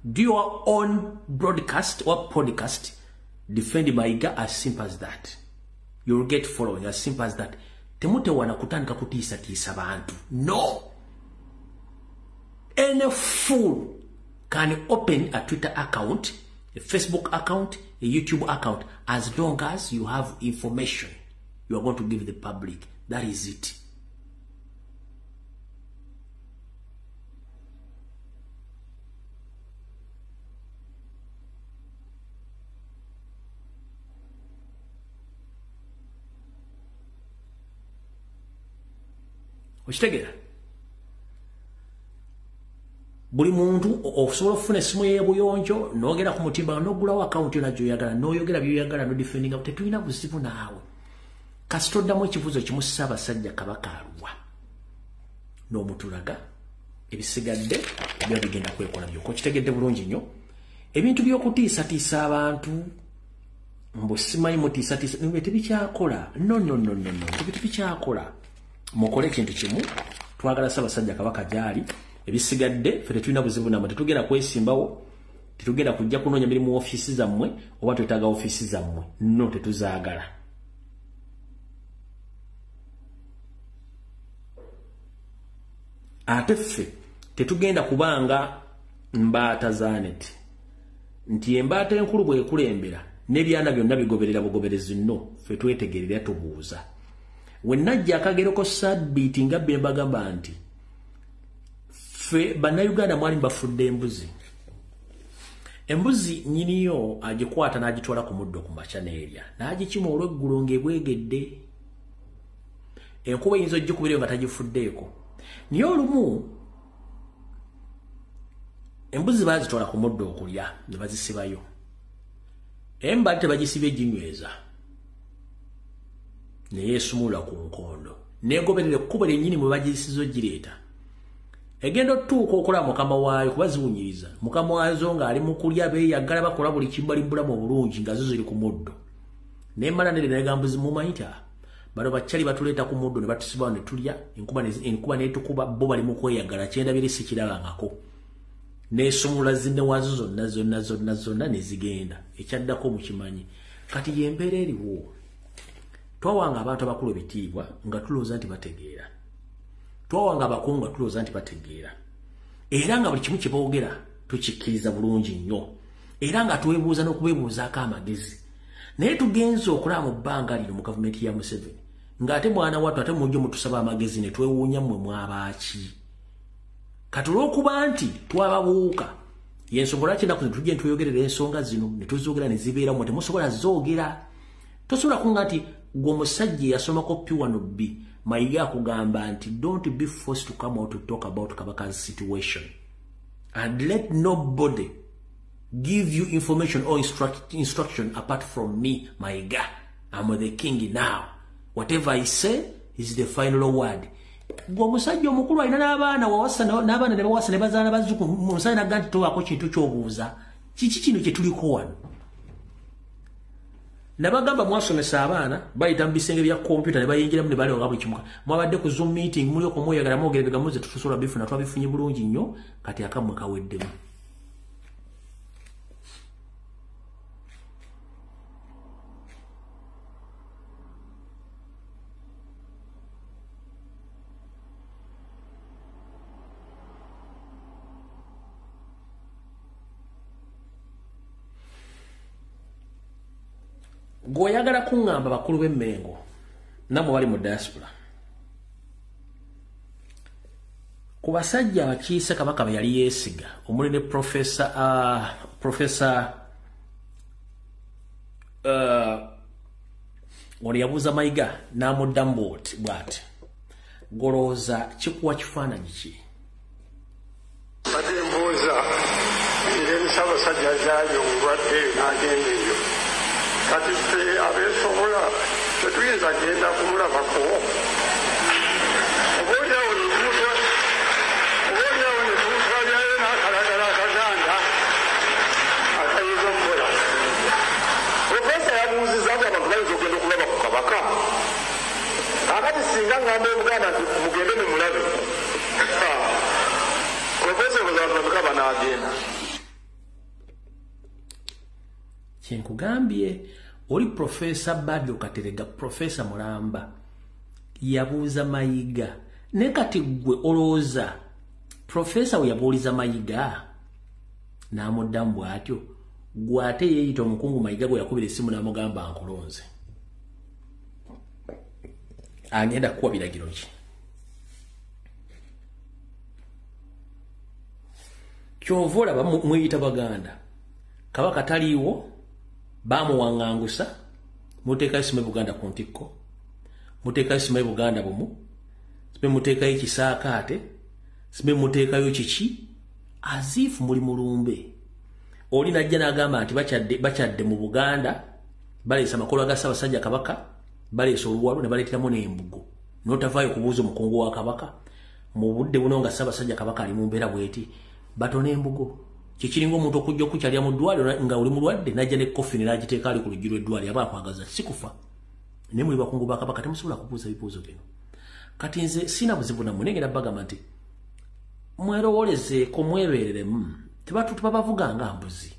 do your own broadcast or podcast, defend my guy, as simple as that. You'll get following, as simple as that. Temutewana kutandika kutiisa tiisa bantu. No! Any fool can open a Twitter account, a Facebook account, a YouTube account, as long as you have information you are going to give the public. That is it. Okitegeera? Buli muntu osobola okufuna essimu y'ebuyonjo n'ogenda ku mutimbagano n'oggulawo akawunti yonna gy'oyagala n'oyogera by'oyagala n'odefendinga, tetulina buzibu naawe. Kasita oddamu ekibuuzo kimu Ssaabasajja Kabaka aluwa n'omutulaga, ebisigadde biba bigenda kwekola byokka. Okitegedde bulungi nnyo. Ebintu by'okutiisatiisa abantu mbu simanyi mutiisatiisa tebikyakola. No, no, no, no, no, tebikyakola. Mukole ekintu kimu, twagala Ssaabasajja Kabaka gy'ali. Ebisigadde ffe tetulina buzibu nammwe, tetugenda kwesimbawo, tetugenda kujja kunoonya mirimu ofiisi zammwe oba twetaaga ofiisi zammwe. No, tetuzaagala. Ate ffe tetugenda kubanga mbaata za neti nti embaata enkulu bw'ekulembera n'ebyana byonna bigoberera bugoberezi. Nno ffe twetegerera, tubuuza. We najja akagero ko sabbiiti nga bye mbagamba nti ffe bannayuganda mwali mbafudde embuzi. Embuzi nnyiniyo agikwata n'agitwala ku muddo ku makya n'erya, n'agikima olw'eggulo ng'ebwegedde. Enkuba eyinza ogikubirayo nga tagifuddeeko. Naye olumu embuzi baazitwala ku muddo okulya ne bazisibayo. Embali tebagisibye ginyweza, ne yeesumula ku nkondo, n'egoberera ekkubo lyennyini mwe bagisiza ogireeta. Egenda otuuka okulaba mukama waayo kuba ziwunyiriza. Mukama waazo ng'ali mu kulya beeyagala bakola buli kimu bali mu bulamu obulungi nga zo ziri ku muddo. Nemala nere negambuzi mumanyi nti bano bakyali batuleeta ku muddo ne batusiba ne tulya enkuba n'etukuba bo bali mu kweyagala kyendabire sikirabangako. Nesumula zinne waazo zonna zonna zonna zonna ne zigenda ekyaddako mukimanyi. Kati y'embeera eriwo. Twawanga abantu abakulu ebitiibwa nga tulowooza nti bategeera. Twawanga abakungu nga tulowooza nti bategeera. Era nga buli kimu kye boogera tukikkiriza bulungi nnyo. Era nga twebuuza n'okubeebuuzaako amagezi. Naye tugenze okulaba mu bbanga lino mu gavumenti ya Museveni ng'ate mwana wattu ate mujje mutusaba amagezi ne twewuunya mmwe mwabaaki. Kati olw'okuba nti twababuuka y'ensonga lwaki ennaku zino tujje ntweyogerera ensonga zino ne tuzoogera ne zibeeramu temusobola zoogera. Tosobola kunga nti gwe omusajja eyasomako P1B Mayiga akugamba nti don't be forced to come out to talk about Kabaka's situation and let nobody give you information or instruction apart from me, Mayiga. I'm the king now. Whatever I say is the final word. Gwe omusajja omukulu alina n'abaana wawasa n'abaana ne bawasa ne bazaala bazzukulu omusajja n'agamba nti tobaako kintu ky'obuuza. Kiki kino kye tuliko wano? Nabagamba mwasomesa abaana bayita mu bisenge bya kompyuta ne bayingiramu ne balonga buli kimu. Mwabadde ku Zoom meeting muli okumweyagala mwogera ebigambo ze tutusobola bifuna twabifunye bulungi nnyo kati akammwe kaweddemu. Gwoyagala kuŋŋamba bakulu b'Emmengo nammwe bali mu diaspora ku basajja abakiise Kabaka be yali yeesiga omuli ne Professor ono yabuuza Mayiga n'amuddamu bw'ati golowooza kikuwa kifaananyi ki? Badde mbuuza engeri Ssaabasajja gy'ali omulwadde n'agenda eyo. Kati ffe abeesobola tetuyinza genda kumulabako. Oboolyawo ne tumutwalirayo n'akalagala akaganda akayinza okukola. Profesa yabuuzizza nti abantu bayinza okugenda okulaba ku Kabaka. Akati singa ngamba Obuganda nti mugende mumulabe. Profesa obuuza abantu bameka banaagenda. Kyenkugambye oli Profesa Badru Katerega, Profesa Mulamba yabuuza Mayiga. Naye kati ggwe olowooza Profesa we yabuuliza Mayiga n'amuddamu bw'atyo, ggwe ate yeeyita omukungu Mayiga gwe yakubira essimu n'amugamba nkulonze. Agenda kukuwa biragiro ki? Ky'ova olaba mweyita Baganda. Kabaka taliiwo, bamuwaŋŋangusa, muteekayo simanyi Buganda ku ntikko, muteekayo simanyi Buganda bumu, simanyi muteekayo ekisaakaate, simanyi muteekayo kiki, aziifu muli mulumbe. Oli n'ajja n'agamba nti bakyadde mu Buganda, baleese amakolo ga Ssaabasajja Kabaka, baleese oluwalo ne baleeteramu n'embugo. N'otavaayo kubuuza omukungu wa Kabaka, mu budde buno nga Ssaabasajja Kabaka ali mu mbeera bw'eti, batone embugo. Kikiringa omuntu okujja okukyalira mu ddwaliro nga oli mulwadde n'ajja ne coffin n'agiteeka ali ku luggi lw'eddwaliro aba akwagaza sikufa. Naye muli bakungu ba Kabaka temusobola kubuuza bibuuzo bino. Kati nze sina buzibu nammwe naye ngenda bagamba nti mwerowoolezeeko mwebeereremu tebabavuga nga mbuzi.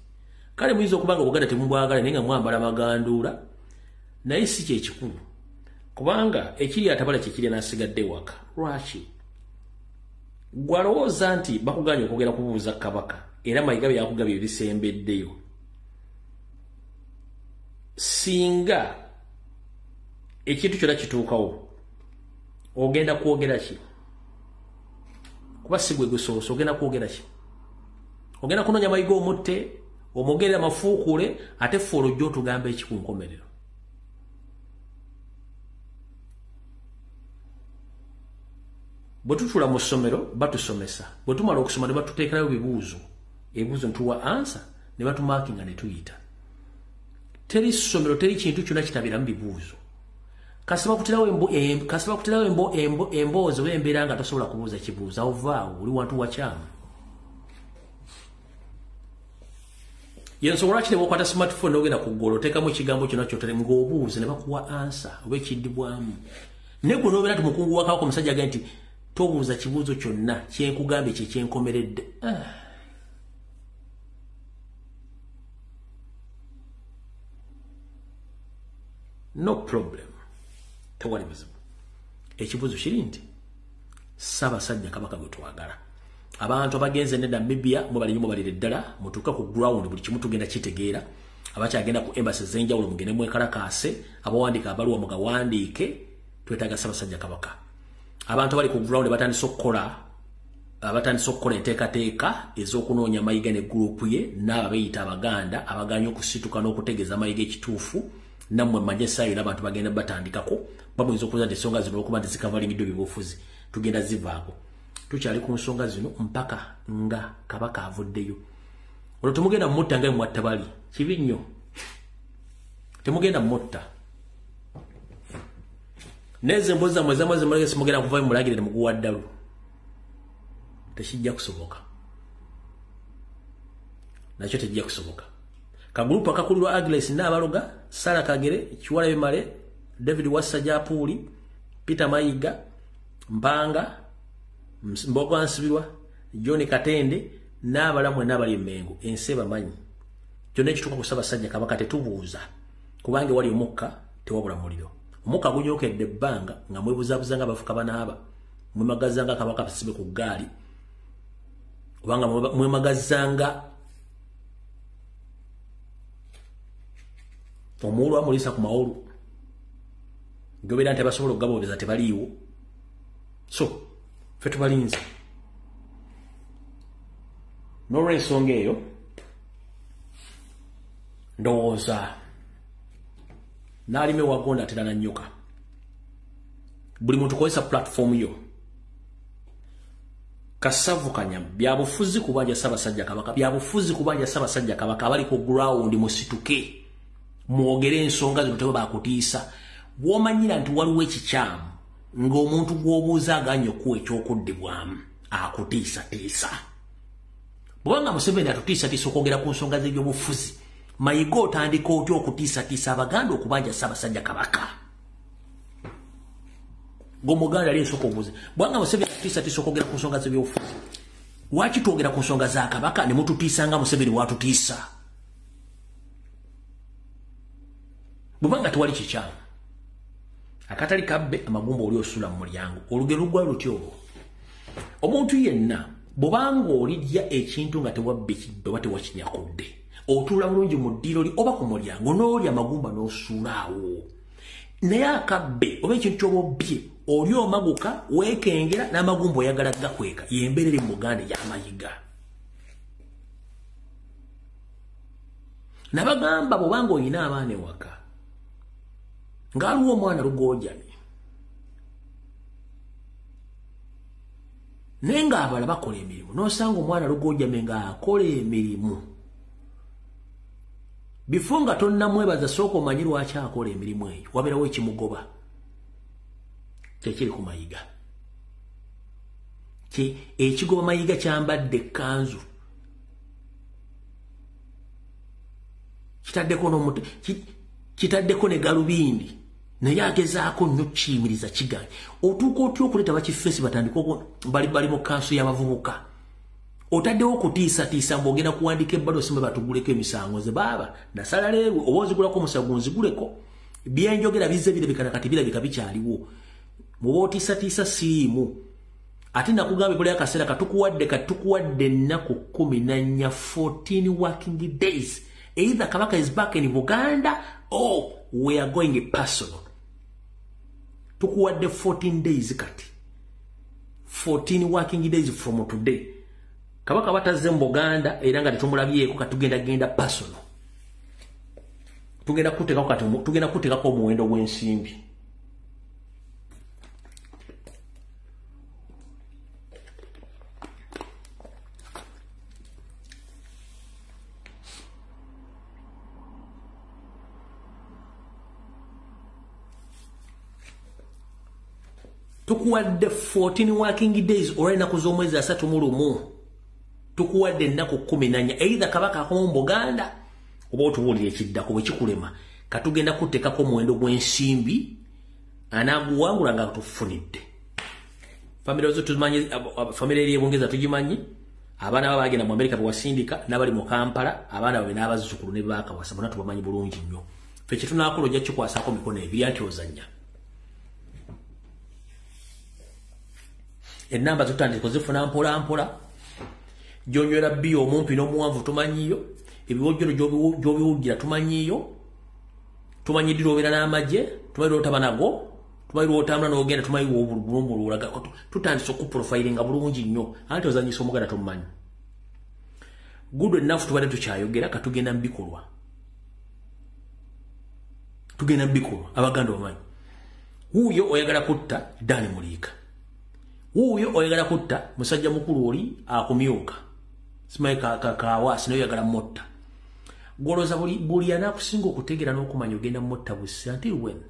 Kale muyinza okuba nga Obuganda temubwagala naye nga mwambala maganduula naye si kye kikulu. Kubanga ekiri atabala kye kiri n'asigadde ewaka. Lwaki? Ggwe alowooza nti bakugaanye okwogera kubuuza Kabaka era Mayiga byakugabye ebisembeddeyo. Singa ekintu kyonna kituukawo ogenda kwogera ki? Kuba si gwe gusoose, ogenda kwogera ki? Ogenda kunoonya Mayiga omutte, omwogerere amafuukule, ate ffe olwo ojja otugamba eki ku nkomerero. Bwe tutuula mu ssomero batusomesa, bwe tumala okusoma ne batuteekerayo bibuuzo, ebibuuzo ntuwa ansa ne batumakinga ne tuyita. Teri ssomero, teri kintu kyonna kitabiramu bibuuzo. Kasaba kuterawo emboozi oba embeera nga tosobola kubuuza kibuuzo, awo vaawo oli wantu wakyamu. Yensonga lwaki ne bw'okwata smartphone n'ogenda ku Google oteekamu ekigambo kyonna ky'otale ng'obuuza ne bakuwa ansa oba ekiddibwamu. Naye gwe n'obeera nti mukungu wa Kabaka omusajja agambye nti tobuuza kibuuzo kyonna kye nkugambye kye kyenkomeredde. No problem. Tewali buzibu. Ekibuuzo kiri nti Ssaabasajja Kabaka gwe twagala. Abantu abagenze ne Namibia mubalire mubalire ddala mutuuka ku ground buli kimu tugenda kitegeera. Abakyagenda ku embassy ez'enjawulo mugende mwekalakaase, abawandiika abaluwa mugawandiike, twetaaga Ssaabasajja Kabaka. Abantu abali ku ground batandise okukola enteekateeka ez'okunoonya Mayiga ne gurupu ye n'abo abeeyita Abaganda abagaanye okusituka n'okutegeeza Mayiga ekituufu. Nammwe mmanye essaawa yonna abantu bagenda batandikako, bamuyinza okubuuza nti ensonga zino olw'okuba nti zikavalingiddwa ebyobufuzi tugenda zivaako. Tukyali ku nsonga zino mpaka nga Kabaka avuddeyo. Olwo temugenda mutta nga mwatta bali, kibi nnyo. Temugenda mutta. N'ezo emboozi zammwe zammwe zemulage simugenda kuvayo mulagirire muguwa ddalu. Tekijja kusoboka. Nakyo tekijja kusoboka. Kagurupu akakulirwa Agnes Nnaabaloga, Sarah Kagere, Kiwala Bimale, David Wasajja Apuuli, Peter Mayiga, Mpanga, Mbogo Nsibirwa, John Katende n'abalala mwenna abali e Mmengo. Ensi ebamanyi. Kyonna ekituuka ku Ssaabasajja Kabaka tetubuuza, kubanga ewali omukka tewabula muliro. Omukka gunyookedde ebbanga nga mwebuzaabuza nga abafuka banaaba, mwemagaza nga Kabaka basibe ku ggaali, obanga mwemagaza nga omuwulu amuliisa ku mawolu, gobeera nti abasobola okugaboobeza tebaliiwo. So ffe tubalinze. N'olw'ensonga eyo ndowooza n'alima ewagonda atera nannyuka. Buli muntu kozesa platform yo. Kasavukanya byabufuzi kubanja Ssaabasajja Kabaka, byabufuzi kubanja Ssaabasajja Kabaka. Abali ku ground musituke, mwogere ensonga zino tebe bakutiisa. Bw'omanyira nti waliwo ekikyamu ng'omuntu gw'obuuza aganye okuwa ekyokuddibwamu akutiisatiisa. Bw'obanga Museveni atutiisatiisa okwogera ku nsonga z'ebyobufuzi, Mayiga otandika otya okutiisatiisa Abaganda okubanja Ssaabasajja Kabaka? Ng'Omuganda ali ensooka obuuze. Bw'obanga Museveni atutiisatiisa okwogera ku nsonga z'ebyobufuzi, lwaki twogera ku nsonga za Kabaka ne mututiisa nga Museveni w'atutiisa? Bw'obanga tewali kikyamu, akatali kabbe amagumba oli osula mu mulyango. Olugero lugwa lutyo olwo. Omuntu yenna bw'obanga olirya ekintu nga tewabbe kibbe oba tewakinyakudde, otuula bulungi mu ddiiro li oba ku mulyango n'olya amagumba n'osuula awo. Naye akabbe oba ekintu ky'oba obbye oli omaguka weekengera n'amagumba oyagala gakweka. Y'embeera eri mu Buganda ey'amayiga. Nabagamba bw'obanga olina abaana ewaka ng'aliwo omwana lugoojamye naye ng'abala bakola emirimu, n'osanga omwana lugoojamye ng'akola emirimu, bifo nga tonnamwebaza sooka omanyi lwaki akola emirimu eyo, wabeerawo ekimugoba. Kyekiri ku Mayiga. Ekigoba Mayiga kyambadde ekkanzu, kitaddeko ne galubindi, naye agezaako nnyo kiyimiriza kiganye. Otuuka otya okuleeta bakifeesi batandike bali mu kanso y'abavubuka? Otaddewo okutiisatiisa ng'ogenda kuwandiika ebbaluwa osimbe batuguleko emisango. Nze baaba nasala leero oba ozigulako omusango nziguleko. Byenjogera bizze birabika na kati birabika bikyaliwo. Muba otiisatiisa siimu. Ate nakugambye buli akaseera katukuwadde ennaku 14, 14 working days. Either Kabaka is back in Buganda or we are going personal. Tukuwadde 14 days kati. 14 working days from today. Kabaka batazze mu Buganda era nga tetumulabyeko katugenda genda personal. Tugenda kuteekako kati tugenda kuteekako omuwendo gw'ensimbi. Tukuwadde 14 working days olwa ennaku z'omwezi 31. Tukuwadde ennaku 14. Either Kabaka akoma mu Buganda Oba otubuulira ekiddako bwe kikulema katugenda kuteekako omuwendo gw'ensimbi anaaguwangula nga tufunidde. Famire zo tuzimanyi, famire eri ebungeza tugimanyi, abaana baba bagenda mu Amerika bewasindika n'abali mu Kampala, abaana babe n'abazzukulu ne baakawasa bonna tubamanyi bulungi nnyo. Ffe kye tunaakola ojja kikwasaako mikono ebiri anti ozannya. Ennamba zitandika ozifuna mpola mpola, gy'onywera bbiya omumpi n'omuwanvu tumanyiyo, ebiwojjolo gy'obiwugira tumanyiyo, tumanyi ddi lw'obeera n'amagye, tumanyi lw'otaba nago, tumanyi lw'otambula n'ogenda, tumanyi w'obulungululaga. Tutandise okuprofilinga bulungi nnyo anti ozannyisa omuganda tomumanyi. Good enough tubadde tukyayogera katugenda mu bikolwa. Tugenda mu bikolwa abaganda bamanyi. Wuuyo oyagala kutta Dani Muliika. Wuuyo oyagala kutta musajja mukulu oli akumyuka. Simanyi kawaasi naye oyagala mutta. Gw'olowooza buli anaakusinga okutegeera n'okumanya ogenda mutta busi until when?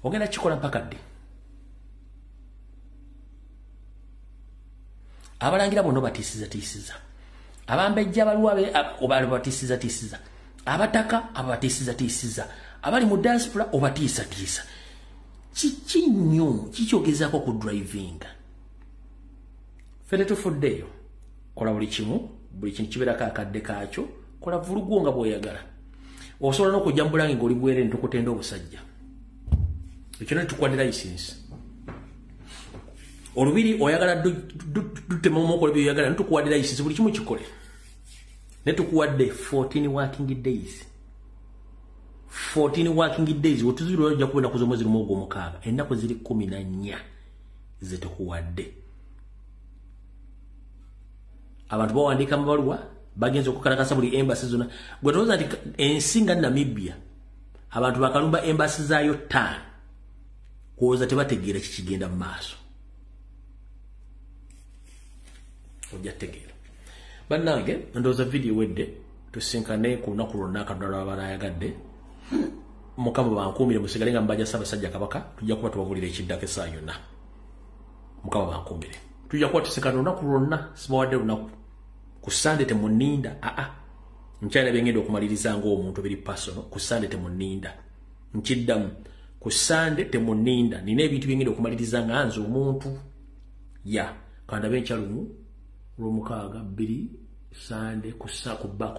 Ogenda kikola mpaka ddi? Abalangira bonna batiisiza tiisiza. Abambejja abaliwo obatiisiza tiisiza. Abataka abatiisiza tiisiza. Abali mu diaspora obatiisa tiisa. Kiki nnyo kikyogezaako ku drivinga? Ffe tetufuddeeyo. Kola buli kimu, buli kintu kibeerako akadde kaakyo, kola vulugu nga bw'oyagala. Osobola n'okujja mu bulange ng'oli bwereere ne tukutenda obusajja. Ekyo ne tukuwadde license. Olubiri oyagala dutema okola by'oyagala ne tukuwadde license buli kimu kikole. Ne tukuwadde 14 working days. 14 working days otuzibirwa ojja kuba ennaku z'omwezi lumu ogw'omukaaga. Ennaku ziri 14 ze tukuwadde. Abantu bawandiika amabaluwa bagenze okukalakasa buli embassy zonna. Gwe tolowooza nti ensi nga Namibia abantu bakalumba embassy zaayo 5 kuwoza tebategeera kikigenda mu maaso. Ojja tegeera. Bannange ndowooza vidiyo ewedde, tusinkane ku lunaku lwonna Katonda lw'aba anaayagadde. Mukama bankuumire musigale nga mubajja Ssaabasajja Kabaka, tujja kuba tubabuulira ekiddako essaawa yonna. Mukama bankuumire. Tujja kuba tusinkana olunaku lwonna, sibawadde lunaku. Ku Sande temunninda, aa. Nkyalina bye ngenda okumaliriza ng'omuntu biri personal, ku Sande temunninda. Nkiddamu, ku Sande temunninda. Nina ebintu bye ngenda okumaliriza nga nze omuntu. Ya, kandabe enkya lumu, lwomukaaga, bbiri, Sande, ku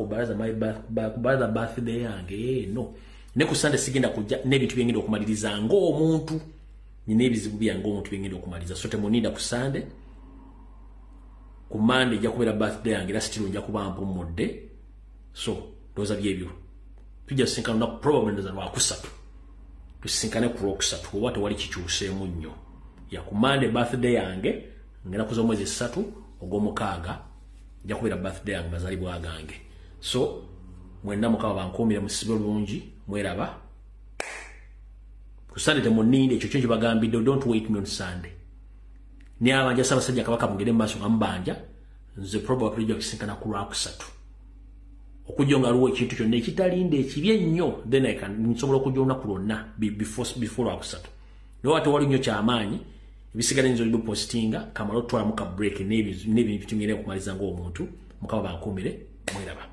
balaza birthday yange, no. Ne ku Sande sigenda kujja n'ebintu bye ngenda okumaliriza ng'omuntu. Nina ebizibu byange ng'omuntu bye ngenda okumaliriza. So temunninda ku Sande. Ku Monday ejja kubeera birthday yange era still nja kuba mpummudde. So ndowooza byebyo. Tujja kusinkana lunaku probably ndowooza lwakusatu. Tusinkane ku lwokusatu oba tewali kikyuseemu nnyo. Ya ku Monday birthday yange ngenda z'omwezi 3 ogw'omukaaga nja kubeera birthday yange mazaalibwa gange. So mwenna Mukama bankuumire musibe bulungi mweraba. Ku Sunday temunninde ekyo kyo kibagambidde, don't wait me on Sunday. Naye abanja Ssaabasajja Kabaka mugende mu maaso nga mubanja, nze probably tujja kusinkana ku lwakusatu. Okujja nga waliwo ekintu kyonna ekitalinda ekibi ennyo, then I can nsobola okujja olunaku lwonna before lwakusatu. Naye ate wali nnyo kyamaanyi, ebisigala nnyinza obipostinga, kamale otwalamu ka break n'ebintu ngenda okumaliza ng'omuntu. Mukama bankuumire, mweraba.